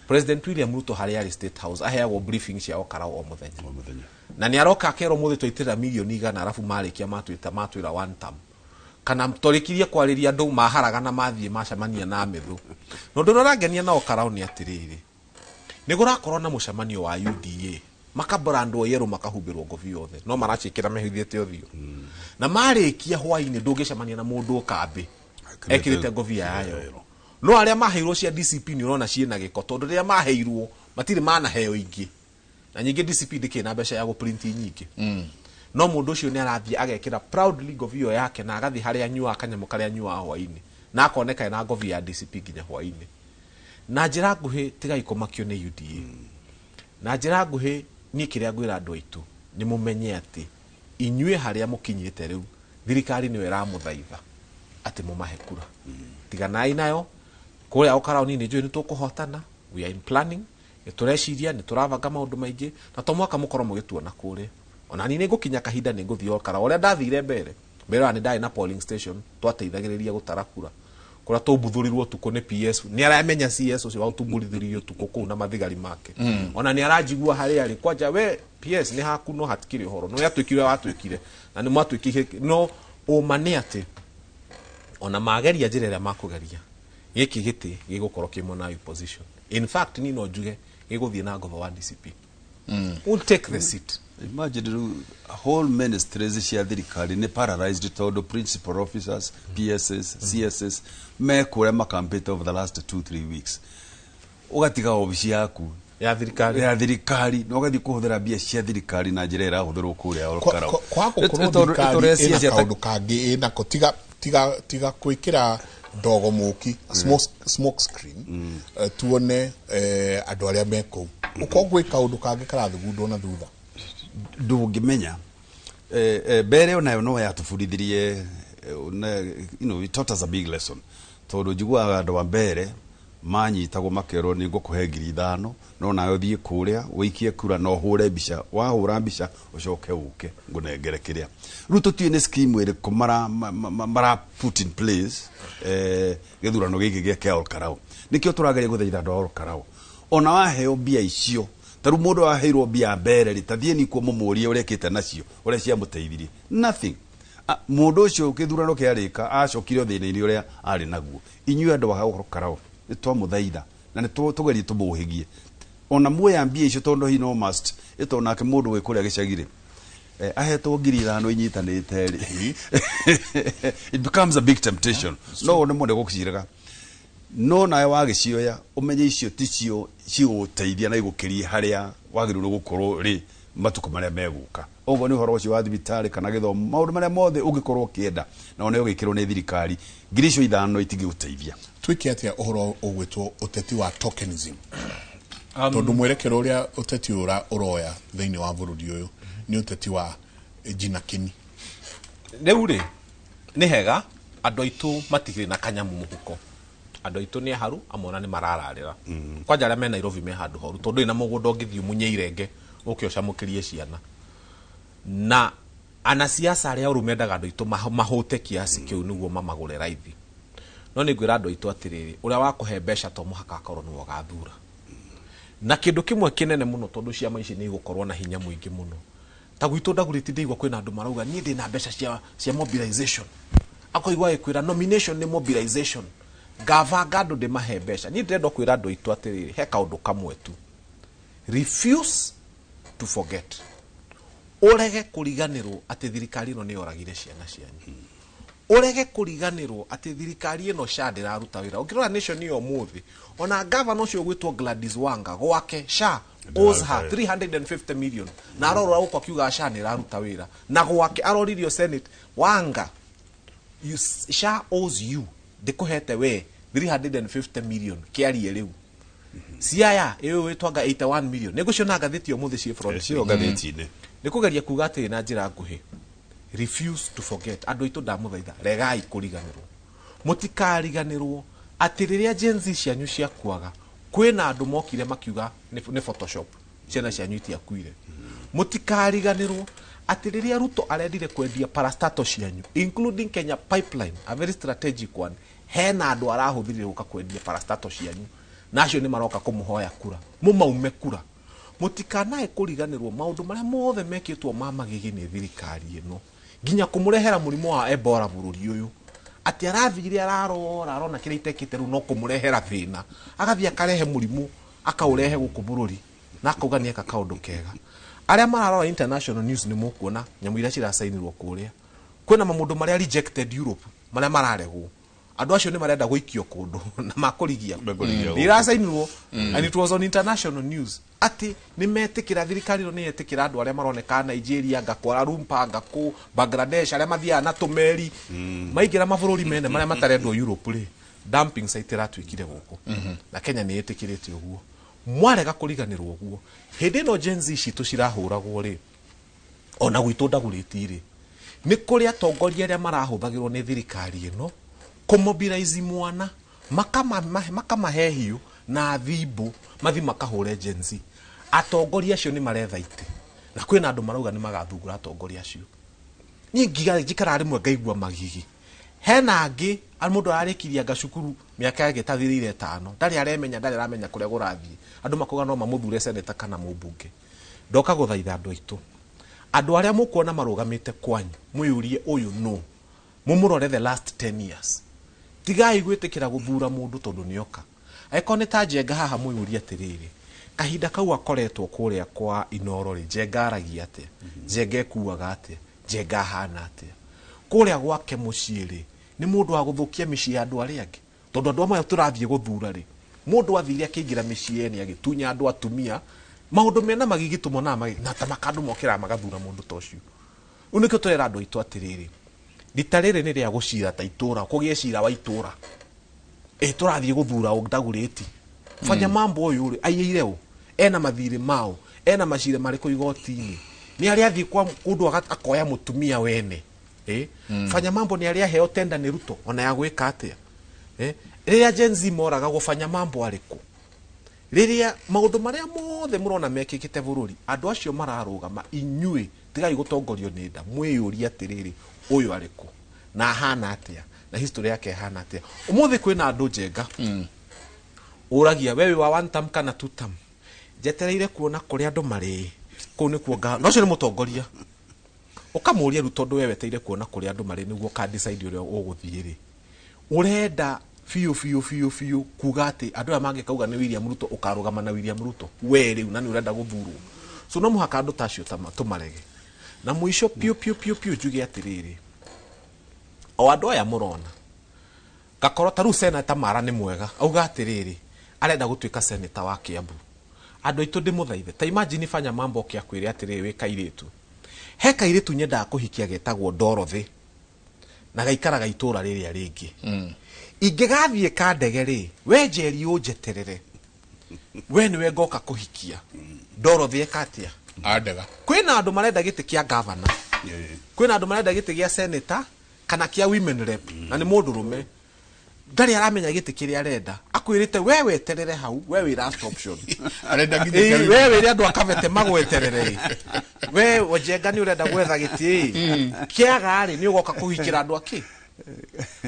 President William Ruto harĩa arĩ State House aheagwo briefing cia o Karau o mũthenya. O mũthenya. Na nĩ aroka akerwo mũthĩ twaitĩrĩra mirioni 100, arabu marĩkia matwĩta matwĩra one term, kana tũrĩkirie kwarĩria andũ maharaga na mathiĩ macemania na mĩthũ. Na ũndũ ũrĩa ũrangenia nao Karau nĩ atĩrĩrĩ, nĩ gũrakorwo na mũcemanio wa UDA, makabrandwo yerũ, makahumbĩrwo ngobi yothe, no maraciĩkĩra mehithĩte ũthiũ, na marĩkia hwainĩ ndũngĩcemania na mũndũ kambĩ ekĩrĩte ngobia ya yerũ. No arĩa maheirwo cia DCP nĩ ũrona ciĩna gĩko, tondũ rĩrĩa maheirwo matirĩ manaheo ingĩ, na nyingĩ DCP ndĩkĩrĩ na mbeca ya gũprinti nyingĩ. No mũndũ ũcio nĩ arathiĩ agekĩra proudly ngobia ĩyo yake na agathiĩ harĩa anyuaga kanyamũ karĩa anyuaga hwainĩ, na akoneka ena ngobia ya DCP nginya hwainĩ. Na njĩra nguhĩ, tigai kũmakio nĩ UDA. Na njĩra nguhĩ, niĩ kĩrĩa ngwĩra andũ aitũ nĩ mũmenye atĩ inyuĩ harĩa mũkinyĩte rĩu, thirikari nĩyo ĩramũthaitha atĩ mũmahe kura. Tiganai nayo kũrĩa Ũkarau. Niĩ nĩ njũĩ nĩ tũkũhotana. We are in planning, nĩ tũreciria, nĩ tũrabanga maũndũ maingĩ, na to mwaka mũkorwo mũgĩtuona kũrĩa. Ona niĩ nĩ ngũkinya kahinda nĩ ngũthiĩ Ũkarau ũrĩa ndathire mbere. Mbere wa nĩ ndarĩ na polling station twateithagĩrĩria gũtara kura, kũrĩa tũmbuthũrirwo ũtukũ nĩ PS. Nĩ aramenya CS ũcio watũmbuthũririe ũtukũ kũu na mathigari make. Ona nĩ aranjigua harĩa arĩ kwanja. We PS, nĩ haku, no hatikĩrĩ ũhoro no yatuĩkire watuĩkire na nĩ mwatuĩkire. No ũma nĩ atĩ ona mageria njĩra ĩrĩa makũgeria, gĩkĩ gĩtĩ gĩgũkorwo kĩ mwena wa opposition. In fact, niĩ no njuge gĩgũthiĩ na ngotho wa DCP. We'll take the seat. Imagine rĩu whole ministries cia thirikari nĩ paralyzed tondũ principal officers, PSs, CSs me kũrĩa makampĩte over the last 2-3 weeks. Ũgatiga obici yaku ya thirikari ya thirikari na ũgathiĩ kũhũthĩra mbia cia thirikari na njĩra ĩrahũthĩrwo kũrĩa Karau. Kwa gũkorwo thirikari ĩna kaũndũ kangĩ ĩnako tiga gwĩkĩra ndogo mũki smoke screen, tuone andũ arĩa me kũu, ũkorwo gwĩ kaũndũ kangĩ karathugundwo na thutha. Ndũngĩmenya. Mbere onayo no yatũbundithirie, it taught us a big lesson, tondũ njiguaga andũ a mbere manyitagwo makerwo nĩ ngũkũhe 5,000, no nawe ũthiĩ kũrĩa ũikie kura na ũhũre mbica, wahũra mbica ũcoke ũke ngũnengere kĩrĩa. Rĩu tũtiũĩ nĩ scheme ĩrĩkũ mara put in place gĩthurano gĩkĩ gĩa kĩa Olkarau. Nĩkĩo tũrageria gũthaitha andũ a Olkarau, ona waheo mbia icio, ta rĩu mũndũ waheirwo mbia mbere rĩ, ta thiĩ nikuo mũmũrie ũrĩa ekĩte nacio, ũrĩa ciamũteithirie. Nothing. Mũndũ ũcio gĩthurano kĩarĩka acokire thĩna-inĩ ũrĩa arĩ naguo. Inyuĩ andũ a Olkarau nĩ twamũthaitha na nĩ tũgerie tũmũhĩgie, ona muoya mbia icio, tondũ he no must ĩto nake mũndũ wĩ kũrĩa gĩcagi-rĩ, ahetwo 5,000 inyitanĩte rĩ, it becomes a big temptation. No wone mũndũ gũcirega, no nawe wagĩcioya ũmenye icio ticio cigũgũteithia na igũkĩrie harĩa wagĩrĩirwo gũkorwo rĩ matukũ marĩa megũka. Ũguo nĩ ũhoro ũcio wa thibitarĩ kana gĩthomo, maũndũ marĩa mothe ũngĩkorwo ũkĩenda na one ũgĩkĩrwo nĩ thirikari, 5,000 itingĩgũteithia. Twĩke atĩa ũhoro ũgwĩtwo ũteti wa tokenism? Tondũ mwerekero ũrĩa ũteti ũroya thĩinĩ wa bũrũri ũyũ nĩ ũteti wa jina kĩni. Rĩu rĩ, nĩ hega andũ aitũ matigire na kanyamu mũhuko. Andũ aitũ nĩ aharu, amwe ona nĩ marararĩra. Kwanja arĩa me Nairobi me handũ horu, tondũ ndũrĩ na mũgũnda ũngĩthiĩ ũmunye irenge ũke ũcamũkĩrie ciana. Na anasiasa arĩa oru mendaga andũ aitũ mahũte kiasi kĩu nĩguo mamagũre raithi. No nĩ ngwĩra andũ aitũ atĩrĩrĩ, ũrĩa wakũhe mbeca to mũhaka akorwo nĩwe ũgathura. Na kĩndũ kĩmwe kĩnene mũno, tondũ ciama ici nĩ igũkorwo na hinya mũingĩ mũno, ta gwitũ Ndagurĩti ndĩigua kwĩna andũ marauga niĩ ndĩna mbeca cia mobilization, akoigua agĩkwĩra nomination nĩ mobilization, ngabanga andũ ndĩmahe mbeca. Niĩ ndĩrenda kwĩra andũ aitũ atĩrĩrĩ, he kaũndũ kamwe tu, refuse to forget. Ũrege kũriganĩrwo atĩ thirikari ĩno nĩ yoragire ciana cianyu. Ũrege kũriganĩrwo atĩ thirikari ĩno SHA ndĩraruta wĩra. Ũngĩrora Nation ĩyo ũmũthĩ, ona gavana ũcio ũgwĩtwo Gladys Wanga gwake SHA owes her 350 million, na arorora gũkũ akiuga SHA nĩ ĩraruta wĩra, na gwake aroririo Senate, Wanga, you, SHA owes you, ndĩkũhete we 350 million, kĩarie rĩu. Siaya ĩyo wĩtwanga 81 million, nĩ ngũciona ngathĩti ũmũthĩ ciĩ front Cio page. Ngathĩti-inĩ. Nĩ kũgeria kuga atĩrĩ na njĩra nguhĩ, refuse to forget. Andũ aitũ, ndamũthaitha, regai kũriganĩrwo. Mũtikariganĩrwo atĩ rĩrĩa Gen Z cianyu ciakuaga, kwĩna andũ mokire makiuga nĩ Photoshop, ciana cianyu itiakuire. Mũtikariganĩrwo atĩ rĩrĩa Ruto arendire kwendia parastatal cianyu, including Kenya Pipeline, a very strategic one, hena andũ arahũthĩrire gũka kwendia parastatal cianyu, na acio nĩ maroka kũmũhoya kura, mũmaume kura. Mũtikanae kũriganĩrwo maũndũ marĩa mothe mekĩtwo ma magigi nĩ thirikari ĩno, nginya kũmũrehera mũrimũ wa Ebola bũrũri ũyũ, atĩ arathire ararora arona kĩrĩa itekĩte rĩu no kũmũrehera thĩna, agathiĩ akarehe mũrimũ akaũrehe gũkũ bũrũri na akauga nĩ eka kaũndũ kega. Arĩa mararora international news nĩ mũkuona nyamũ iria ciracainirwo kũrĩa, kwĩna maũndũ marĩa rejected Europe, marĩa mararegwo. Andũ acio nĩ marenda gũikio kũndũ na makũrigia. Makũrigia Nĩ iracainirwo and it was on international news atĩ nĩ metĩkĩra, thirikari ĩno nĩ yetĩkĩra andũ arĩa maroneka Nigeria, nga Kuala Lumpur, nga kũ Bangladesh, arĩa mathiaga na tũmeri maingĩra mabũrũri mene marĩa matarendwo Europe rĩ, dumping site ĩratuĩkire gũkũ na Kenya nĩ ĩtĩkĩrĩte ũguo. Mwarega kũriganĩrwo ũguo, hĩndĩ ĩno Gen Z citũ cirahũragwo rĩ, ona gwitũ Ndagurĩti rĩ, nĩ kũrĩ atongoria arĩa marahũthagĩrwo nĩ thirikari ĩno kũmobilize mwana, makamahe hiũ na thimbũ mathi makahũre Gen Z. Atongoria acio nĩ maretha itĩ, na kwĩna andũ marauga nĩ magathungura atongoria acio. Niĩ ngiga njikaraga rĩmwe ngaigua magigi. Hena angĩ mũndũ ararĩkirie anga cukuru mĩaka yake ĩtathirĩire 5, ndarĩ aremenya, ndarĩ aramenya kũrĩa kũrathiĩ, andũ makauga no mamũthure seneta kana mũmbunge. Ndoka gũthaitha andũ aitũ, andũ arĩa mũkuona marũgamĩte kwanyu, mwĩyũrie ũyũ nũ, mũmũrore the last 10 years. Tigai gwĩtĩkĩra gũthura mũndũ tondũ nĩoka. Angĩkorwo nĩ ta Njenga haha, mwĩyũrie atĩrĩrĩ, kahinda kau akoretwo kũrĩa kwa Inoro rĩ, Njenga aragia atĩa? Njenga ekuaga atĩa? Njenga ahana atĩa kũrĩa gwake mũciĩ rĩ? Nĩ mũndũ wa gũthũkia mĩciĩ ya andũ arĩa angĩ? Tondũ andũ amwe tũrathiĩ gũthura rĩ, mũndũ athire akĩingĩra mĩciĩ ene agĩtunya andũ atumia, maũndũ mena magigi tũmonaga na ta makandũ mokĩraga magathura mũndũ ta ũcio. Rĩu nĩkĩo tũrera andũ aitũ atĩrĩrĩ, rita rĩrĩ nĩ rĩa gũcira ta itũra, kũgĩe cira wa itũra. Ĩ tũrathiĩ gũthura ũ Ndagurĩti fanya mambo ũyũ rĩ, aiyĩire ũ, ena mathirĩ mao, ena macira marĩkũ igoti-inĩ? Nĩ arĩa athiĩ kwa kũndũ akoya mũtumia wene. Fanya Mambo nĩ arĩa aheo tenda nĩ Ruto ona ya gwĩka atĩa. Rĩrĩa Gen Z moragagwo, Fanya Mambo arĩkũ? Rĩrĩa maũndũ marĩa mothe mũrona mekĩkĩte bũrũri, andũ acio mararũgama, inyuĩ tigai gũtongorio nĩ nda, mwĩyũrie atĩrĩrĩ, ũyũ arĩkũ na ahana atĩa na history yake ĩhana atĩa? Ũmũthĩ kwĩna andũ njenga ũragia we wĩ wa one term kana two term. Njetereire kuona kũrĩa andũ marĩ kũu nĩkuo nga no ũcio nĩ mũtongoria ũkamũria rĩu, tondũ we weteire kuona kũrĩa andũ marĩ nĩguo ũka decide ũrĩa ũgũthiĩ rĩ, ũrenda biũ biũ biũ biũ kuga atĩ andũ aya mangĩkauga nĩ William Ruto, ũkarũgama na William Ruto we rĩu na nĩ ũrenda gũthurwo? So no mũhaka andũ ta acio tũmarege. Na mũico piũ piũ piũ piũ, njuge atĩrĩrĩ, o andũ aya mũrona gakorwo ta rĩu Seneta Mara nĩ mwega, auga atĩrĩrĩ, arenda gũtuĩka seneta wa Kiambu. Andũ aitũ, ndĩmũthaithe, ta imagine Fanya Mambo oke akwĩre atĩrĩrĩ, wĩ kairĩtu, he kairĩtu nyendaga kũhikia getagwo Dorothy na gaikaraga itũra rĩrĩa rĩngĩ, ingĩgathiĩ kandege rĩ, we Njeri ũnjeterere, we nĩwe ngoka kũhikia. Dorothy eka atĩa? Andega. Kwĩna andũ marenda gĩtĩ kĩa gavana, kwĩna andũ marenda gĩtĩ gĩa senator kana kĩa women rep, na nĩ mũndũrũme ndarĩ aramenya gĩtĩ kĩrĩa arenda, akwĩrĩte we weterere hau, we wĩ last option. Arenda nginya we wĩre andũ akabete magweterere ĩ. We Njenga nĩ ũrenda gwetha gĩtĩ ĩ, kĩaga rĩ, nĩ ũgoka kũhikĩra andũ akĩ.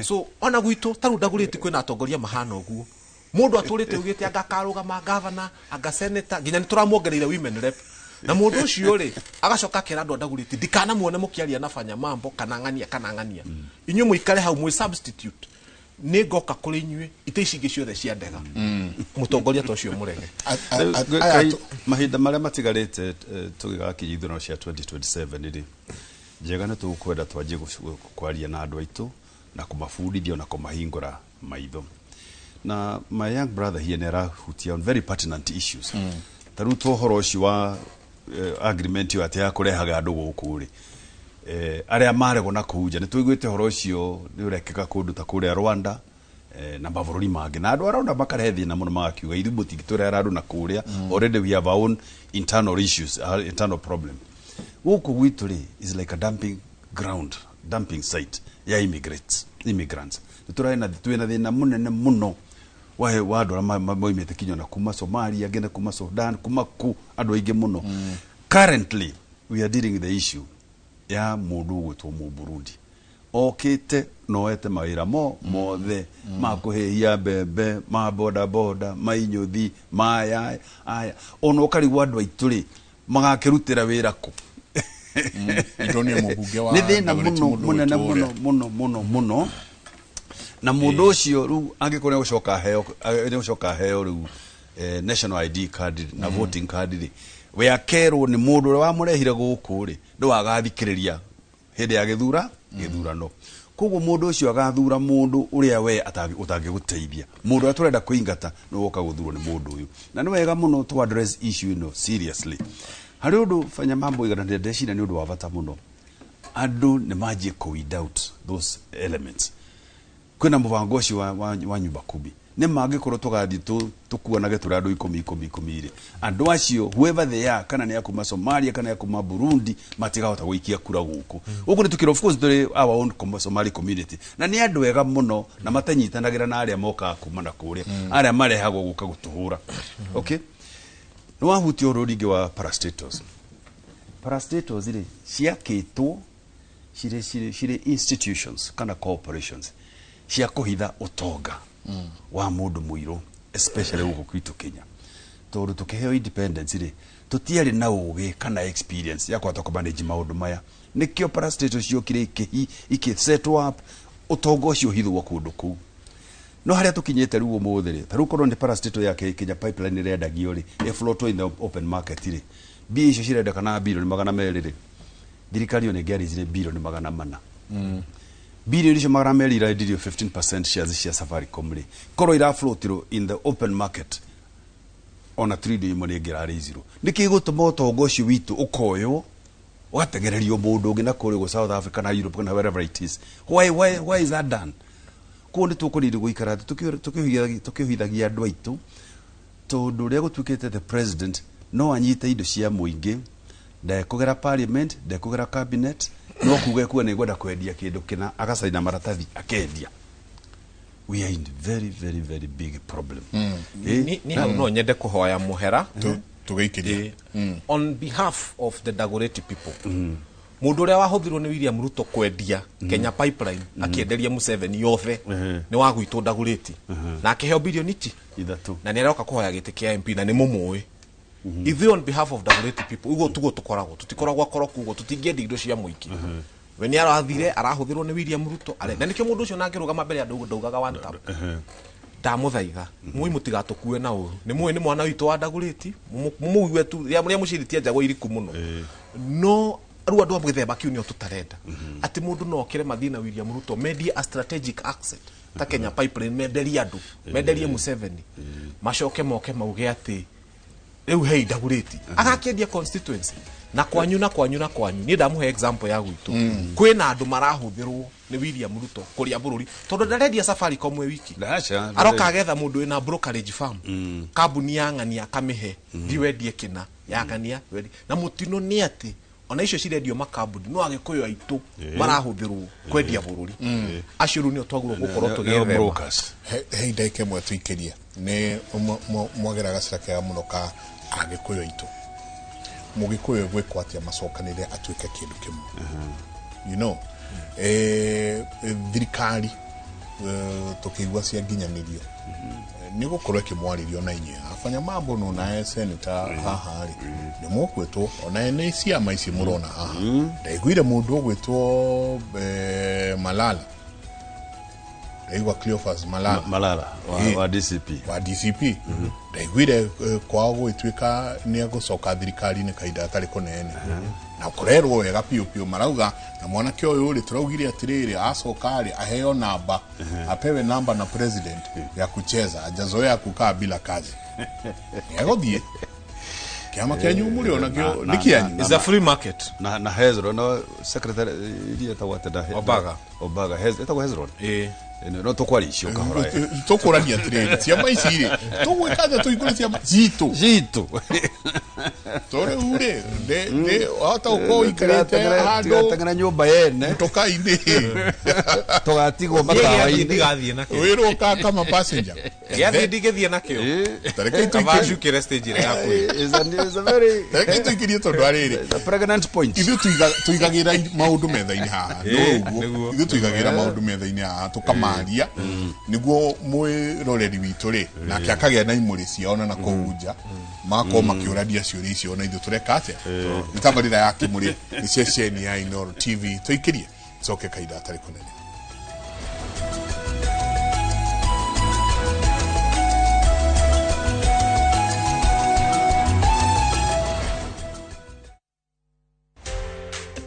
So ona gwitũ ta rĩu Ndagũrĩti kwĩna atongoria mahana ũguo, mũndũ atũrĩte ugĩte anga akarũgama gavana, anga senator, nginya nĩ tũramuongereire women rep, na mũndũ ũcio rĩ, agacoka akera andũ a Ndagũrĩti, ndikanamuone mũkĩaria na Fanya Mambo kana ng'ania kana ng'ania, inyuĩ mũikare hau mwĩ substitute, nĩ ngoka kũrĩ inyuĩ ite ici ingĩ ciothe cia ndega. Mũtongoria ta ũcio mũrege. Aya Mahinda marĩa matigarĩte tũgĩgakinya ithurano cia 2027 rĩ, njega nĩ tũkwenda twanjie kwaria na andũ aitũ na kũmabundithia na kũmahingũra maitho. Na my young brother here nĩ arahutia on very pertinent issues, ta rĩu to ũhoro ũcio wa agreement ĩyo atĩ ya kũrehaga andũ gũkũ rĩ, arĩa maregwo na kũu nja. Nĩ tũiguĩte ũhoro ũcio nĩ ũrekĩka kũndũ ta kũrĩa Rwanda na mabũrũri mangĩ, na andũ arona makarehe thĩna mũno, magakiuga ithuĩ mũtingĩtũrehera andũ na kũrĩa, already we have our own internal issues, our internal problem. Gũkũ gwitũ rĩ is like a dumping ground, dumping site ya immigrants. Nĩ tũrarĩ na twĩna thĩna mũnene mũno wa andũ arĩa moimĩte kinya na kuma Somalia, angĩ na kuma Sudan, kuma ku andũ aingĩ mũno. Currently we are dealing with the issue ya mũndũ ũgwĩtwo Mũburundi okĩte noete mawĩra mo mothe ma kũhĩhia mbembe, ma boda boda, ma inyũthi, maya aya, ona ũkarigwo andũ aitũ rĩ magakĩrutĩra wĩra kũ? Ndonire mũmbunge wa Nĩ thĩna Dagoretti, mũno mũndũ mũnene ũgwĩtwo mũno ũrĩa. Mũno mũno mũno. Na mũndũ ũcio rĩu angĩkorwo nĩgũcoka aheo rĩu national ID card na voting card rĩ, we akerwo nĩ mũndũ ũrĩa wamũrehire gũkũ rĩ, ndũagathikĩrĩria hĩndĩ ya gĩthurano. Koguo mũndũ ũcio agathura mũndũ ũrĩa we ũtangĩgũteithia, mũndũ ũrĩa tũrenda kũingata nĩ woka gũthurwo nĩ mũndũ ũyũ. Na nĩ wega mũno to address issue ĩno seriously. Harĩ ũndũ Fanya Mambo igana ndeciria nĩ ũndũ wa bata mũno, andũ nĩ manjie kũ weed out those elements. Kwĩna mũbango ũcio wa nyumba kumi, nĩ mangĩkorwo tũgathiĩ tũkuanage tũrĩ andũ ikũmi ikũmi ikũmi rĩ, andũ acio whoever they are, kana nĩ akuma Somalia kana nĩ akuma Burundi, matigahota gũikia kura gũkũ. Gũkũ nĩ tũkĩra, of course tũrĩ our own Somali community, na nĩ andũ ega mũno na matanyitanagĩra na arĩa mokaga kuma na kũrĩa, arĩa marehagwo gũka gũtũhũra. Okay, nĩ wahutia ũhoro rĩngĩ wa parastatals. Parastatals rĩ ciakĩtwo cirĩ institutions kana corporations cia kũhitha ũtonga wa mũndũ mũirũ, especially gũkũ gwitũ Kenya, tondũ tũkĩheo independence rĩ, tũtiarĩ na ũgĩ kana experience ya kũhota kũmanage maũndũ maya. Nĩkĩo parastatals ciokire ikĩ set up ũtonga ũcio ũhithwo kũndũ kũu. No harĩa tũkinyĩte rĩu ũmũthĩ rĩ, ta rĩu korwo nĩ parastatal ya Kenya Pipeline ĩrendagio rĩ, ĩflotwo in the open market rĩ, mbia icio cirendekana 200 million rĩ, thirikari ĩyo nĩ ĩngĩarĩcire 400 billion. Bilioni icio 200 irendirio 15% shares cia Safaricom rĩ, korwo iraflotirwo in the open market, ona 1 trillion nĩ ĩngĩrarĩcirwo. Nĩkĩ gũtũma ũtonga ũcio witũ ũkoywo ũgatengererio mũndũ ũngĩ na kũrĩa ũguo South Africa na Europe na wherever it is? Why is that done? Koguo nĩ tũkũriri gũikara thĩ tũkĩohithagia andũ aitũ, tondũ ũrĩa gũtuĩkĩte the president no anyite indo cia mũingĩ. Ndekũgera parliament, ndekũgera cabinet, no kuga kuga nĩ ngwenda kwendia kĩndũ kĩna, agacaina maratathi akendia. We are in very very very big problem. Ni hau no nyende kũhoya mũhera tũgĩikĩria on behalf of the Dagoretti people. Mũndũ ũrĩa wahũthirwo nĩ William Ruto kwendia Kenya Pipeline akĩenderia Museveni yothe nĩ wa gwitũ Dagoretti, na akĩheo bilioni ti 3, na nĩ aroka kũhoya gĩtĩ kĩa MP na nĩ mũmũĩ. Ithuĩ on behalf of Dagoretti people uguo tuguo tũkoragwo, tũtikoragwo akoroku ũguo, tũtingĩendia indo cia mũingĩ. We nĩ arathire arahũthĩrwo nĩ William Ruto, na nĩkĩo mũndũ ũcio nangĩrũgama mbere ya andũ ndaugaga one tap. Ndamũthaitha mũi mũtigatũkue na ũru, nĩ mũĩ nĩ mwana witũ wa Dagoretti, mũmũigue tu rĩa mũciritie njagũ iriku mũno, no rĩu andũ a gĩthemba kĩu nĩo tũtarenda, atĩ mũndũ no okĩre mathiĩ na William Ruto mendie a strategic asset ta Kenya Pipeline, menderie andũ, menderie Museveni, macoke moke mauge atĩ rĩu hei Dagoretti agakĩendia constituency na kwanyu na kwanyu na kwanyu. Niĩ ndamũhe example ya gwitũ, kwĩna andũ marahũthĩrwo nĩ William Ruto kũrĩa bũrũri tondũ ndarendia Safaricom ĩ wiki, aroka agetha mũndũ wĩna brokerage firm, kambuni ya ng'ania akamĩhe thiĩ wendie kĩna ya ng'ania wendie. Na mũtino nĩ atĩ ona icio cirendio makambuni no Agĩkũyũ aitũ marahũthĩrwo kwendia bũrũri, acio rĩu nĩo twagĩrĩirwo gũkorwo tũgĩethema. Hei ndagĩka ĩmwe tũikĩrie, nĩ mwagera gacĩra kega mũno ka Agĩkũyũ aitũ. Mũgĩkũyũ gwĩkwo atĩa macokanĩre atuĩke kĩndũ kĩmwe? You know, thirikari tũkĩigua cia nginyanĩrio nĩ gũkorwo ĩkĩmwarĩrio na inyuĩ afanya mambo no naye senator haha rĩ nĩ mũgwĩtwo ona nĩ ciama ici mũrona haha. Ndaiguire mũndũ ũgwĩtwo Malala, ndaigua Cleophas Malala, Malala wa DCP, wa DCP. Ndaiguire kwao gũgĩtuĩka nĩ egũcoka thirikari-inĩ kahinda gatarĩ kũnene, na kũrerwo wega piũ piũ marauga na mwanake ũyũ rĩ tũraugire atĩrĩrĩ acoka rĩ aheo namba, apewe namba na president ya kucheza, ajazoea kukaa bila kazi. Nĩegũthiĩ kĩama kĩanyu mũrĩ ona kĩo nĩ kĩanyu. It's a free market. Na Hezron no secretary iria etagwo atĩ Obaga, Obaga etagwo Hezron no tũkwaria icio kahora tũkũrania atĩrĩrĩ ciama ici rĩ tũgwĩka atĩa tũhingũre ciama citũ citũ to rĩu rĩ nĩ wahota gũkorwo ũikarĩte handũ tigateng'era nyũmba yene tũka-inĩ tũgatigwo matawa-inĩ ndigathiĩ nakĩo wĩrwo ka kama passenger gĩathiĩ ndigĩthiĩ nakĩo tareke kabacukĩre stage ĩrĩa yakuĩ. Is a very tareke tũikĩrie tondũ arĩrĩ a pregnant point. Ithuĩ tũigagĩra maũndũ metha-inĩ haha, nĩ ũguo ithuĩ tũigagĩra maũndũ metha-inĩ haha tũkamaria nĩguo mwĩroreri witũ rĩ nake akagĩa na imũrĩ ciao na nakũu nja magakorwo makĩũrania ciũria icio na ithuĩ tũreka atĩa. Nĩ tabarĩra ya Kĩmũrĩ, nĩ ceceni ya Inooro TV. Tũikĩrie coke kahinda gatarĩ kũnene.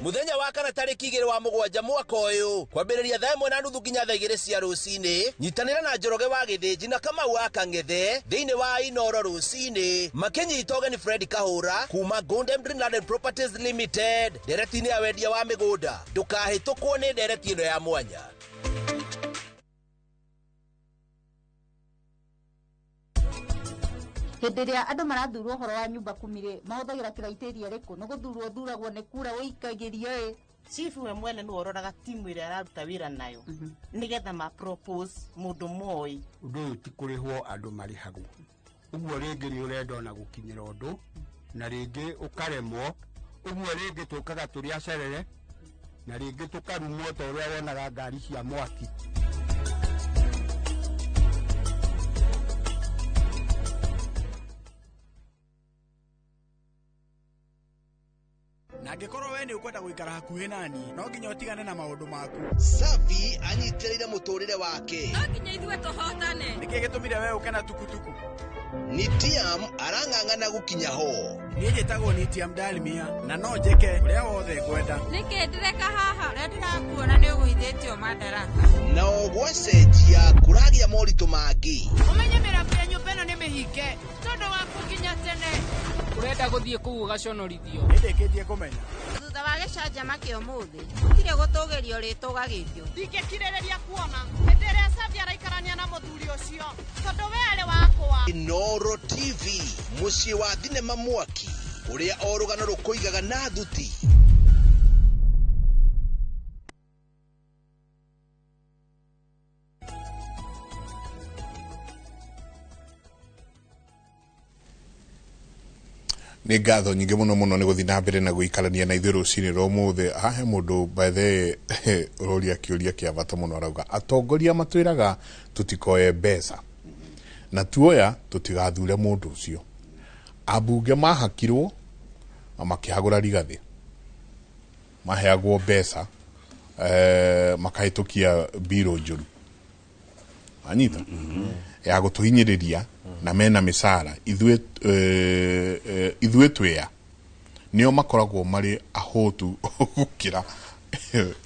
Muthenya wa kana tarĩki 2 wa mũgwanja mwaka ũyũ kwambĩrĩria thaa 1:30 nginya thaa 2 cia rũcinĩ, nyitanĩra na Njoroge wa Gĩthĩnji na Kamau wa Kang'ethe thĩinĩ wa Inooro rũcinĩ makĩnyita ũgeni Fred Kahũra kuma Golden Dreamland and Properties Limited ndereti-inĩ ya wendia wa mĩgũnda. Ndũkahĩtũkwo nĩ ndereti ĩno ya mwanya. Hĩndĩ ĩrĩa andũ marathurwo ũhoro wa nyumba kumi rĩ, mahũthagĩra criteria ĩrĩkũ? Nĩ gũthurwo thuragwo nĩ kura ũikagĩrio ĩ? Chief we mwene nĩwe ũroraga timu ĩrĩa araruta wĩra nayo nĩgetha ma propose mũndũ moĩ. Ũndũ ũyũ ti kũrĩhwo andũ marĩhagwo, ũguo rĩngĩ nĩ ũrenda ona gũkinyĩra ũndũ na rĩngĩ ũkaremwo, ũguo rĩngĩ tũkaga tũrĩ acerere na rĩngĩ tũkarumwo ta ũrĩa wonaga ngari cia mwaki. Na angĩkorwo we nĩ ũkwenda gũikara hakuhĩ nani, no nginya ũtigane na maũndũ maku. Safi anyitĩrĩire mũtũrĩre wake. No nginya ithuĩ tũhotane. Nĩkĩ gĩtũmire we ũke na tukutuku? Nitiam arang'ang'ana gũkinya ho. Niĩ njĩtagwo Nitiam Dalmia na no njĩke ũrĩa wothe ngwenda. Nĩkĩ ndĩreka haha? Ũrĩa ndĩrakuona nĩ ũgũithĩtio madaraka. Nao gwacenjia kũragĩa moritũ mangĩ. Ũmenye mĩrango ya nyũmba ĩno nĩ mĩhinge tondũ waku nginya tene. Ũrenda gũthiĩ kũu ũgaconorithio. Nĩndĩkĩtie kũmenya. Thutha wa gĩcanjama kĩa ũmũthĩ gũtirĩ gũtũgĩrio rĩtũgagĩrio. Ndingĩkirĩrĩria kuona hĩndĩ ĩrĩa Safi araikarania na mũthuri ũcio tondũ we arĩ wakwa. Inooro TV, mũciĩ wa thinema mwaki. Kũrĩa o rũgano rũkũigaga na thuti. Nĩ ngatho nyingĩ mũno mũno nĩ gũthiĩ na mbere na gũikarania na ithuĩ rũcinĩ rwa ũmũthĩ. Hahe mũndũ by the way ũroria kĩũria kĩa bata mũno, arauga atongoria matwĩraga tũtikoe mbeca na tuoya tũtigathure mũndũ ũcio. Ambunge mahakirwo na makĩhagũra Rigathĩ, maheagwo mbeca makahĩtũkia mbirũ njũru anyita ya gũtũhinyĩrĩria na mena mĩcara. Ithuĩ ithuĩ twĩa nĩo makoragwo marĩ ahũtu gũkĩra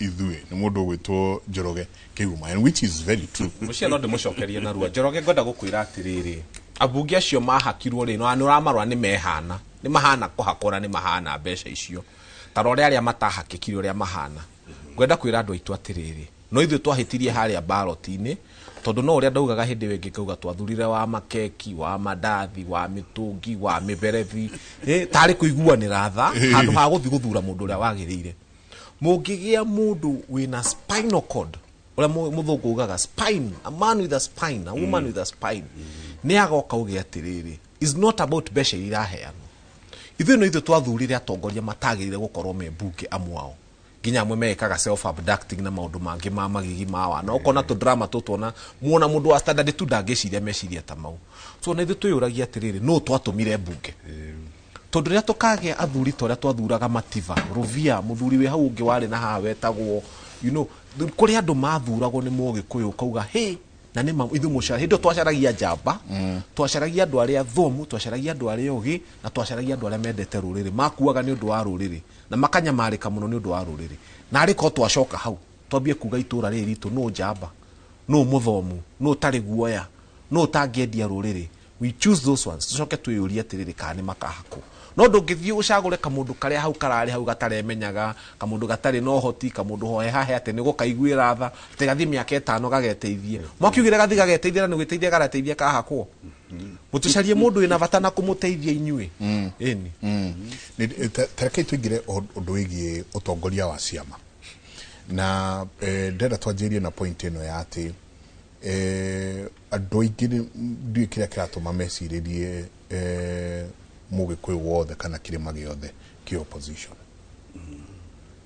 ithuĩ. Nĩ mũndũ ũgwĩtwo Njoroge Kĩguma, and which is very true. Mũcia no ndĩmũcokerie narua. Njoroge, ngwenda gũkwĩra atĩrĩrĩ, ambunge acio mahakirwo rĩ, nĩ ũramarora nĩ mehana, nĩ mahana kũhakwo na nĩ mahana mbeca icio. Ta rora arĩa matahakĩkire ũrĩa mahana. Ngwenda kwĩra andũ aitũ atĩrĩrĩ, no ithuĩ twahĩtirie harĩa ballot-inĩ, tondũ no ũrĩa ndaugaga hĩndĩ ĩyo ĩngĩ ngauga twathurire wa makeki, wa mandathi, wa mĩtũngi, wa mĩberethi, tarĩ kũiguanĩra tha handũ ha gũthiĩ gũthura mũndũ ũrĩa wagĩrĩire. Mũngĩgĩa mũndũ wĩna spinal cord, ũrĩa mũthũngũ ugaga spine, a man with a spine, a woman with a spine, nĩ agoka uge atĩrĩrĩ, is not about mbeca iria iraheanwo. Ithuĩ no ithuĩ twathurire atongoria matagĩrĩire gũkorwo me mbunge, amwe ao nginya amwe mekaga self abducting na maũndũ mangĩ ma magigi ma wana. Ũkona tũ drama tũtũ, muona mũndũ wa standard tu ndangĩciria meciria ta mau. So na ithuĩ twĩyũragia atĩrĩrĩ, nũ twatũmire mbunge? Tondũ rĩrĩa tũkagĩa athuri ta ũrĩa twathuraga Mativa Ruvia, mũthuri wĩ hau ũngĩ warĩ na haha wetagwo, kũrĩ andũ mathuragwo nĩ Mũgĩkũyũ, ũkauga hĩ na nĩ ithuĩ mũcara. Hĩndĩ ĩyo twacaragia njamba, twacaragia andũ arĩa athomu, twacaragia andũ arĩa ogĩ, na twacaragia andũ arĩa mendete rũrĩrĩ, makuaga nĩ ũndũ wa rũrĩrĩ na makanyamarĩka mũno nĩ ũndũ wa rũrĩrĩ. Na arĩ korwo twacoka hau twambie kuga itũra rĩrĩ ritũ, nũ njamba, nũ mũthomu, nũ ũtarĩ guoya, nũ ũtangĩendia rũrĩrĩ, we choose those ones. Tucoke twĩyũrie atĩrĩrĩ, kana nĩ makahakwo. No ndũngĩthiĩ ũcagũre kamũndũ karĩa hau kararĩ hau gataremenyaga, kamũndũ gatarĩ na ũhoti, kamũndũ hohe hahe atĩ nĩ gũkaiguĩra tha, atĩ gathiĩ mĩaka 5 gageteithie. Mwakiugire gathi gageteithie na nĩ gwĩteithia garateithia kahakwo. Mũtũcarie mũndũ wĩna bata na kũmũteithia inyuĩ. Ĩni. Tarekei tũingĩre ũndũ wĩgiĩ ũtongoria wa ciama, na ndĩrenda twanjĩrĩrie na point ĩno ya atĩ andũ aingĩ ndiũĩ kĩrĩa kĩratũma mecirĩrie Mũgĩkũyũ wothe kana kĩrĩma gĩothe kĩ opposition.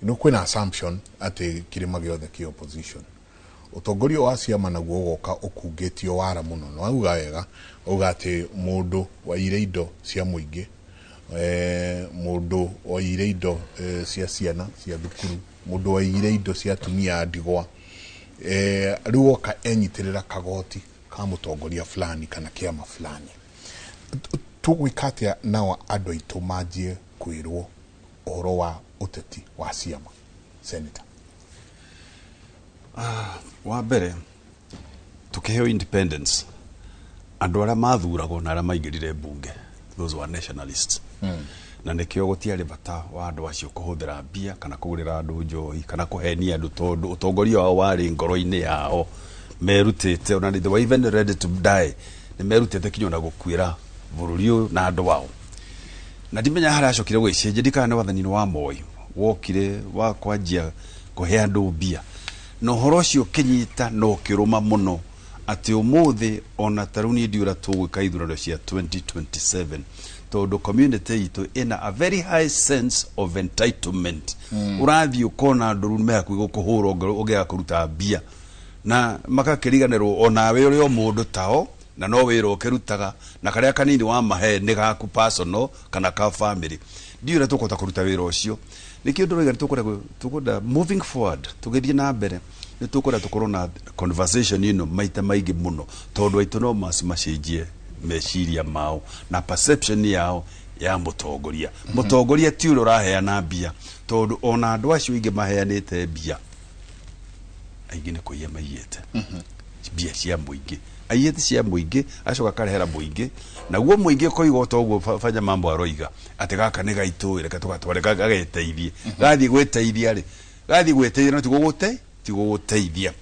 No kwĩna assumption atĩ kĩrĩma gĩothe kĩ opposition. Ũtongoria wa ciama naguo ũgoka ũkungĩtio wara mũno. No auga wega, auga atĩ mũndũ waiyire indo cia mũingĩ, mũndũ waiyire indo cia ciana cia thukuru, mũndũ waiyire indo cia atumia a ndigwa, rĩu oka enyitĩrĩra kagoti ka mũtongoria fulani kana kĩama fulani. Tũgwĩka atĩa nao andũ aitũ manjie kwĩrwo ũhoro wa ũteti wa ciama, Senator? Wa mbere, tukiheo independence, andũ arĩa mathuragwo na arĩa maingĩrire mbunge, those were nationalists. Na nĩkĩo gũtiarĩ bata wa andũ acio kũhũthĩra mbia kana kũgũrĩra andũ njohi kana kũhenia andũ, tondũ ũtongoria wao warĩ ngoro-inĩ yao, merutĩte ona they were even ready to die, nĩ merutĩte kinya ona gũkuĩra bũrũri ũyũ na andũ ao. Na ndimenya harĩa acokire gwĩcenjia, ndikana nĩ wathani-inĩ wa Moi wokire wa kwanjia kũhe andũ mbia, na ũhoro ũcio ũkĩnyita na ũkĩrũma mũno atĩ ũmũthĩ ona ta rĩu niĩ ndiũra tũgwĩka ithurano cia 2027, tondũ community itũ ĩna a very high sense of entitlement. Ũrathiĩ ũkona andũ rĩu me hakuhĩ gũkũhũra ũngĩaga kũruta mbia, na makakĩriganĩrwo onawe ũrĩ o mũndũ tao, na no wĩra ũkĩrutaga, na karĩa kanini wa mahe nĩ gaku personal kana ka family. Ndiũĩ ũrĩa tũkũhota kũruta wĩra ũcio. Nĩkĩo ndĩroiga nĩ tũkwenda moving forward, tũgĩthiĩ na mbere, nĩ tũkwenda tũkorwo na conversation ĩno maita maingĩ mũno, tondũ aitũ no macenjie meciria mao na perception yao ya mũtongoria. Mũtongoria ti ũrĩa ũraheana mbia, tondũ ona andũ acio aingĩ maheanĩte mbia, aingĩ nĩ kũiya maiyĩte mbia cia mũingĩ, aiyĩte cia mũingĩ, acoka akarehera mũingĩ, naguo mũingĩ ũkoiga o ta ũguo Fanya Mambo aroiga atĩ gaka nĩ gaitũ, reke tũgatware gageteithie. Gathiĩ gwĩteithia rĩ, gathiĩ gwĩteithia no ti gũgũteithia.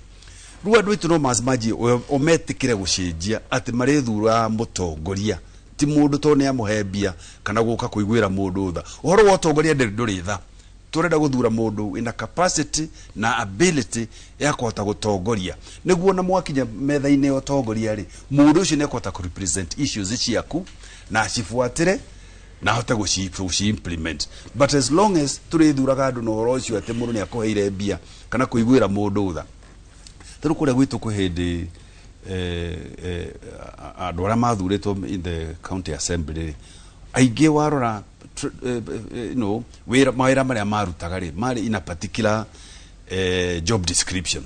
Rĩu andũ aitũ no manjie ũmetĩkĩre gũcenjia atĩ marĩthuraga mũtongoria Ti mũndũ tondũ nĩ amũhe mbia kana gũka kũiguĩra mũndũ tha. Ũhoro wa ũtongoria ndũrĩ tha. Tũrenda gũthura mũndũ wĩna capacity na ability ya kũhota gũtongoria, nĩguo na mwakinya metha-inĩ ya ũtongoria rĩ, mũndũ ũcio nĩ ekũhota kũ represent issues ciaku na acibuatĩre na ahote gũci implement. But as long as tũrĩthuraga andũ na ũhoro ũcio atĩ mũndũ nĩ akũheire mbia kana kũiguĩra mũndũ tha, tarĩu kũrĩa gwitũ kwĩ hĩndĩ andũ arĩa mathurĩtwo in the county assembly rĩ, aingĩ warora wĩra, mawĩra marĩa marutaga rĩ, marĩ in a particular job description,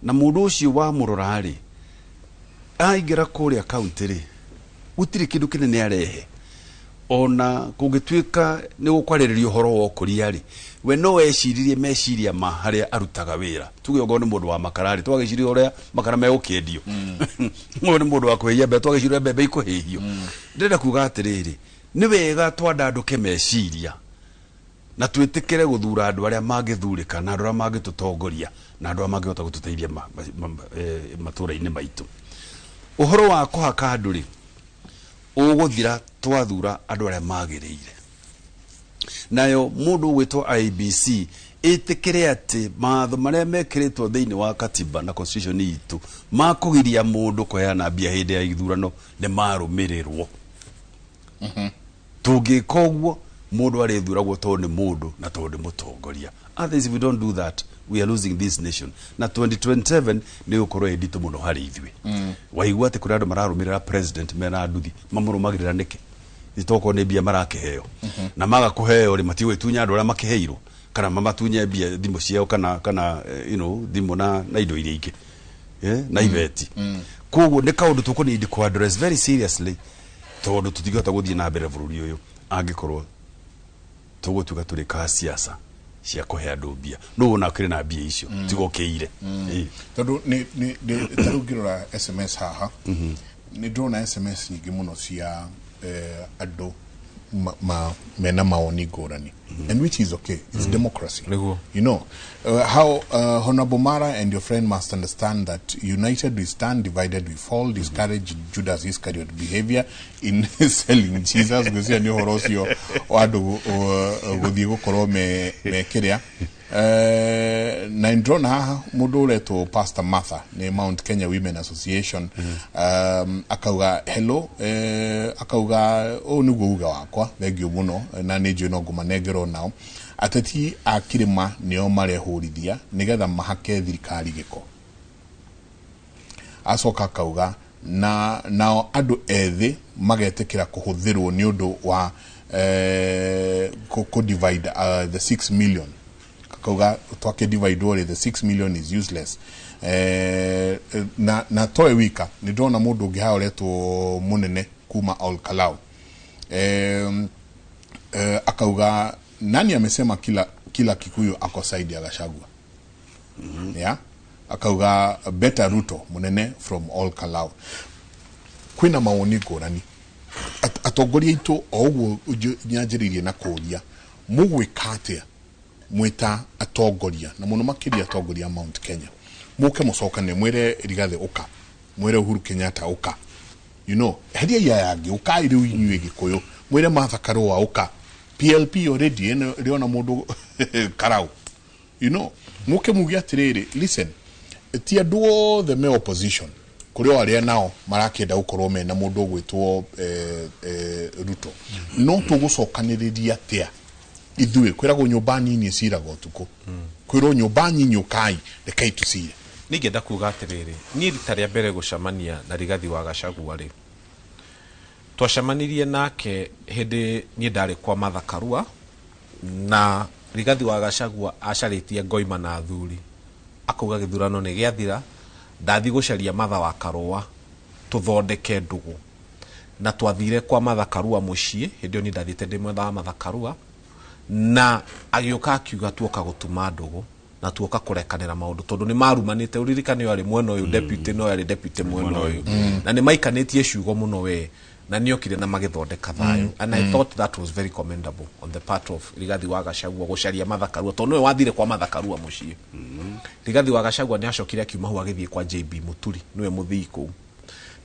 na mũndũ ũcio wamũrora rĩ, aingĩra kũrĩa county rĩ, gũtirĩ kĩndũ kĩnene arehe. Ona kũngĩtuĩka nĩ gũkwarĩrĩria ũhoro wa ũkũria rĩ, we no eciririe meciria ma harĩa arutaga wĩra. Tuge okorwo nĩ mũndũ wa makara rĩ, twagĩciria ũrĩa makara megũkĩendio. Okorwo nĩ mũndũ wa kũhĩhia mbembe, twagĩciria ũrĩa mbembe ikũhĩhio. Ndĩrenda kuga atĩrĩrĩ, nĩ wega twandandũke meciria na twĩtĩkĩre gũthura andũ arĩa mangĩthurĩka na andũ arĩa mangĩtũtongoria na andũ arĩa mangĩhota gũtũteithia matũũra-inĩ maitũ. Ũhoro wa kũhaka andũ rĩ, ũgũthira twathura andũ arĩa magĩrĩire. Nayo mũndũ ũgwĩtwo IEBC ĩtĩkĩre atĩ mawatho marĩa mekĩrĩtwo thĩinĩ wa katiba na constitution itũ ma kũgiria mũndũ kũheana mbia hĩndĩ ya ithurano nĩ marũmĩrĩrwo. Tũngĩka ũguo, mũndũ arĩthuragwo tondũ nĩ mũndũ na tondũ nĩ mũtongoria. Otherwise, if we don't do that, we are losing this nation, na 2027 nĩ gũkorwo ĩ nditũ mũno harĩ ithuĩ. Waigua atĩ kũrĩ andũ mararũmĩrĩra president mena nduthi, mamũrũmagĩrĩra nĩkĩ? Tokorwo nĩ mbia marakĩheo, na maga kũheo rĩ, matigũgĩtunya andũ arĩa makĩheirwo kana mamatunye mbia, thimũ ciao kana thimũ na indo iria ingĩ, na ibeti. Koguo nĩ kaũndũ tũkũ kũ address very seriously, tondũ tũtingĩhota gũthiĩ na mbere bũrũri ũyũ angĩkorwo tũgũtuĩka tũrĩ ka siasa cia kũhe andũ mbia. Nũ wona ũkĩrĩ na mbia icio tiga ũkĩire? Tondũ nĩ ta rĩu ngĩrora SMS haha, nĩ ndĩrona SMS nyingĩ mũno cia andũ mena mawoni ngũrani, and which is okay, it's democracy. Nĩguo. How Honorable Mara and your friend must understand that united we stand, divided we fall. Discourage Judas Iscariot behavior in selling Jesus. Gwĩciria nĩ ũhoro ũcio wa andũ gũthiĩ gũkorwo me kĩrĩa. Na ndĩrona haha mũndũ ũretwo Pastor Martha nĩ Mount Kenya Women Association, akauga hello, akauga ũũ nĩguo uga wakwa, thengiũ mũno, na nĩ njũĩ no ngũmanengera nao. Ateti a kĩrĩma nĩo marehũrithia nĩgetha mahake thirikari gĩko. Acoka akauga na nao andũ ethĩ magetĩkĩra kũhũthĩrwo nĩ ũndũ wa kũ divide the 6 million. Akauga twake divide rĩ, the 6 million is useless. Na towe wika, nĩ ndĩrona mũndũ ũngĩ haha ũretwo mũnene kuma Ol Kalou, akauga nani amesema kila Kikuyu ako side ya Gachagua? Yeah, akauga better Ruto. Munene from Ol Kalou. Kwĩna mawoni ngũrani. Atongoria aitũ, o ũguo nyanjĩrĩirie na kũũria, mũgwĩka atĩa mwĩta atongoria, na mũno makĩria atongoria a Mount Kenya, mũke mũcokane, mwĩre Rigathĩ ũka, mwĩre Uhuru Kenyatta ũka, heria aya angĩ, ũkai rĩu inyuĩ Gĩkũyũ, mwĩre Martha Karũa ũka, PLP already ĩno ĩrĩona mũndũ karau, mũke muge atĩrĩrĩ, listen, ti andũ othe me opposition, kũrĩ o arĩa nao marakĩenda gũkorwo mena mũndũ ũgwĩtwo Ruto. No tũgũcokanĩrĩria atĩa ithuĩ? Kwĩragwo nyũmba nini ĩciraga ũtukũ. Kwĩrwo nyũmba nyinyi, ũkai rekei tũcire. Ningĩenda kuga atĩrĩrĩ, niĩ rita rĩa mbere gũcemania na Rigathi wa Gachagua rĩ, twacemanirie nake hĩndĩ niĩ ndarĩ kwa Martha Karua, na Rigathi wa Gachagua acarĩtie ngoima na athuri, akauga gĩthurano nĩ gĩathira, ndathi gũcaria Martha wa Karũa tũthondeke ndũgũ. Na twathire kwa Martha Karua mũciĩ. Hĩndĩ ĩyo niĩ ndathiĩte ndĩ mwena wa Martha Karua, na agĩũka akiuga tuoka gũtuma ndũgũ na tuoka kũrekanĩra maũndũ, tondũ nĩ marumanĩte. Ũririkane ũyũ arĩ mwena ũyũ deputy na ũyũ arĩ deputy mwena ũyũ, na nĩ maikanĩtie ciugo mũno we, na nĩokire na magĩthondeka thayũ. And I thought that was very commendable on the part of Rigathi wa Gachagua gũcaria Martha Karua, tondũ nĩwe wathire kwa Martha Karua mũciĩ. Rigathi wa Gachagua nĩ acokire akiuma hau agĩthiĩ kwa JB Muturi, nĩwe mũthii kũu,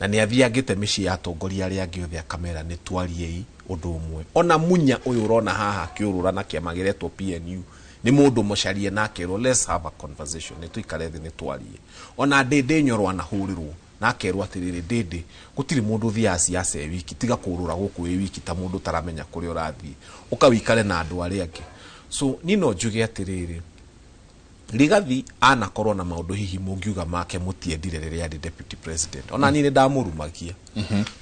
Na nĩ athiangĩte mĩciĩ ya atongoria arĩa angĩ othe akamera nĩ twariei ũndũ ũmwe. Ona Munya ũyũ ũrona haha akĩũrũra na kĩama gĩretwo PNU nĩ mũndũ mũcarie na akerwo, "Let's have a conversation, nĩ tũikare thĩ nĩ twarie." Ona Ndĩndĩ Nyoro anahũrĩrwo na akerwo atĩrĩrĩ, "Ndĩndĩ, gũtirĩ mũndũ ũthiaga siasa e wiki, tiga kũũrũra gũkũ wĩ wiki ta mũndũ ũtaramenya kũrĩa ũrathiĩ, ũka wĩikare na andũ arĩa angĩ." So niĩ no njuge atĩrĩrĩ, Rigathi anakorwo na maũndũ hihi mũngiuga make mũtiendire rĩrĩa arĩ deputy president, ona niĩ nĩ ndamũrumagia,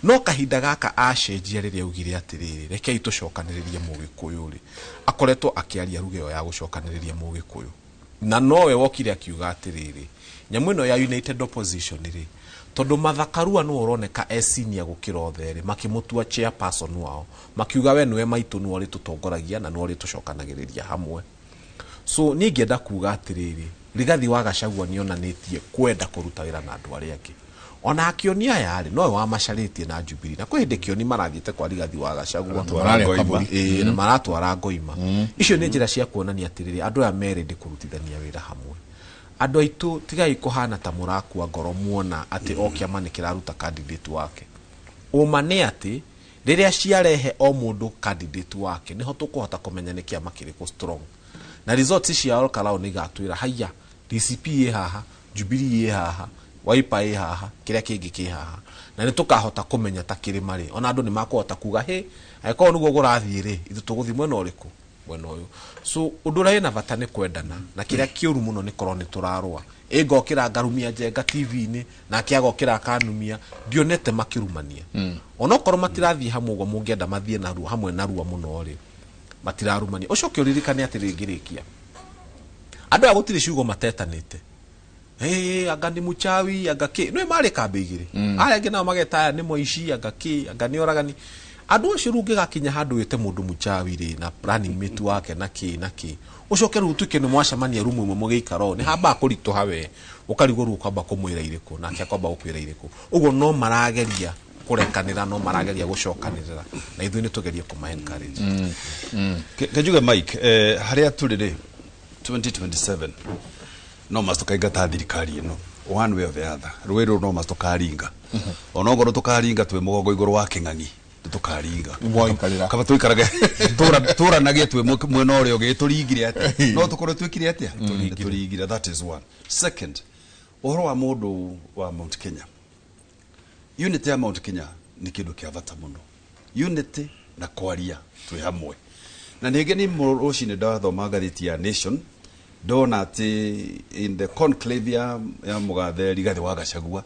no kahinda gaka acenjia rĩrĩa augire atĩrĩrĩ, "Rekei tũcokanĩrĩrie Mũgĩkũyũ" rĩ, akoretwo akĩaria ruga ĩyo ya gũcokanĩrĩria Mũgĩkũyũ, na nowe wokire akiuga atĩrĩrĩ, nyamũ ĩno ya United Opposition rĩ, tondũ Martha Karua nĩwe ũroneka e senior gũkĩra othe rĩ, makĩmũtua chairperson wao, makiuga, "We nĩwe maitũ, nĩwe ũrĩtũtongoragia na nĩwe ũrĩtũcokanagĩrĩria hamwe." So niĩ ngĩenda kuga atĩrĩrĩ, Rigathi wa Gachagua nĩonanĩtie kwenda kũruta wĩra na andũ arĩa angĩ. Ona Kĩoni aya rĩ, nowe wamacarĩtie na Jubilee, na kwĩ hĩndĩ Kĩoni marathiĩte kwa Rigathi wa Gachagua. Maratwara Ngoima. Ĩĩ, na maratwara Ngoima. Icio nĩ njĩra cia kuonania atĩrĩrĩ, andũ aya merĩndĩ kũrutithania wĩra hamwe. Andũ aitũ, tigai kũhana ta mũrakua ngoro muona atĩ o kĩama nĩ kĩraruta candidate wake. Ũma nĩ atĩ rĩrĩa ciarehe o mũndũ candidate wake, nĩho tũkũhota kũmenya nĩ kĩama kĩrĩkũ strong, na results cia Ol Kalou nĩ igatwĩra haya, DCP ĩ haha, Jubilee ĩ haha, Wiper ĩ haha, kĩrĩa kĩngĩ kĩ haha, na nĩ tũkahota kũmenya ta kĩrĩma rĩ, ona andũ nĩ makũhota kuga hĩ, angĩkorwo nĩguo kũrathiĩ rĩ, ithuĩ tũgũthiĩ mwena ũrĩkũ, mwena ũyũ. So ũndũ ũrĩa wĩna bata nĩ kwendana, na kĩrĩa kĩũru mũno nĩ korwo nĩ tũrarũa. Ĩ ngokĩra ngarumia Njenga TV-inĩ, nake agokĩra akanumia, ndionete makĩrumania. Onokorwo matirathiĩ hamwe ũguo mũngĩenda mathiĩ narua hamwe narua mũno rĩ, matirarumania. Ũcoke ũririkane atĩ rĩngĩrĩkia andũ aya gũtirĩ ciugo matetanĩte. Hey, anga nĩ mũchawi, anga kĩ, nĩ marĩ kambĩ igĩrĩ, arĩa angĩ nao mageta aya nĩ moici, anga kĩ, anga nĩ oragani. Andũ acio rĩu ũngĩgakinya handũ wĩte mũndũ mũchawi rĩ, na running mate wake na kĩ na kĩ, ũcoke rĩu ũtuĩke nĩ mwacemania rumu ĩmwe mũgĩikara ũũ, nĩ hambaga kũritũha. We ũkarigwo rĩu ũkwamba kũmwĩra irĩkũ, nake akwamba gũkwĩra irĩkũ. Ũguo no marageria kũrekanĩra, no marageria gũcokanĩrĩra, na ithuĩ nĩ tũgerie kũma encourage. Kenjuge Mike, harĩa tũrĩ rĩ, 2027 no mas tũkaingata thirikari ĩno one way or the other. Rũĩ rũrũ no mas tũkaringa, onokorwo tũkaringa twĩ mũgongo igũrũ wa kĩng'ang'i, nĩ tũkaringa. Mwaikarĩra. Kaba tũikarage tũranagie twĩ mwena ũrĩa ũngĩ, tũringire atĩa, no tũkorwo twĩkire atĩa, tũringire. That is one. Second, ũhoro wa mũndũ wa Mount Kenya, unity ya Mount Kenya nĩ kĩndũ kĩa bata mũno, unity na kwaria twĩ hamwe. Na ningĩ nĩ rũcinĩ ndathoma ngathĩti ya Nation, ndona atĩ in the conclave ya mũgathe Rigathĩ wa Gachagua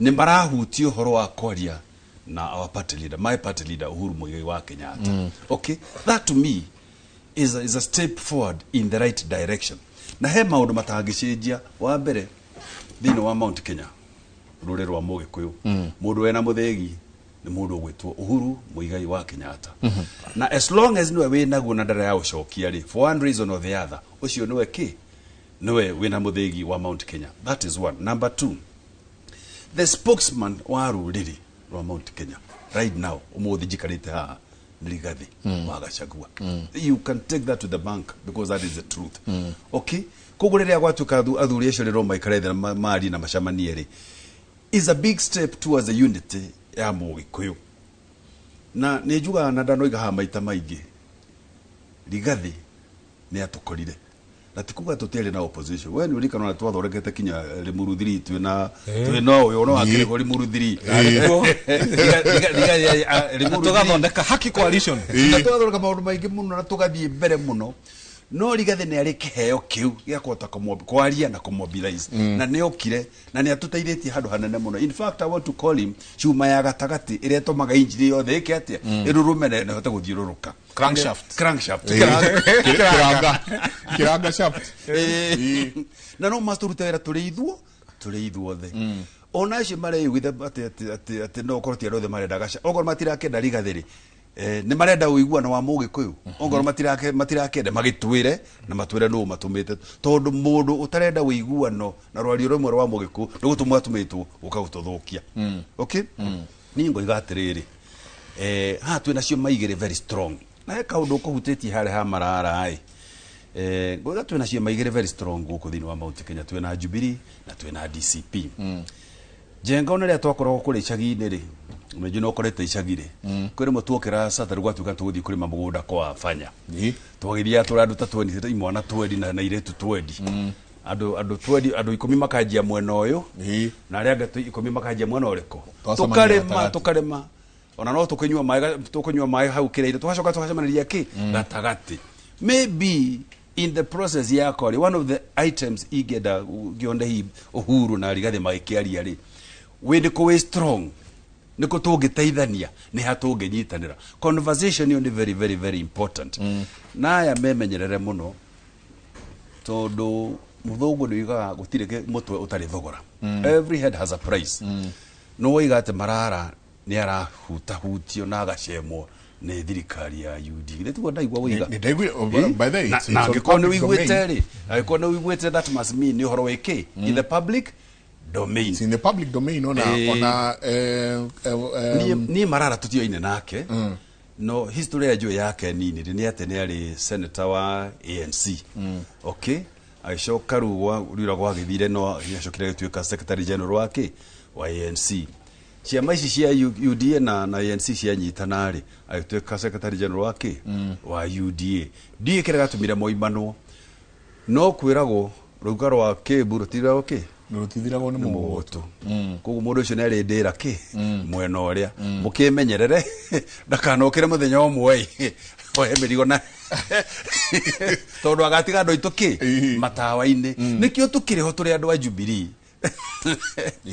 nĩ marahutia ũhoro wa kwaria na our party leader, my party leader, Uhuru Muigai wa Kenyatta. Okay, that to me is a step forward in the right direction. Na he maũndũ matangĩcenjia. Wa mbere, thĩinĩ wa Mount Kenya, rũrĩrĩ rwa Mũgĩkũyũ, mũndũ wena mũthĩgi nĩ mũndũ ũgwĩtwo Uhuru Muigai wa Kenyatta, na as long as niwe wĩnaguo na ndara ya ũcokia rĩ, for one reason or the other, ũcio niwe kĩ, niwe wĩna mũthĩgi wa Mount Kenya. That is one. Number two, the spokesman wa rũrĩrĩ rwa Mount Kenya right now, ũmũthĩ njikarĩte haha, nĩ Rigathi wa Gachagua. You can take that to the bank because that is the truth. Okay, koguo rĩrĩa gwatuĩka athuri acio rĩrĩa maikare thĩ na marie na macemanie rĩ, is a big step towards the unity ya Mũgĩkũyũ. Na nĩ njugaga na ndanoiga haha maita maingĩ, Rigathi nĩ atũkorire, na ti kuga tũtiarĩ na opposition. We nĩ ũririkana ona twathondekete kinya Limuru 3, twĩna twĩna ũyũ no akĩrĩho Limuru 3. Tũgathondeka Haki Coalition. Na tũgathondeka maũndũ maingĩ mũno na tũgathiĩ mbere mũno, no Rigathi nĩ arĩ kĩheo kĩu gĩa kũhota kwaria na kũmobilize, na nĩ okire na nĩ atũteithĩtie handũ hanene mũno. In fact, I want to call him cuma ya gatagatĩ ĩrĩa ĩtũmaga injini yothe ĩke atĩa, ĩrũrũme na ĩhote gũthiũrũrũka. Crankshaft. Crankshaft. Kiranga kiranga shaft. Na no mas tũrute wĩra tũrĩ ithuothe, ona acio mareyugitha atĩ no korwo ti andũ othe marenda gaca, okorwo matirakenda Rigathĩ rĩ, nĩ marenda ũiguano wa Mũgĩkũyũ. Okorwo matirakenda, magĩtwĩre na matwĩre nũ matũmĩte, tondũ mũndũ ũtarenda ũiguano na rwario rũmwe rwa Mũgĩkũyũ nĩ gũtũmwo atũmĩtwo gũka gũtũthũkia. Okay, niĩ ngoiga atĩrĩrĩ, haha twĩna ciũma igĩrĩ very strong, na he kaũndũ ũkũhutĩtie harĩa ha marara ĩ, ngoiga twĩna ciama igĩrĩ very strong gũkũ thĩinĩ wa Mount Kenya, twĩna Jubilee na twĩna DCP. Njenga ona rĩrĩa twakoragwo kũrĩa icagi-inĩ rĩ, ũmenyo no ũkorete icagi rĩ, kwĩ rĩmwe tuokĩra Saturday gwatuĩka tũgũthiĩ kũrĩma mũgũnda kwa Banya. Twagĩthiaga tũrĩ andũ ta 20, imwana 20 na airĩtu 20. Andũ 20, andũ 10 makanjia mwena ũyũ na arĩa angĩ 10 makanjia mwena ũrĩkũ. Twacemania Tũkarĩma gatagatĩ. tũkarĩma ona no tũkĩnyua maĩ, tũkũnyua maĩ hau kĩrĩa-inĩ, tũgacoka tũgacemanĩria kĩ gatagatĩ. Maybe in the process yakwa rĩ, one of the items ingĩenda ngĩone hihi Uhuru na Rigathĩ magĩkĩaria rĩ, wĩ nĩkũ wĩ strong, nĩkũ tũngĩteithania, nĩ ha tũngĩnyitanĩra. Conversation ĩyo nĩ very very very important. Na aya memenyerere mũno, tondũ mũthũngũ nĩ oigaga gũtirĩ mũtwe ũtarĩ thogora. Every head has a price. No woiga atĩ Marara nĩ arahutahutio na agacemwo nĩ thirikari ya UD. Githĩ tiguo ndaigua woiga? Nĩ ndaiguire, by the way, Na it's na on angĩkorwo nĩ public ũiguĩte domain. rĩ, angĩkorwo nĩ ũiguĩte, that must mean nĩ ũhoro wĩ kĩ in the public domain. It's in the public domain ona ona Niĩ Marara tũtioine nake, no history ya njũĩ yake nini rĩ, nĩ atĩ nĩ arĩ senator wa ANC. Okay, agĩcoka rĩu rĩura gwagĩthire, no acokire agĩtuĩka secretary general wa kĩ wa ANC. Ciama ici cia UDA na ANC cianyitana rĩ, agĩtuĩka secretary general wa kĩ wa UDA. Ndiũĩ kĩrĩa gatũmire moimanwo, no kwĩragwo rũruga rwa kĩmbu rũtiragwo kĩ rũtithiragwo nĩ mũgũtũ. Koguo mũndũ ũcio nĩ arĩ ndĩra kĩ mwena ũrĩa, mũkĩmenyerere ndakanokĩre mũthenya ũmwe ĩ oe mĩrigo, na tondũ agatiga andũ aitũ kĩ matawa-inĩ. Nĩkĩo tũkĩrĩ ho tũrĩ andũ a Jubilee.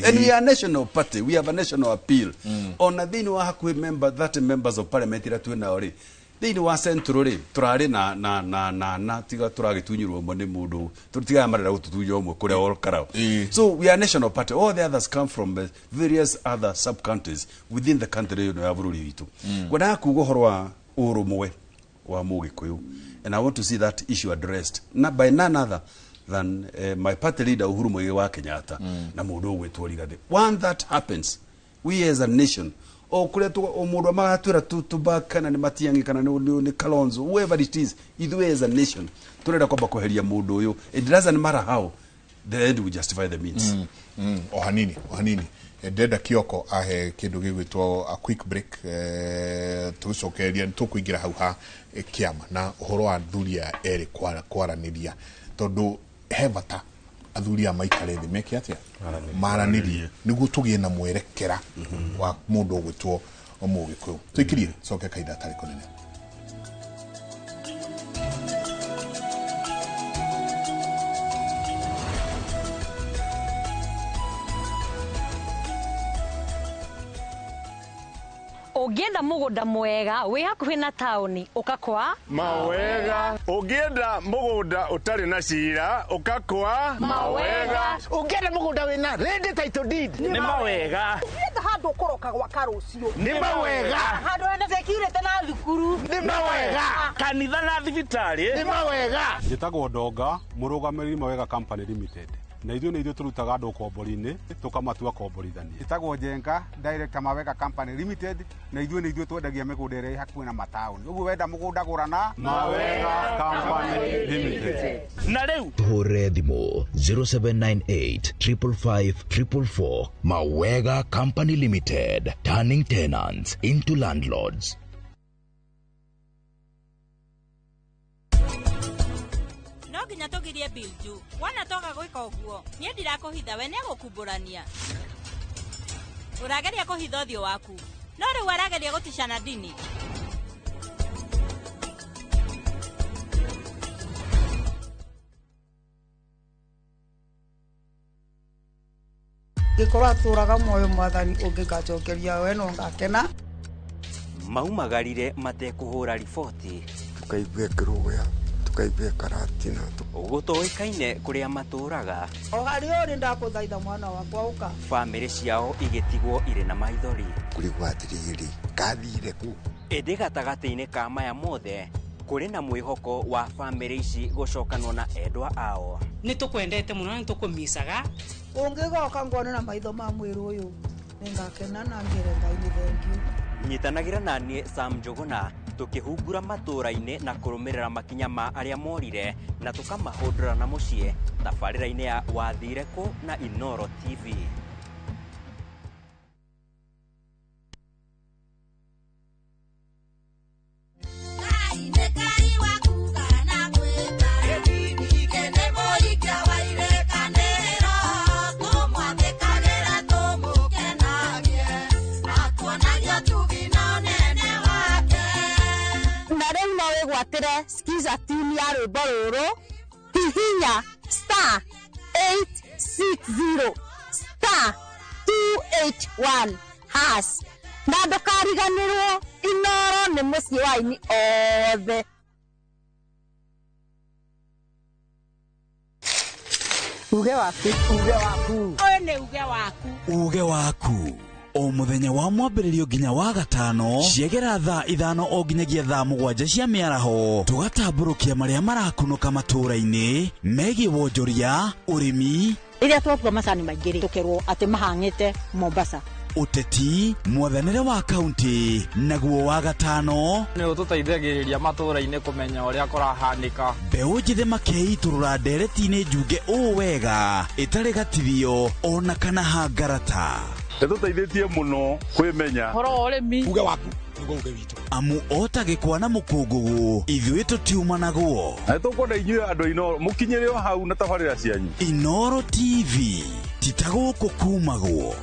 And we are a national party, we have a national appeal. Ona thĩinĩ wa hakuhĩ member 30 members of parliament iria twĩ nao rĩ, thĩinĩ wa central rĩ, tũrarĩ na na na na na tiga tũragĩtunyirwo ũmwe nĩ mũndũ tiga marenda gũtũtunya ũmwe kũrĩa Ol Kalou. So we are a national party. All the others come from various other sub counties within the country ĩno ya bũrũri witũ. Ngwendaga kuga ũhoro wa ũrũmwe wa Mũgĩkũyũ, and I want to see that issue addressed na by none other than my party leader Uhuru Muigai wa Kenyatta na mũndũ ũgwĩtwo Rigathĩ. Once that happens, we as a nation, o kũrĩa o mũndũ magatwĩra tũbaka kana nĩ Matiang'i kana nĩ Kalonzo, whoever it is, ithuĩ as a nation tũrenda kwamba kweheria mũndũ ũyũ. It doesn't matter how, the end will justify the means. O hanini o hanini. Ndĩrenda Kioko ahe kĩndũ gĩgwĩtwo a quick break, tũgĩcokereria nĩ tũkũingĩra hau ha kĩama na ũhoro wa athuri aya erĩ kwaranĩria, tondũ he bata athuri aya maikare thĩ meke atĩa, maranĩrie nĩguo tũgĩe na mwerekera wa mũndũ ũgwĩtwo Mũgĩkũyũ. Tũikirie coke kahinda tarĩ kũnene. Ũngĩenda mũgũnda mwega wĩ hakuhĩ na taũni, ũka kwa Mawega. Ũngĩenda mũgũnda ũtarĩ na cira, ũkakwa Mawega. Ũngĩenda mũgũnda wĩna ready title deed, Nĩ Mawega. Ũngĩenda handũ ũkũroka gwaka rũciũ, Nĩ Mawega. Handũ hena security na thukuru, Nĩ Mawega. Kanitha na thibitarĩ, Nĩ Mawega. Njĩtagwo Ndonga, mũrũgamĩrĩri Mawega Company Limited, na ithuĩ nĩ ithuĩ tũrutaga andũ ũkombori-inĩ tũkamatua komborithania. Ĩtagwo Njenga, director Mawega Company Limited, na ithuĩ nĩ ithuĩ twendagia mĩgũnda ĩrĩa ĩ hakuhĩ na mataũni. Ũguo wenda mũgũnda, gũra na Mawega Company Limited. Na rĩu Tũhũrĩre thimũ 0798 555 444. Mawega Company Limited, turning tenants into landlords. No nginya tũgirie Bill Ju wona toga gwĩka ũguo, niĩ ndirakũhitha, we nĩegũkumbũrania. Ũrageria kũhitha ũthiũ waku, no rĩu arageria gũticana ndini. Ngĩkorwo atũraga muoyo, mwathani ũngĩngacokeria we no ngakena. Maumagarire matekũhũra riboti. Tukaigua kĩrũgũya, tukaigua karatina. Gũtoĩkaine kũrĩa matũraga. O harĩa ũrĩ, ndakũthaitha mwana wakwa, ũka. Bamĩrĩ ciao igĩtigwo irĩ na maithori. Kũrigwo atĩrĩrĩ, kathire kũ? Ĩndĩ gatagatĩ-inĩ ka maya mothe kũrĩ na mwĩhoko wa bamĩrĩ ici gũcokanwo na endwa ao. Nĩ tũkwendete mũno na nĩ tũkũmicaga. Ũngĩgoka ngone na maitho ma mwĩrĩ ũyũ, nĩngakena na ngĩre Ngai nĩ thengiũ. Nyitanagĩra na niĩ Sam Njũgũna tũkĩhungura matũũra-inĩ na kũrũmĩrĩra makinya ma arĩa morire na tũkamahũndũra na mũciĩ tabarĩra-inĩ ya Wathire Kũ na Inoro TV. wĩgwatĩre skiza tune ya rwĩmbo rũrũ, hihinya star 860 star 281 hash na ndũkariganĩrwo Inoro nĩ mũciĩ wa aini othe. Uge waku, uge waku, ũyũ nĩ uge waku, uge waku o muthenya wa mwambĩrĩrio nginya wa gatano ciegera thaa 5 o nginyagia thaa 7 cia mĩaraho tũgatambũrũkia marĩa marakunũka matũũra-inĩ megiĩ wonjoria, ũrĩmi, rĩrĩa twatua macani maingĩ rĩ tũkerwo atĩ mahang'ĩte Mombasa, ũteti, mwathanĩre wa kaunti, naguo wa gatano nĩ ũtũteithagĩrĩria matũũra-inĩ kũmenya ũrĩa kũrahanĩka. Mbeũ njĩthĩ makeitũrũra ndereti-inĩ njunge ũũ wega ĩtarĩ gatithio ona kana hangarata. Nĩtũteithĩtie mũno kwĩmenya ũhoro wa ũrĩmi. Uge waku nĩguo uge witũ. Amu ota gĩkwa na mũkũngũgũ ithuĩ tũtiumanagwo. Na nĩtũkwenda inyuĩ andũ a Inooro mũkinyĩre o hau na tabarĩra cianyu. Inooro TV ti ta gũkũ kumagwo.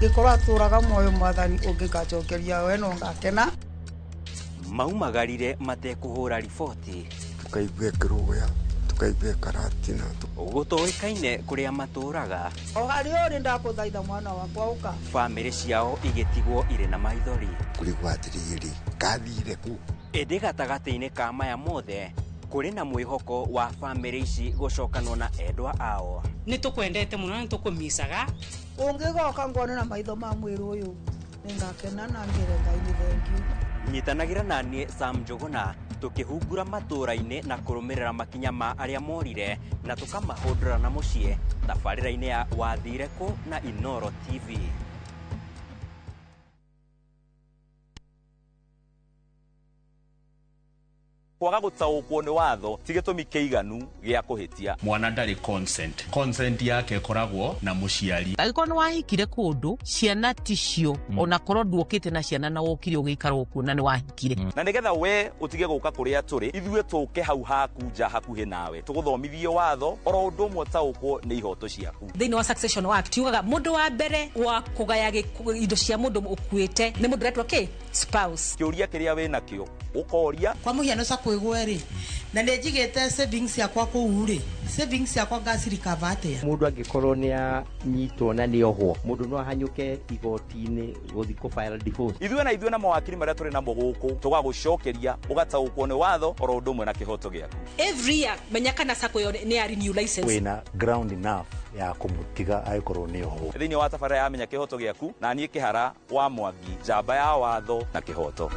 Gĩkorwo atũraga muoyo mwathani ũngĩgacokeria we no ngakena. Maumagarire matekũhũra riboti, tukaigua kĩrũgũya, tukaigua karatina, gũtoĩkaine kũrĩa matũraga. O harĩa ũrĩ ndakũthaitha mwana wakwa ũka. Bamĩrĩ ciao igĩtigwo irĩ na maithori. Kũrigwo atĩrĩrĩ, kathire kũ? Ĩndĩ gatagatĩ-inĩ ka maya mothe kũrĩ na mwĩhoko wa bamĩrĩ ici gũcokanwo na endwa ao. Nĩ tũkwendete mũno na nĩ tũkũmicaga. Ũngĩgoka ngone na maitho ma mwĩrĩ ũyũ nĩngakena na ngĩre Ngai nĩ thengiũ. Nyitanagĩra na niĩ Sam Njũgũna tũkĩhungura matũũra-inĩ na kũrũmĩrĩra makinya ma arĩa morire na tũkamahũndũra na mũciĩ tabarĩra-inĩ ya Wathire Kũ na Inooro TV. Kwaga gũtaũkwo nĩ watho ti gĩtũmi kĩiganu gĩa kũhĩtia. Mwana ndarĩ consent. Consent yake ĩkoragwo na mũciari. Angĩkorwo nĩ wahikire kũndũ ciana ticio, ona korwo nduokĩte na ciana na wokire ũgĩikara ũkuo na nĩ wahikire. Na nĩgetha we ũtige gũka kũrĩa tũrĩ, ithuĩ tũke hau haku nja hakuhĩ nawe tũgũthomithie watho oro ũndũ ũmwe ũtaũkwo nĩ ihoto ciaku. Thĩinĩ wa Succession Act yugaga mũndũ wa mbere wa kũgaya indo cia mũndũ ũkuĩte nĩ mũndũ ũretwo kĩ? Spouse. Kĩũria kĩrĩa wĩnakĩo ũkoria. Kwa mũhiano kwĩgwe rĩ, na nĩ njigĩte savings yakwa kũu rĩ, savings yakwa ngacirikava atĩa? Mũndũ angĩkorwo nĩ anyitwo na nĩ ohwo, mũndũ no ahanyũke igoti-inĩ gũthiĩ kũ file divorce. Ithuĩ na ithuĩ na mawakiri marĩa tũrĩ namo gũkũ tũgagũcokeria ũgataũkwo nĩ watho oro ũndũ ũmwe na kĩhoto gĩaku. Every year menya kana sacco ĩyo nĩ ya renew license. Wĩna ground enough ya kũmũtiga angĩkorwo nĩ ohwo. Thĩinĩ wa tabarĩra ya Menya Kĩhoto Gĩaku na niĩ Kĩhara wa Mwangi, njamba ya watho na kĩhoto.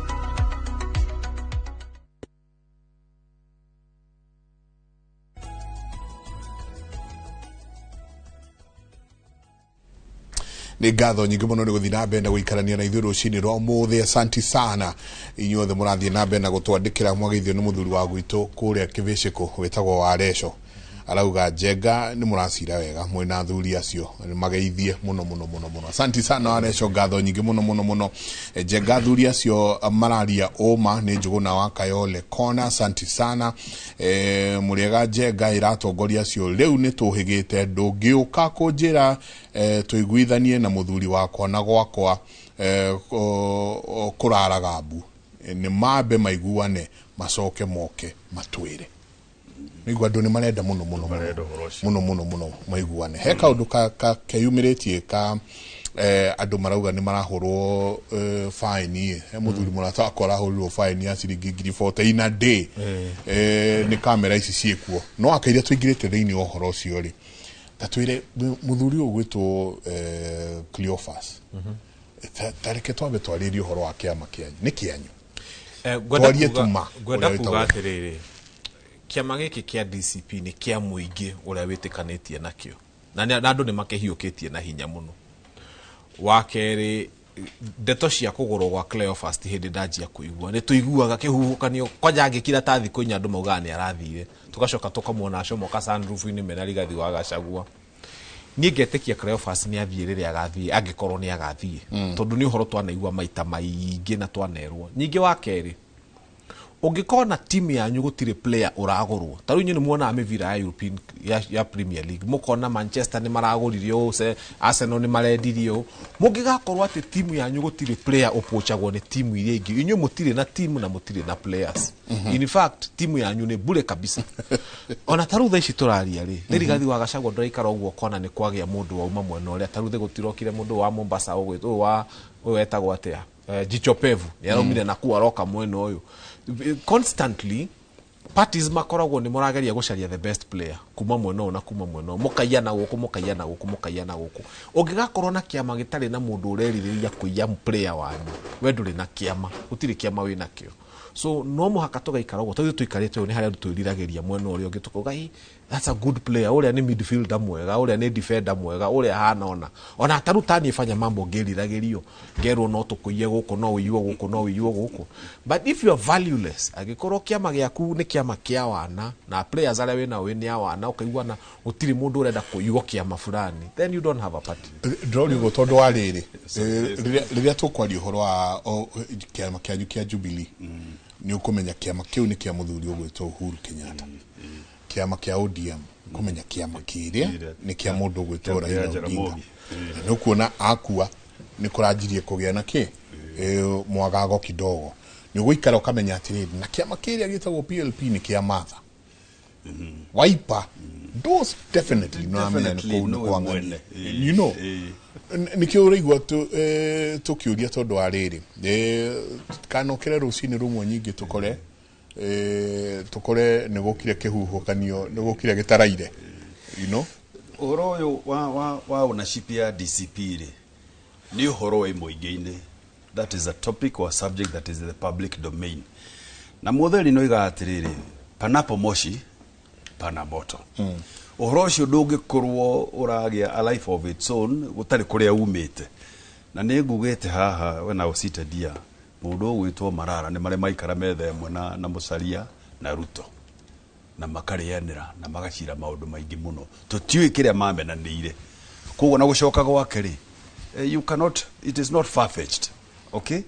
Nĩ ngatho nyingĩ mũno nĩ gũthiĩ na mbere na gũikarania na ithuĩ rũcinĩ rwa ũmũthĩ. Asanti sana inyuothe mũrathiĩ na mbere na gũtwandĩkĩra. Mwageithio nĩ mũthuri wa gwitũ kũrĩa Kĩbĩcĩkũ wĩtagwo Wareco, arauga Njenga nĩ mũracira wega mwĩna athuri acio, mageithie mũno mũno mũno mũno. Asanti sana Wareco, ngatho nyingĩ mũno mũno mũno. Njenga athuri acio mararia ũma nĩ Njũgũna wa Kayole Kona. Asanti sana. Mũrĩega Njenga ĩratongoria acio rĩu nĩ tũhĩgĩte, ndũngĩũka kũnjĩra tũiguithanie na mũthuri wakwa na gwakwa kũraraga mbu. Nĩ mambe maiguane macoke moke matwĩre. Nĩguo andũ nĩ marenda mũno mũno mũno mũno mũno maiguane. He kaũndũ keyumĩrĩtie ka andũ marauga nĩ marahũrwo faini. He mũthuri mũrata wakwa arahũrirwo faini ya ciringi 40,000 in a day. Nĩ kamera ici ciĩkuo. No akairia tũingĩrĩte thĩinĩ wa ũhoro ũcio rĩ, ta twĩre mũthuri ũyũ ũgwĩtwo Cleophas, ta reke twambe twarĩrie ũhoro wa kĩama kĩanyu. Nĩ kĩanyu? Twarie tuma. Ngwenda kuga atĩrĩrĩ, kĩama gĩkĩ kĩa DCP nĩ kĩa mũingĩ ũrĩa wĩtĩkanĩtie nakĩo na andũ nĩ makĩhiũkĩtie na hinya mũno. Wa kerĩ, ndeto cia kũgũrwo gwa Cleophas ti hĩndĩ ndanjia kũigua, nĩ tũiguaga kĩhuhũkanio kwanja angĩkira ta thikũ inya andũ maugaga nĩ arathire, tũgacoka tũkamuona acomoka sunroof-inĩ mena Rigathi wa Gachagua. Niĩ ngetĩkia Cleophas nĩ athiĩ rĩrĩa agathiĩ, angĩkorwo nĩ agathiĩ, tondũ nĩ ũhoro twanaigua maita maingĩ na twanerwo. Ningĩ wa kerĩ, Ũngĩkona timu yanyu gũtirĩ player ũragũrwo, ta rĩu inyuĩ nĩ muonaga mĩbira ya European ya Premier League, mũkona Manchester nĩ maragũrire ũũ, Arsenal nĩ marendirie ũũ. Mũngĩgakorwo atĩ timu yanyu gũtirĩ player ũpochagwo nĩ timu iria ingĩ, inyuĩ mũtirĩ na timu na mũtirĩ na players. In fact, timu yanyu nĩ bure kabisa. Ona ta rĩu thaa ici tũraria rĩ, nĩ Rigathi wa Gachagua ndũraikara ũguo ũkona nĩ kwagĩa mũndũ wauma mwena ũrĩa. Ta rĩu gũtirokire mũndũ wa Mombasa ũgwĩtwo ũyũ wa ũyũ wetagwo atĩa, Jicho Pevu, nĩ araumire na kuu aroka mwena ũyũ. Constantly parties makoragwo nĩ mũrageria gũcaria the best player kuma mwena ũyũ na kuma mwena ũyũ, mũkaiyana gũkũ, mũkaiyana gũkũ, mũkaiyana gũkũ. Ũngĩgakorwo na kĩama gĩtarĩ na mũndũ ũrerirĩria kũiya player wanyu, we ndũrĩ na kĩama, gũtirĩ kĩama wĩ nakĩo. So no mũhaka tũgaikara ũguo tondũ tũikarĩte ũũ, nĩ harĩa andũ twĩriragĩria mwena ũrĩa ũngĩ, tũkauga, "Ĩ, that's a good player, ũrĩa nĩ midfielder mwega, ũrĩa nĩ defender mwega, ũrĩa hana." Ona ta rĩu taniĩ Fanya Mambo ngĩriragĩrio ngerwo no tũkũiye gũkũ, no ũiywo gũkũ, no ũiywo gũkũ. But if you are valueless, angĩkorwo kĩama gĩaku nĩ kĩama kĩa wana na players arĩa wĩnao wĩ nĩ a wana, ũkaigua na gũtirĩ mũndũ ũrenda kũiywo kĩama fulani, then you don't have a party. Ndĩroria ũguo tondũ wa rĩrĩ, rĩrĩa tũkwaria ũhoro wa kĩama kĩanyu kĩa Jubilee, nĩ ũkũmenya kĩama kĩu nĩ kĩa mũthuri ũgwĩtwo Uhuru Kenyatta. Kĩama kĩa ODM, kũmenya kĩama kĩrĩa nĩ kĩa mũndũ ũgwĩtwo Raila Odinga. Jaramogi. Na nĩ ũkuona akua nĩ kũranjirie kũgĩa na kĩ mwagago kidogo, nĩ ũgũikara ũkamenya atĩrĩrĩ, na kĩama kĩrĩa gĩtagwo PLP nĩ kĩa Martha Wiper. Those definitely no amenya nĩ Definitely kũu nĩ nĩwe kwa mwene. ng'ani. Nĩkĩo ũraigua tũkĩũria tondũ wa rĩrĩ, kanokĩre rũcinĩ rũmwe nyingĩ tũkore nĩ gũkire kĩhuhũkanio, nĩ gũkire gĩtaraire. Ũhoro ũyũ wa ownership ya DCP rĩ, nĩ ũhoro wĩ mũingĩ-inĩ. That is a topic or subject that is in the public domain, na mũtheri no iga atĩrĩrĩ, panapo moshi pana moto. Ũhoro ũcio ndũngĩkorwo ũragĩa a life of its own gũtarĩ kũrĩa umĩte. Na nĩ ngugĩte haha when I was seated here, mũndũ ũgwĩtwo Marara nĩ marĩ maikara metha ĩmwe na Musalia na Ruto na makarĩanĩra na magacira maũndũ maingĩ mũno. Tũtiũĩ kĩrĩa mamenanĩire. Koguo na gũcoka gwake rĩ, you cannot, it is not far-fetched, okay?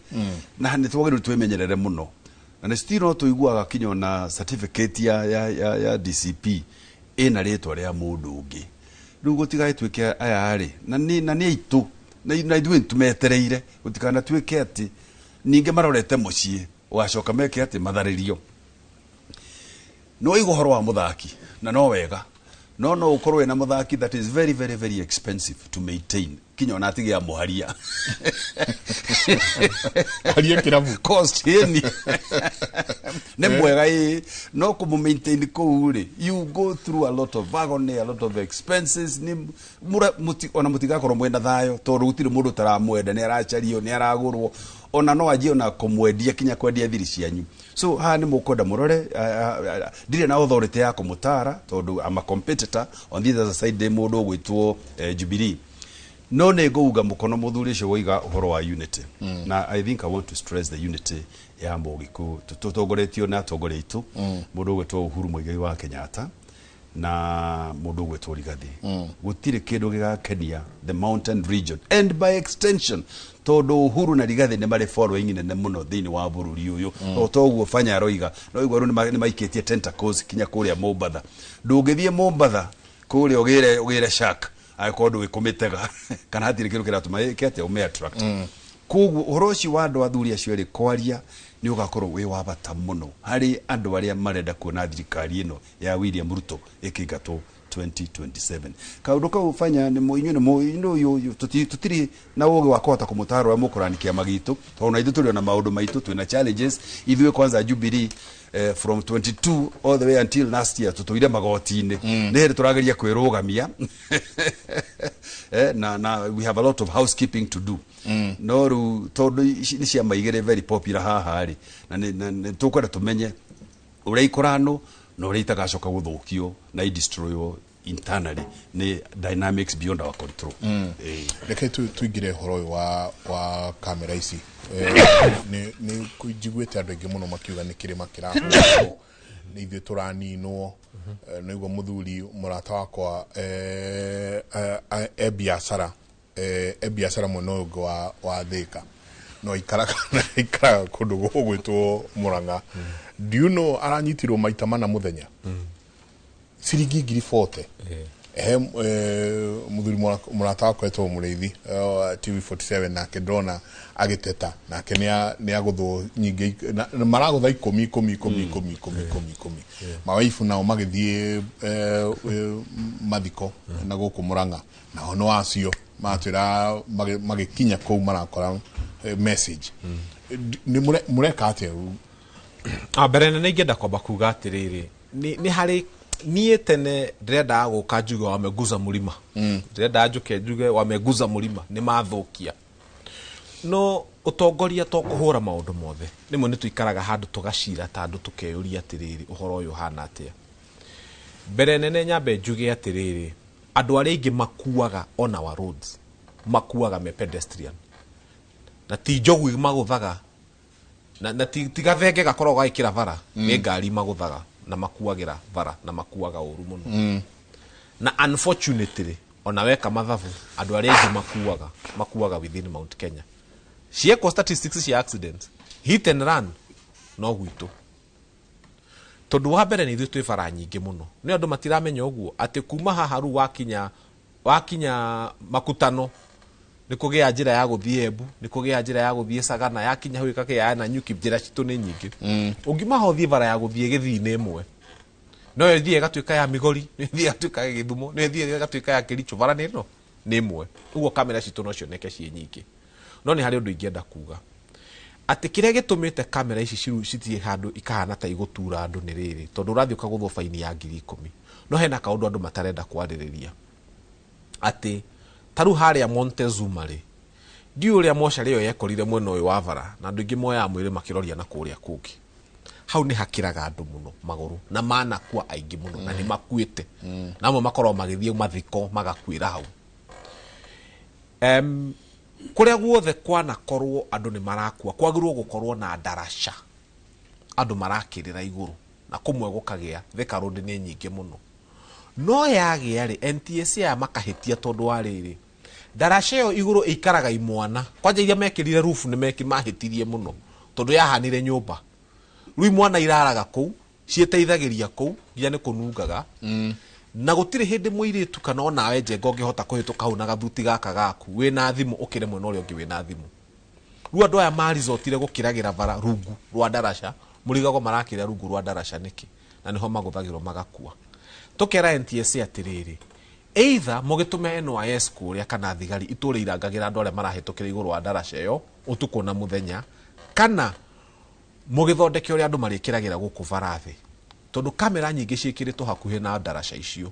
Na nĩ twagĩrĩirwo twĩmenyerere mũno, na nĩ still no tũiguaga kinya ona certificate ya DCP ĩna rĩtwa rĩa mũndũ ũngĩ. Rĩu gũtigagĩtuĩke aya rĩ na nĩ aitũ na ithuĩ nĩtũmetereire, gũtikanatuĩke atĩ ningĩ marorete mũciĩ ũgacoka meke atĩ matharĩrio. No igua ũhoro wa mũthaki na no wega, no ũkorwo wĩna mũthaki that is very very very expensive to maintain, kinya ona atigĩa mũharia. Haria kĩrabu. Cost ĩni nĩ mwega ĩ, no kũmũ maintain kũu rĩ, you go through a lot of agony, a lot of expenses. Nĩ ona mũtigakorwo mwĩna thayũ tondũ gũtirĩ mũndũ ũtaramwenda, nĩ aracario, nĩ aragũrwo, ona no anjie ona kũmwendia, kinya kwendia thiri cianyu. So haha nĩ mũkwenda mũrore. Ndirĩ na authority ya kũmũtara tondũ I'm a competitor on the other side, ndĩ mũndũ ũgwĩtwo Jubilee, no nĩ ngũunga mũkono mũthuri ũcio woiga ũhoro wa unity. Na I think I want to stress the unity ya Mũgĩkũyũ tũtongoretio na atongoria aitũ, mũndũ ũgwĩtwo Uhuru Muigai wa Kenyatta na mũndũ ũgwĩtwo Rigathi. Gũtirĩ kĩndũ gĩgakenia the mountain region and by extension, tondũ Uhuru na Rigathi nĩ marĩ following nene mũno thĩinĩ wa bũrũri ũyũ. O toguo Fanya aroiga, no igua rĩu nĩ maikĩtie tentacles kinya kũrĩa Mombatha. Ndũngĩthiĩ Mombatha kũrĩa ũgĩre shark angĩkorwo ndũĩ kũmĩtega kana hatirĩ kĩndũ kĩratũma ĩke atĩa ũmĩ attract. Koguo ũhoro ũcio wa andũ athuri acio erĩ kwaria nĩ ũgakorwo wĩ wa bata mũno harĩ andũ arĩa marenda kuona thirikari ĩno ya William Ruto ĩkĩingatwo 2027. Kaũndũ kau Fanya nĩ inyuĩ nĩ inyuĩ tũtirĩ na ũgĩ wa kũhota kũmũtara ũrĩa mũkũrani kĩama gitũ, tondũ na ithuĩ tũrĩ ona maũndũ maitũ, twĩna challenges ithuĩ. Kwanza Jubilee, from 22 all the way until last year tũtũire magoti-inĩ. Nĩ hĩndĩ tũrageria kwĩrũgamia, na we have a lot of housekeeping to do. No rĩu tondũ ici nĩ ciama igĩrĩ very popular haha rĩ, na nĩ tũkwenda tũmenye ũrĩa ikũranwo na ũrĩa itagacoka gũthũkio na idestroywo internally nĩ dynamics beyond our control. Reke tuingire ũhoro ũyũ wa kamera ici. Nĩ njiguĩte andũ aingĩ mũno makiuga nĩ kĩrĩma kĩrahũrwo, nĩ ithuĩ tũraninwo. Nĩguo mũthuri mũrata wakwa e biacara mwena ũyũ ũngĩ wa Thĩka. No ikaraga ikaraga kũndũ gũgwĩtwo Murang'a. Do you know aranyitirwo maita mana mũthenya ciringi 40,000? He muthuri mũrata wakwa etwo Mũrĩithi TV47, nake ndona agĩteta nake nĩ agũthwo nyingĩ na maragũtha 10 10 10 10 10 10 10. Mawaibu nao magĩthiĩ mathiko na gũkũ Murang'a, nao no acio matwĩra magĩkinya kũu marakora message. Nĩ mũreka atĩa? Mbere nene ingĩenda kwamba kuga atĩrĩrĩ, nĩ harĩ niĩ tene ndĩrendaga gũka njuge wameguza mũrima, ndĩrendaga njuke njuge wameguza mũrima, nĩ mathũkia. No ũtongoria to kũhũra maũndũ mothe, rĩmwe nĩ tũikaraga handũ tũgacira ta andũ tũkeyũria atĩrĩrĩ, ũhoro ũyũ ũhana atĩa. Mbere nene nyambe njuge atĩrĩrĩ, andũ arĩa aingĩ makuaga on our roads makuaga me pedestrian, na ti njogu magũthaga na ti gathenge gakoragwo gagĩkĩra bara, nĩ ngari magũthaga na makuagĩra bara na makuaga ũru mũno. Na unfortunately ona weka mathabu, andũ arĩa aingĩ makuaga within Mount Kenya. Ciekwo statistics cia accidents, hit and run no gwitũ, tondũ wa mbere nĩ ithuĩ twĩ bara nyingĩ mũno. Nĩ andũ matiramenya ũguo atĩ kuma haha rĩu wakinya makutano nĩ kũgĩa njĩra ya gũthiĩ Embu, nĩ kũgĩa njĩra ya gũthiĩ Sagana, yakinya hau ĩkagĩa ya Nanyuki, njĩra citũ nĩ nyingĩ. Ũngiuma ho ũthiĩ bara ya gũthiĩ Gĩthii-inĩ ĩmwe, no ĩthiĩ ĩgatuĩka ya Migori, no ĩthiĩ ĩgatuĩka ya Gĩthumo, no ĩthiĩ ĩgatuĩka ya Kericho, bara nĩ ĩno nĩ ĩmwe. Ũguo kamera citũ no cioneke ciĩ nyingĩ. No nĩ harĩ ũndũ ingĩenda kuga atĩ kĩrĩa gĩtũmĩte kamera ici cithiĩ handũ ikahana ta igũtura andũ nĩ rĩrĩ, tondũ ũrathiĩ ũkagũthwo baini ya 10,000. No hena kaũndũ andũ matarenda kwarĩrĩria, atĩ ta rĩu harĩa Montezuma rĩ, ndiũĩ ũrĩa mocarĩ ĩyo yekorire mwena ũyũ wa bara, na andũ aingĩ moyaga mwĩrĩ makĩroria na kũrĩa kũngĩ. Hau nĩ hakĩraga andũ mũno magũrũ na manakua aingĩ mũno, na nĩ makuĩte, na amwe makoragwo magĩthiĩ mathiko magakuĩra hau. Kũrĩa guothe kwanakorwo andũ nĩ marakua, kwagĩrĩirwo gũkorwo na ndaraca andũ marakĩrĩra igũrũ, na kũmwe gũkagĩa Thika Road nĩ nyingĩ mũno. No yagĩa rĩ, NTSA aya makahĩtia, tondũ wa rĩrĩ, ndaraca ĩyo igũrũ ĩikaraga imwana, kwanja iria mekĩrire roof nĩ mahĩtirie mũno, tondũ yahanire nyũmba. Rĩu imwana iraraga kũu, ciĩteithagĩria kũu nginya nĩ kũnungaga. Na gũtirĩ hĩndĩ mũirĩtu kana onawe njenga ũngĩhota kũhĩtũka hau na gathuti gaka gaku wĩna thimũ ũkĩre mwena ũrĩa ũngĩ wĩna thimũ. Rĩu andũ aya marizotire gũkĩragĩra bara rungu rwa ndaraca, mũrigago marakĩra rungu rwa ndaraca nĩkĩ? Na nĩho magũthagĩrwo magakua. Tũkera NTSA atĩrĩrĩ, either mũgĩtũme NYS kũrĩa kana thigari itũre irangagĩra andũ arĩa marahĩtũkĩra igũrũ wa ndaraca ĩyo ũtukũ na mũthenya, kana mũgĩthondeke ũrĩa andũ marĩkĩragĩra gũkũ bara thĩ, tondũ kamera nyingĩ ciĩkĩrĩtwo hakuhĩ na ndaraca icio.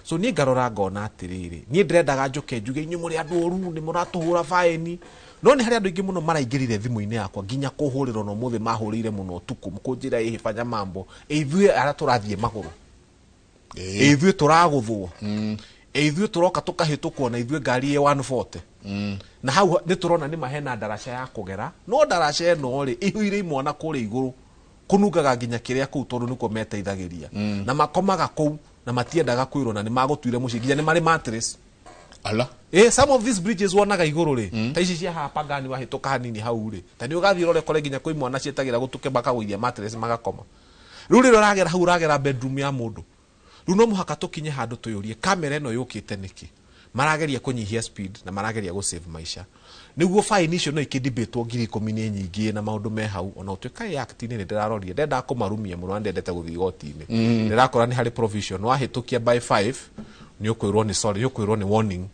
So niĩ ngarora ngona atĩrĩrĩ, niĩ ndĩrendaga njoke njuge inyuĩ mũrĩ andũ oru, nĩ mũratũhũra baĩni, no nĩ harĩ andũ aingĩ mũno maraingĩrire thimũ-inĩ yakwa nginya kũhũrĩrwo, na ũmũthĩ mahũrĩire mũno ũtukũ kũnjĩra ĩhĩ fanya mambo, ithuĩ arĩa tũrathiĩ magũrũ, ithuĩ tũragũthwo, ithuĩ tũroka tũkahĩtũkwo na ithuĩ ngari ĩ 140. Na hau nĩ tũrona nĩ mahena ndaraca ya kũgera, no ndaraca ĩno rĩ ĩihũire imwana kũrĩa igũrũ, kũnungaga nginya kĩrĩa kũu, tondũ nĩkuo meteithagĩria. Na makomaga kũu na matiendaga kwĩrwo, na nĩ magũtuire mũciĩ nginya nĩ marĩ mattress. Ala. Some of these bridges wonaga igũrũ rĩ, ta ici cia haha Pangani wahĩtũka hanini hau rĩ, ta nĩ ũgathiĩ ũrore kore nginya kwĩ mwana ciĩtagĩra gũtuke makagũithia mattress magakoma. Rĩu rĩrĩa ũragera hau ũragera bedroom ya mũndũ. Rĩu no mũhaka tũkinye handũ tũyũrie kamera ĩno yũkĩte nĩkĩ? Marageria kũnyihia speed na marageria gũ save maisha. Nĩguo fine icio no ikĩdibatwo 10,000 nĩ nyingĩ na maũndũ me hau, ona ũtuĩka ĩ act-inĩ nĩ ndĩrarorire, ndendaga kũmarumia mũno na ndendete gũthiĩ igoti-inĩ. Ndĩrakora nĩ harĩ provision wahĩtũkia by 5 nĩ ũkwĩrwo nĩ sorry, nĩ ũkwĩrwo nĩ warning.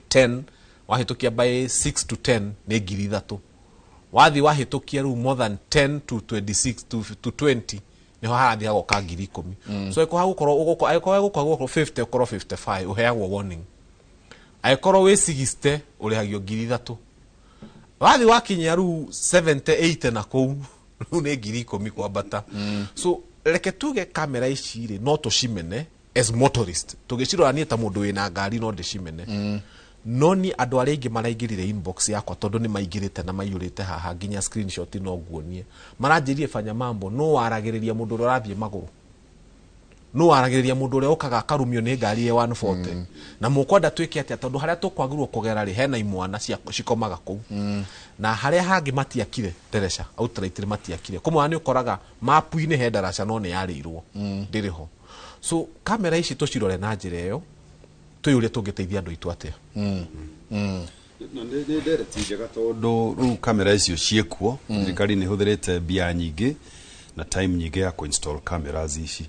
10 wahĩtũkia by 6 to 10 nĩ 3,000. Wathiĩ wahĩtũkia rĩu more than 10 to 26 to 20 nĩho harathiĩ hagoka 10,000. So ĩkorwo gũkorwo ũgũkorwo angĩkorwo gũkorwo 50 ũkorwo 55 ũheagwo warning. Angĩkorwo wĩ 60 ũrĩhagio 3,000. Wathiĩ wakinyia rĩu 70 80 na kũu rĩu nĩ 10,000 kwambata. So reke tuge kamera ici rĩ no tũcimene as motorist, tũgĩcirora niĩ ta mũndũ wĩna ngari no ndĩcimene. No niĩ andũ arĩa aingĩ maraingĩrire inbox yakwa, tondũ nĩ maingĩrĩte na maiyũrĩte haha nginya screenshot no nguonie, maranjĩrire fanya mambo, no waragĩrĩria mũndũ ũrĩa ũrathiĩ magũrũ. No waragĩrĩria mũndũ ũrĩa ũkaga akarumio nĩ ngari ya 140 na mũkwenda twĩke atĩa tondũ harĩa tũkwagĩrĩirwo kũgera rĩ hena imwana cikomaga kũu na harĩa hangĩ matiakire ndaraca outright matiakire kũmwe nĩ ũkoraga mapu-inĩ he ndaraca no nĩ yarĩirwo ndĩrĩ ho. So kamera ici tũcirore na njĩra ĩyo twĩyũrie tũngĩteithia andũ aitũ atĩa. No nĩ ndereti njega tondũ rĩu kamera icio ciĩkuo, thirikari nĩ ĩhũthĩrĩte mbia nyingĩ na time nyingĩ ya kũinstall cameras ici,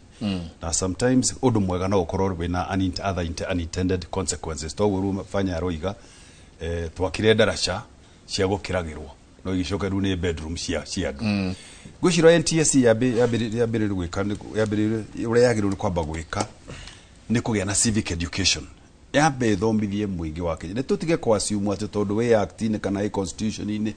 na sometimes ũndũ mwega no ũkorwo wĩna other unintended consequences. Toguo rĩu Fanya aroiga, twakire ndaraca cia gũkĩragĩrwo no igĩcoka rĩu nĩ bedroom cia andũ. Ngwĩciria NTSA yambĩrĩrie gwĩka yambĩrĩrie ũrĩa yagĩrĩirwo nĩ kwamba gwĩka nĩ kũgĩa na civic education, yambe ĩthomithie mũingĩ wa Kenya. Nĩ tũtige kwasiumu atĩ tondũ wĩ act-inĩ kana ĩ constitution-inĩ,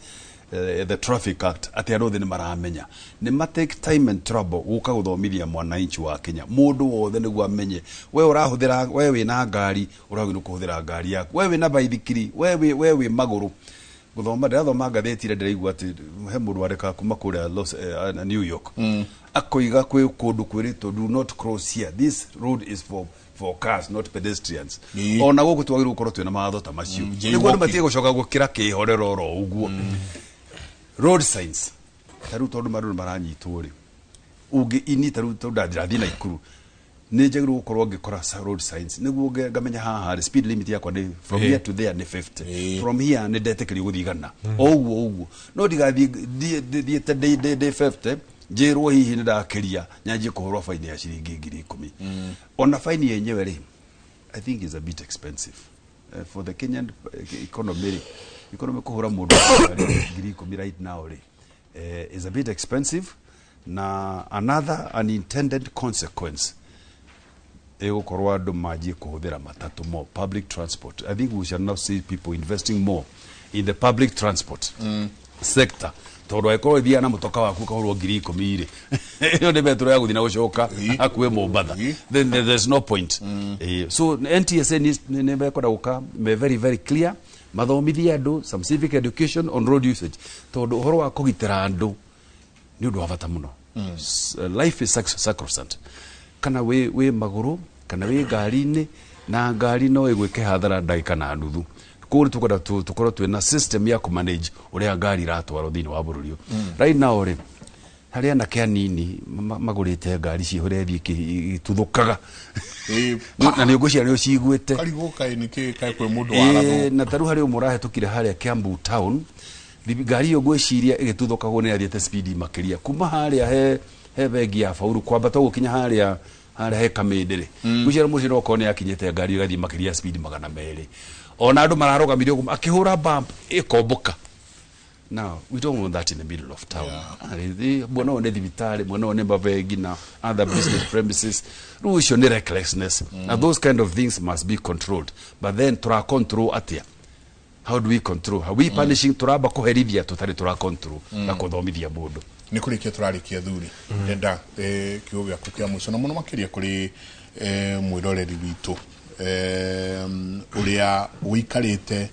the Traffic Act, atĩ andũ othe nĩ maramenya. Nĩ ma take time and trouble gũka gũthomithia mwananchi wa Kenya, mũndũ wothe, nĩguo amenye we ũrahũthĩra, we wĩna ngari ũragĩrĩirwo kũhũthĩra ngari yaku, we wĩna baithikiri, we wĩ magũrũ. Gũthoma ndĩrathoma ngathĩti ĩrĩa ndĩraigua atĩ he mũndũ wandĩkaga kuma kũrĩa New York, akoiga kwĩ kũndũ kwĩrĩtwo "Do not cross here, this road is for cars, not pedestrians." Ona gũkũ twagĩrĩirwo gũkorwo twĩna mawatho ta macio nĩguo andũ matige gũcoka gũkĩra kĩhorero oro ũguo. Road signs ta rĩu tondũ andũ nĩ maranyitwo rĩ, ũngĩ ini ta rĩu tondũ ndĩrathiĩ Naikuru nĩ njagĩrĩirwo gũkorwo ngĩkora road signs nĩguo ngamenya haha rĩ, speed limit yakwa nĩ from here to there nĩ 50, from here nĩ ndetĩkĩrio gũthiĩ igana, o ũguo ũguo, no ndigathiĩ thiĩte ndĩ 50 njĩrwo hihi nĩ ndakĩria nyanjie kũhũrwo baini ya ciringi 10,000. Ona baini yenyewe rĩ, I think is a bit expensive for the Kenyan economy rĩ, economy kũhũra mũndũ 10,000 right now rĩ, is a bit expensive. Na another unintended consequence ĩgũkorwo andũ manjie kũhũthĩra matatũ more, public transport. I think we shall now see people investing more in the public transport sector, tondũ angĩkorwo ũthiaga na mũtoka waku ũkahũrwo 10,000 rĩ, ĩyo nĩ betũrũ ya gũthiĩ na gũcoka hakuhĩ Mombatha, then there's no point. So NTSA nĩ mekwenda gũka me very very clear, mathomithie andũ some civic education on road usage, tondũ ũhoro wa kũgitĩra andũ nĩ ũndũ wa bata mũno. Life is sacrosanct, kana wĩ magũrũ kana wĩ ngari-inĩ, na ngari no ĩgwĩke hathara ndagĩka na nuthu. Koguo nĩ tũkwenda tũkorwo twĩna system ya kũmanage ũrĩa ngari iratwarwo thĩinĩ wa bũrũri ũyũ. Right now rĩ, harĩ anake anini magũrĩte ngari cihũre thiĩ ituthũkaga, na nĩ ũngwĩciria nĩ ũciguĩte. Karigũ kaĩ nĩkĩ kaĩ kwĩ mũndũ warathwo. Na tarĩu harĩ ũmwe ũrahĩtũkire harĩa Kiambu town, ngari ĩyo ngwĩciria ĩgĩtuthũkagwo nĩ yathiĩte speed makĩria kuma harĩa he bengi ya Faulu kwambata ũguo kinya harĩa he Kamĩndĩ rĩ, ngwĩciria mũciĩ no okorwo nĩ yakinyĩte ngari ĩgathiĩ makĩria ya speed 200, ona andũ mararũgamire ũguo akĩhũra bump ĩkombũka. Now we don't want that in the middle of town. Mwena ũyũ nĩ thibitarĩ, mwena ũyũ nĩ mabengi na other business premises. Rĩu icio nĩ recklessness, na those kind of things must be controlled. But then tura control atĩa? How do we control? How we punishing? Turamba kũherithia tũtarĩ tura control na kũthomithia mũndũ. Nĩ kũrĩkia tũrarĩkia, thuri, ndenda kiugo gĩaku kĩa mũico na mũno makĩria kũrĩ mwĩroreri witũ ũrĩa ũikarĩte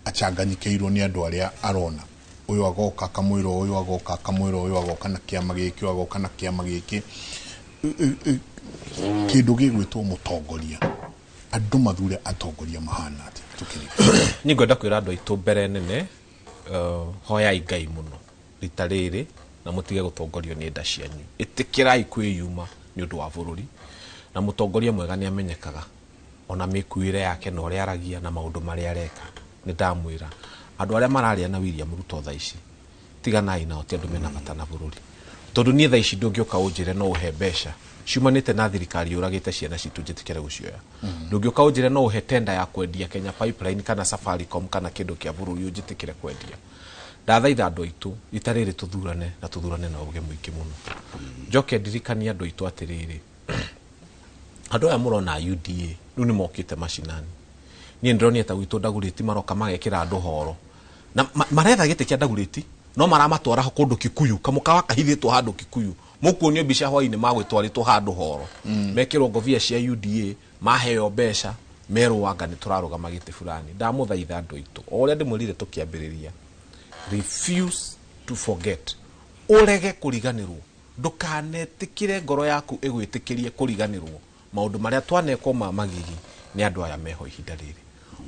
acanganyikĩirwo nĩ andũ arĩa arona, ũyũ agoka akamwĩra, ũyũ agoka akamwĩra, ũyũ agoka na kĩama gĩkĩ, ũyũ agoka na kĩama gĩkĩ. Kĩndũ gĩgwĩtwo mũtongoria, andũ mathure atongoria mahana atĩa tũkĩrĩkia? Niĩ ngwenda kwĩra andũ aitũ mbere nene, hoyai Ngai mũno rita rĩrĩ na mũtige gũtongorio nĩ nda cianyu. Ĩtĩkĩrai kwĩyuma nĩ ũndũ wa bũrũri, na mũtongoria mwega nĩ amenyekaga ona mĩkuĩre yake na ũrĩa aragia na maũndũ marĩa areka. Nĩ ndamwĩra andũ arĩa mararĩa na William Ruto thaa ici, tiganai nao, ti andũ mena bata na bũrũri, tondũ niĩ thaa ici ndũngĩũka ũnjĩre no ũhe mbeca ciumanĩte na thirikari yũragĩte ciana citũ njĩtĩkĩre gũcioya. Ndũngĩũka ũnjĩre no ũhe tenda ya kwendia Kenya Pipeline kana Safaricom kana kĩndũ kĩa bũrũri ũnjĩtĩkĩre kwendia. Ndathaitha andũ aitũ rita rĩrĩ tũthurane na tũthurane na ũgĩ mũingĩ mũno. Njoke ndirikanie andũ aitũ atĩrĩrĩ, andũ aya mũrona UDA rĩu nĩ mokĩte macinani. Niĩ ndĩronire ta gwitũ Ndagurĩti maroka magekĩra andũ horo na maretha gĩtĩ kĩa Ndagurĩti, no maramatwara kũndũ Kikuyu, kamũkawa kahithĩtwo handũ Kikuyu. Mũkuonio mbica hwainĩ magwĩtwarĩtwo handũ horo, mekĩrwo ngobia cia UDA, maheo mbeca, merwo anga nĩ tũrarũgama gĩtĩ fulani. Ndamũthaitha andũ aitũ, o ũrĩa ndĩmwĩrire tũkĩambĩrĩria, refuse to forget, ũrege kũriganĩrwo. Ndũkanetĩkĩre ngoro yaku ĩgwĩtĩkĩrie kũriganĩrwo maũndũ marĩa twanekwo ma magigi nĩ andũ aya meho ihinda rĩrĩ.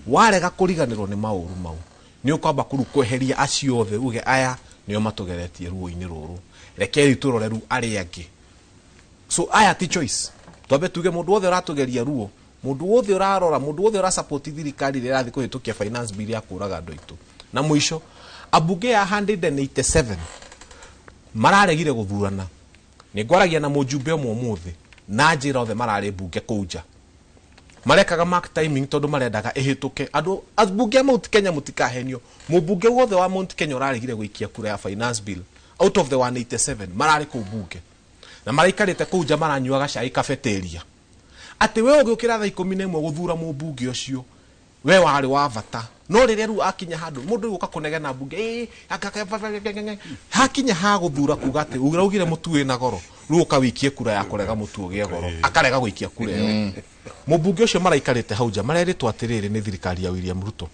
Warega kũriganĩrwo nĩ maũru mau, nĩ ũkwamba kũru kweheria acio othe uge aya nĩo matũgeretie ruo-inĩ rũrũ, rekei tũrore rĩu arĩa angĩ. So aya ti choice. Twambe tuge mũndũ wothe ũratũgeria ruo, mũndũ wothe ũrarora, mũndũ wothe ũrasupport thirikari ĩrĩa ĩrathiĩ kũhĩtũkia finance bill ya kũraga andũ aitũ. Na mũico, ambunge ya 187 mararegire gũthurana. Nĩ ngwaragia na mũjumbe ũmwe ũmũthĩ na njĩra othe mararĩ mbunge kũu nja, marekaga mark timing tondũ marendaga ĩhĩtũke. Andũ ambunge a Mount Kenya, mũtikahenio, mũmbunge wothe wa Mount Kenya ũraregire gũikia kura ya finance bill out of the 187 mararĩ kũu mbunge na maraikarĩte kũu nja maranyuaga cai cafeteria. Atĩ we ũgĩũkĩra thaa 11 gũthura mũmbunge ũcio we warĩ wa bata, no rĩrĩa rĩu akinya handũ mũndũ ũyũ ũka kũnegena mbunge hakinya ha gũthura kuga atĩ ũraugire mũtu wĩna goro, rĩu ũka wĩikie kura ya kũrega mũtu ũgĩe goro, akarega gũikia kura ĩyo. Mũmbunge ũcio maraikarĩte hau nja marerĩtwo atĩrĩrĩ nĩ thirikari ya William Ruto,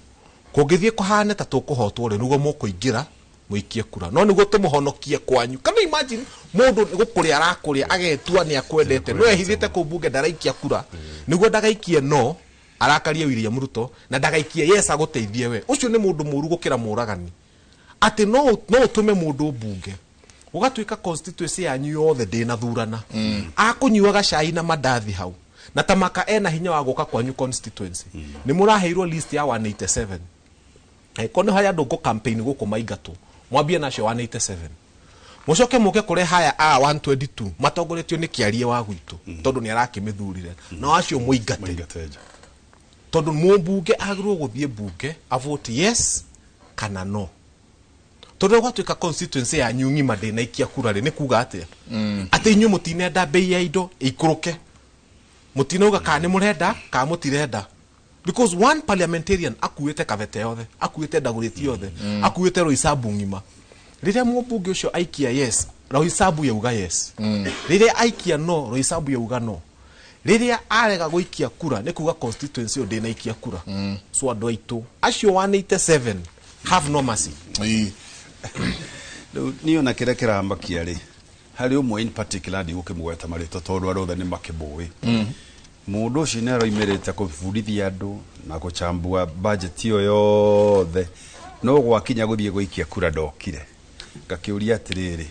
kũngĩthiĩ kũhane ta tũkũhotwo rĩ, nĩguo mũkũingĩra mũikie kura, no nĩguo tũmũhonokie kwanyu. Can you imagine mũndũ nĩ gũkũrĩa arakũrĩa agetua nĩ akwendete, no ehithĩte kũu mbunge ndaraikia kura nĩguo ndagaikie no arakarie William Ruto na ndagaikie yes agũteithie we. Ũcio nĩ mũndũ mũru gũkĩra mũragani. Atĩ no ũtũme mũndũ mbunge ũgatuĩka constituency yanyu yothe ndĩnathurana, akũnyuaga cai na mandathi hau na tamaka ena hinya wa gũka kwanyu constituency. Nĩ mũraheirwo list ya 187, angĩkorwo nĩ harĩ andũ ngũ campaign gũkũ maingatwo, mwambie nacio 187, mũcoke mũke kũrĩ haya a 122 matongoretio nĩ kĩarie wa gwitũ tondũ nĩ arakĩmĩthurire, no acio mũingate, tondũ mũmbunge agĩrĩirwo gũthiĩ mbunge avote yes kana no. Tondũ gwatuĩka constituency yanyu ng'ima ndĩnaikia kura rĩ, nĩ kuga atĩa? Atĩ inyuĩ mũtinenda bei ya indo ĩikũrũke, mũtinauga kana nĩ mũrenda kana mũtirenda, because one parliamentarian akuĩte Kabete yothe, akuĩte Dagoretti yothe, akuĩte Roysambu ng'ima. Rĩrĩa mũmbunge ũcio aikia yes, Roysambu yauga yes. Rĩrĩa aikia no, Roysambu yauga no. Rĩrĩa arega gũikia kura, nĩ kuga constituency ĩyo ndĩnaikia kura. So andũ aitũ acio 187, have no mercy. Rĩu niĩ ona kĩrĩa kĩramakia rĩ, harĩ ũmwe in particular, ndigũkĩmũgweta marĩtwa tondũ andũ othe nĩ makĩmũĩ. Mũndũ ũcio nĩ aroimĩrĩte kũbundithia andũ na gũchambua budget ĩyo yothe, no gwakinya gũthiĩ gũikia kura ndokire. Ngakĩũria atĩrĩrĩ,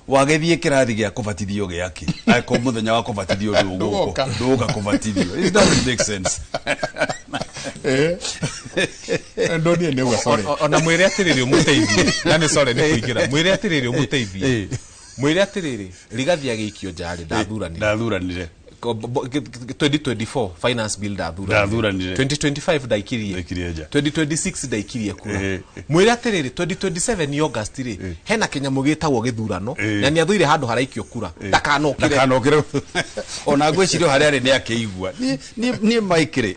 wagĩthiĩ kĩrathi gĩa kũbatithio gĩakĩ angĩkorwo mũthenya wa kũbatithio ndũgũka, ndũgũka kũbatithio? It doesn't make sense. Ndonire nĩ sorry. Ona mwĩre atĩrĩrĩ ũmũteithie, na nĩ sorry nĩ kũingĩra, mwĩre atĩrĩrĩ ũmũteithie, mwĩre atĩrĩrĩ Rigathi agĩikio nja rĩ, ndathuranire. Ndathuranire. 2024 finance bill ndathuranire. Ndathuranire. 2025 ndaikirie. Ndaikirie nja. 2026 ndaikirie kura. Mwĩre atĩrĩrĩ 2027 nĩ August rĩ, hena kĩnyamũ gĩtagwo gĩthurano na nĩ athũire handũ haraikio kura, ndakanokĩre. Ndakanokĩre. Ona ngwĩciria harĩa arĩ nĩ akĩigua. Niĩ Mike rĩ,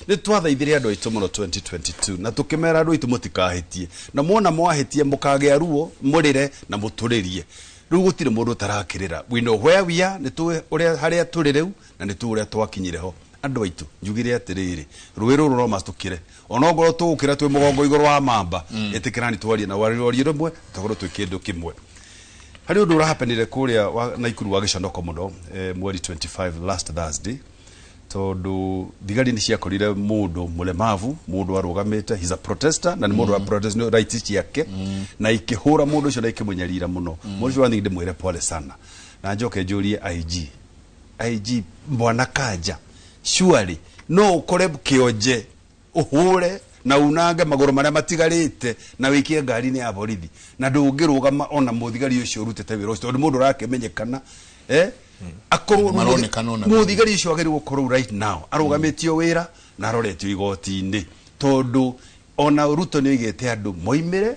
nĩ twathaithire andũ aitũ mũno 2022 na tũkĩmera andũ aitũ mũtikahĩtie, na mwona mwahĩtie mũkagĩa ruo mũrĩre na mũtũrĩrie. Rĩu gũtirĩ mũndũ ũtarakĩrĩra. We know where we are, nĩ tũĩ ũrĩa harĩa tũrĩ rĩu na nĩ tũĩ ũrĩa twakinyire ho. Andũ aitũ, njugire atĩrĩrĩ, rũĩ rũrũ no matũkĩre, ona ongorwo tũgũkĩra twĩ mũgongo igũrũ wa mamba, ĩtĩkĩrani twarie na warie rũmwe, tũkorwo twĩ kĩndũ kĩmwe. Harĩ ũndũ ũrahapenire kũrĩa wa Naikuru wa gĩconoko mũno, mweri 25, last Thursday, tondũ thigari nĩ ciakorire mũndũ mũlemavu, mũndũ arũgamĩte, he's a protester na nĩ mũndũ wa protest, nĩ right ciake, na ikĩhũra mũndũ ũcio na ikĩmũnyarira mũno. Mũndũ ũcio wathi ndĩmwĩre pole sana, na njoke njũrie IG Bwana Kanja, surely no ũkore kĩonje ũhũre na unange magũrũ marĩa matigarĩte na wĩkie ngari-inĩ ya borithi na ndũngĩrũgama ona mũthigari ũcio ũrutĩte wĩra ũcio, tondũ mũndũ ũrakĩmenyekana, akorwo Maronekana ona mũthigari ũcio agĩrĩirwo gũkorwo right now arũgamĩtio wĩra na aroretio igoti-inĩ, tondũ ona Ruto nĩ oigĩte andũ moimĩre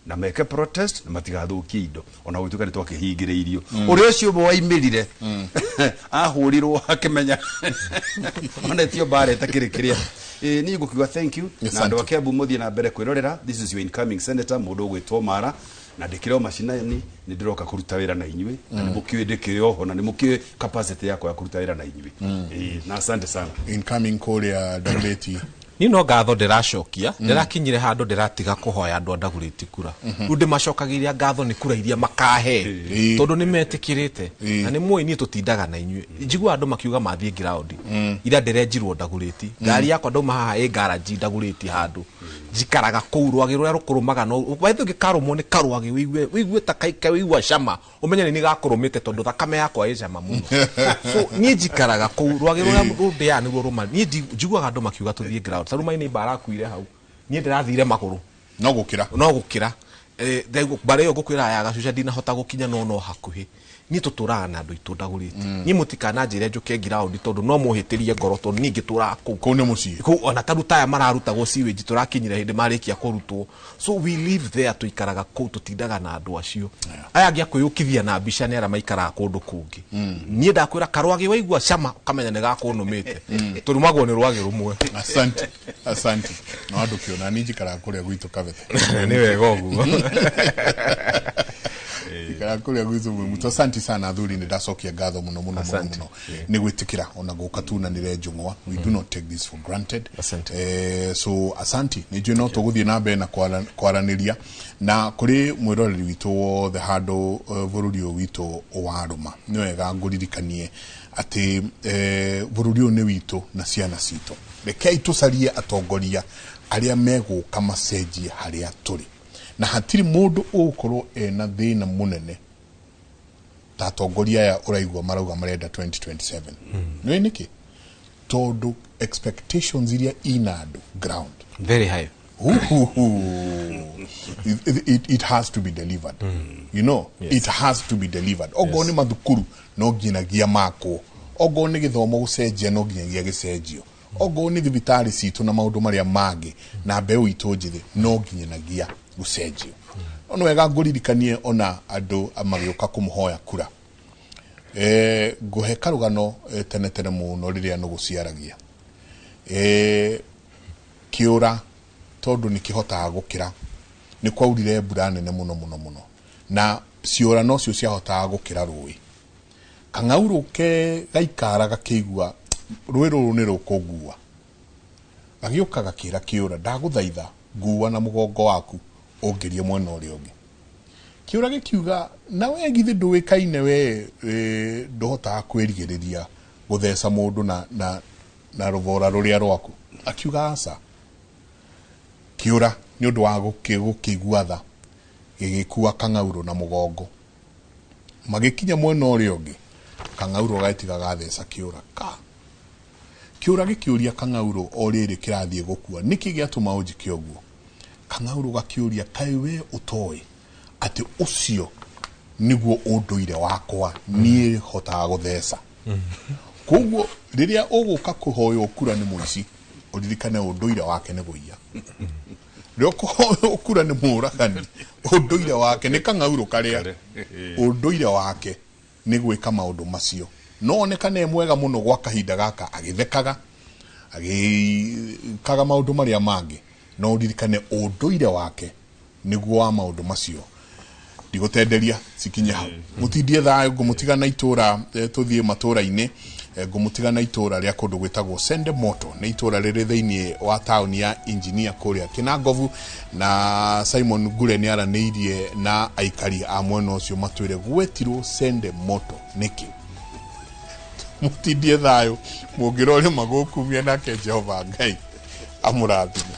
na meke protest na matigathũkie indo, ona gũtuĩka nĩ twakĩhingĩrĩirio. Ũrĩa ũcio ũmwe waimĩrire ahũrirwo akĩmenya onetio mbara ĩtakĩrĩ kĩrĩa. Niĩ ngũkiuga thank you na andũ a Kiambu mũthiĩ na mbere kwĩrorera. This is your incoming senator, mũndũ ũgwĩtwo Mara, na ndĩkĩrĩ o macinani, nĩ ndĩroka kũruta wĩra na inyuĩ na nĩ mũkĩũĩ ndĩkĩrĩ oho na nĩ mũkĩũĩ capacity yakwa ya kũruta wĩra na inyuĩ. Na asante sana. Incoming kũrĩa Dagoretti. Niĩ no ngatho ndĩracokia, ndĩrakinyire handũ ndĩratiga kũhoya andũ a Ndagũrĩti kura. Rĩu ndĩmacokagĩria ngatho nĩ kura iria makahe, tondũ nĩ metĩkĩrĩte na nĩ mũĩ niĩ tũtindaga na inyuĩ. Njiguaga andũ makiuga mathiĩ ground, ira ndĩrenjirwo Ndagũrĩti, ngari yakwa ndauma haha ĩ garage Ndagũrĩti handũ njikaraga kũu, rwagĩ rũrĩa rũkũrũmaga no waithe ũngĩkarũmwo nĩ karwagĩ wĩigue ta kaika wĩigua cama, ũmenye nĩ niĩ gakũrũmĩte tondũ thakame yakwa ĩ cama mũno. So niĩ njikaraga kũu, rwagĩ rũrĩa rũndĩaga nĩruo rũma. Niĩ njiguaga andũ makiuga tũthiĩ ground, ta rĩu my neighbor arakuire hau, niĩ ndĩrathire magũrũ. No gũkĩra. No gũkĩra. Mbarĩ ĩyo ngũkwĩra ya Gacuca ndinahota gũkinya, no hakuhĩ. Niĩ tũtũraga na andũ aitũ Ndagũrĩti. Niĩ mũtikananjĩre njũke ground tondũ no mũhĩtĩrie ngoro, tondũ niĩ ngĩtũraga kũu. Kũu nĩ mũciĩ. Kũu ona ta rĩu taya mararutagwo sewage tũrakinyire hĩndĩ marĩkia kũrutwo. So we live there, tũikaraga kũu, tũtindaga na andũ acio. Aya angĩ a kwĩyũkithia na mbica nĩ arĩa maikaraga kũndũ kũngĩ. Niĩ ndakwĩra karwagĩ waigua cama ũkamenya nĩ gakũnũmĩte. Tũrumagwo nĩ rwagĩ rũmwe. Asante. Asante. No andũ kĩona niĩ njikaraga kũrĩa gwitũ Kabete. Nĩ wega ũguo. Njikaraga kũrĩa gwitũ Mwĩmuto. Asante sana athuri, nĩ ndacokia ngatho mũno mũno mũno mũno nĩ gwĩtĩkĩra ona gũka tunanĩre njũng'wa. We do not take this for granted. So asante, nĩ njũĩ no tũgũthiĩ na mbere na kwaranĩria na kũrĩ mwĩroreri witũ wothe handũ bũrũri ũyũ witũ warũma. Nĩ wega ngũririkanie atĩ bũrũri ũyũ nĩ witũ na ciana citũ. Rekei tũcarie atongoria arĩa megũka macenjie harĩa tũrĩ, na hatirĩ mũndũ ũgũkorwo ena thĩna mũnene ta atongoria aya ũraigua marauga marenda 2027. Nĩ nĩkĩ? Tondũ expectations iria ina andũ ground very high. It has to be delivered. You know, it has to be delivered. Ogo nĩ mathukuru no nginyagia makwo, ogo nĩ gĩthomo gũcenjia no nginyagia gĩcenjio, ogo nĩ thibitarĩ citũ na maũndũ marĩa mangĩ na mbeũ itũ njĩthĩ no nginyagia gũcenjio. No nĩ wega ngũririkanie ona andũ magĩũka kũmũhoya kura. Ngũhe karũgano tene tene mũno rĩrĩa nũgũ ciaragia. Kĩũra tondũ nĩ kĩhotaga gũkĩra, nĩ kwaurire mbura nene mũno mũno mũno, na ciũra nocio ciahotaga gũkĩra rũĩ. Kang'aurũ ke gaikara gakĩigua rũĩ rũrũ nĩ rũkũngua, gagĩũka gakĩra kĩũra, ndagũthaitha ngua na mũgongo waku ũngĩrie mwena ũrĩa ũngĩ. Kĩũra gĩkiuga, na we githĩ ndũĩkaine we ndũhotaga kwĩrigĩrĩria gũtheca mũndũ na rũbora rũrĩa rwaku. Akiuga aca. Kĩũra nĩ ũndũ wa gũkĩigua tha gĩgĩkua kang'aurũ na mũgongo. Magĩkinya mwena ũrĩa ũngĩ, kang'aurũ gagĩtiga gatheca kĩũra ka. Kĩũra gĩkĩũria kang'aurũ o rĩrĩ kĩrathiĩ gũkua, nĩkĩ gĩatũma ũnjĩke ũguo? Kang'aurũ gakĩũria, kaĩ we ũtoĩ atĩ ũcio nĩguo ũndũire wakwa, niĩ hotaga gũtheca. Koguo rĩrĩa ũgũka kũhoywo kura nĩ mũici, ũririkane ũndũire wake nĩ gũiya. Rĩrĩa ũkũhoywo kura nĩ mũũragani, ũndũire wake nĩ kang'aurũ karĩa, ũndũire wake nĩ gwĩka maũndũ macio. No onekane e mwega mũno gwa kahinda gaka agĩthekaga, agĩkaga maũndũ marĩa mangĩ, no ũririkane ũndũire wake nĩguo wa maũndũ macio. Ndigũtenderia cikinye hau. Mũtindie thayũ, ngũmũtiga na itũra, tũthiĩ matũra-inĩ, ngũmũtiga na itũra rĩa kũndũ gwĩtagwo Sende Moto. Nĩ itũra rĩrĩ thĩinĩ wa taũni ya Engineer kũrĩa Kĩnangobu, na Simon Ngure nĩ aranĩirie na aikari a mwena ũcio matwĩre gwetirwo Sende Moto nĩkĩ. Mũtindie thayũ, mũngĩrorĩma gũkumia nake Jehova Ngai amũrathime.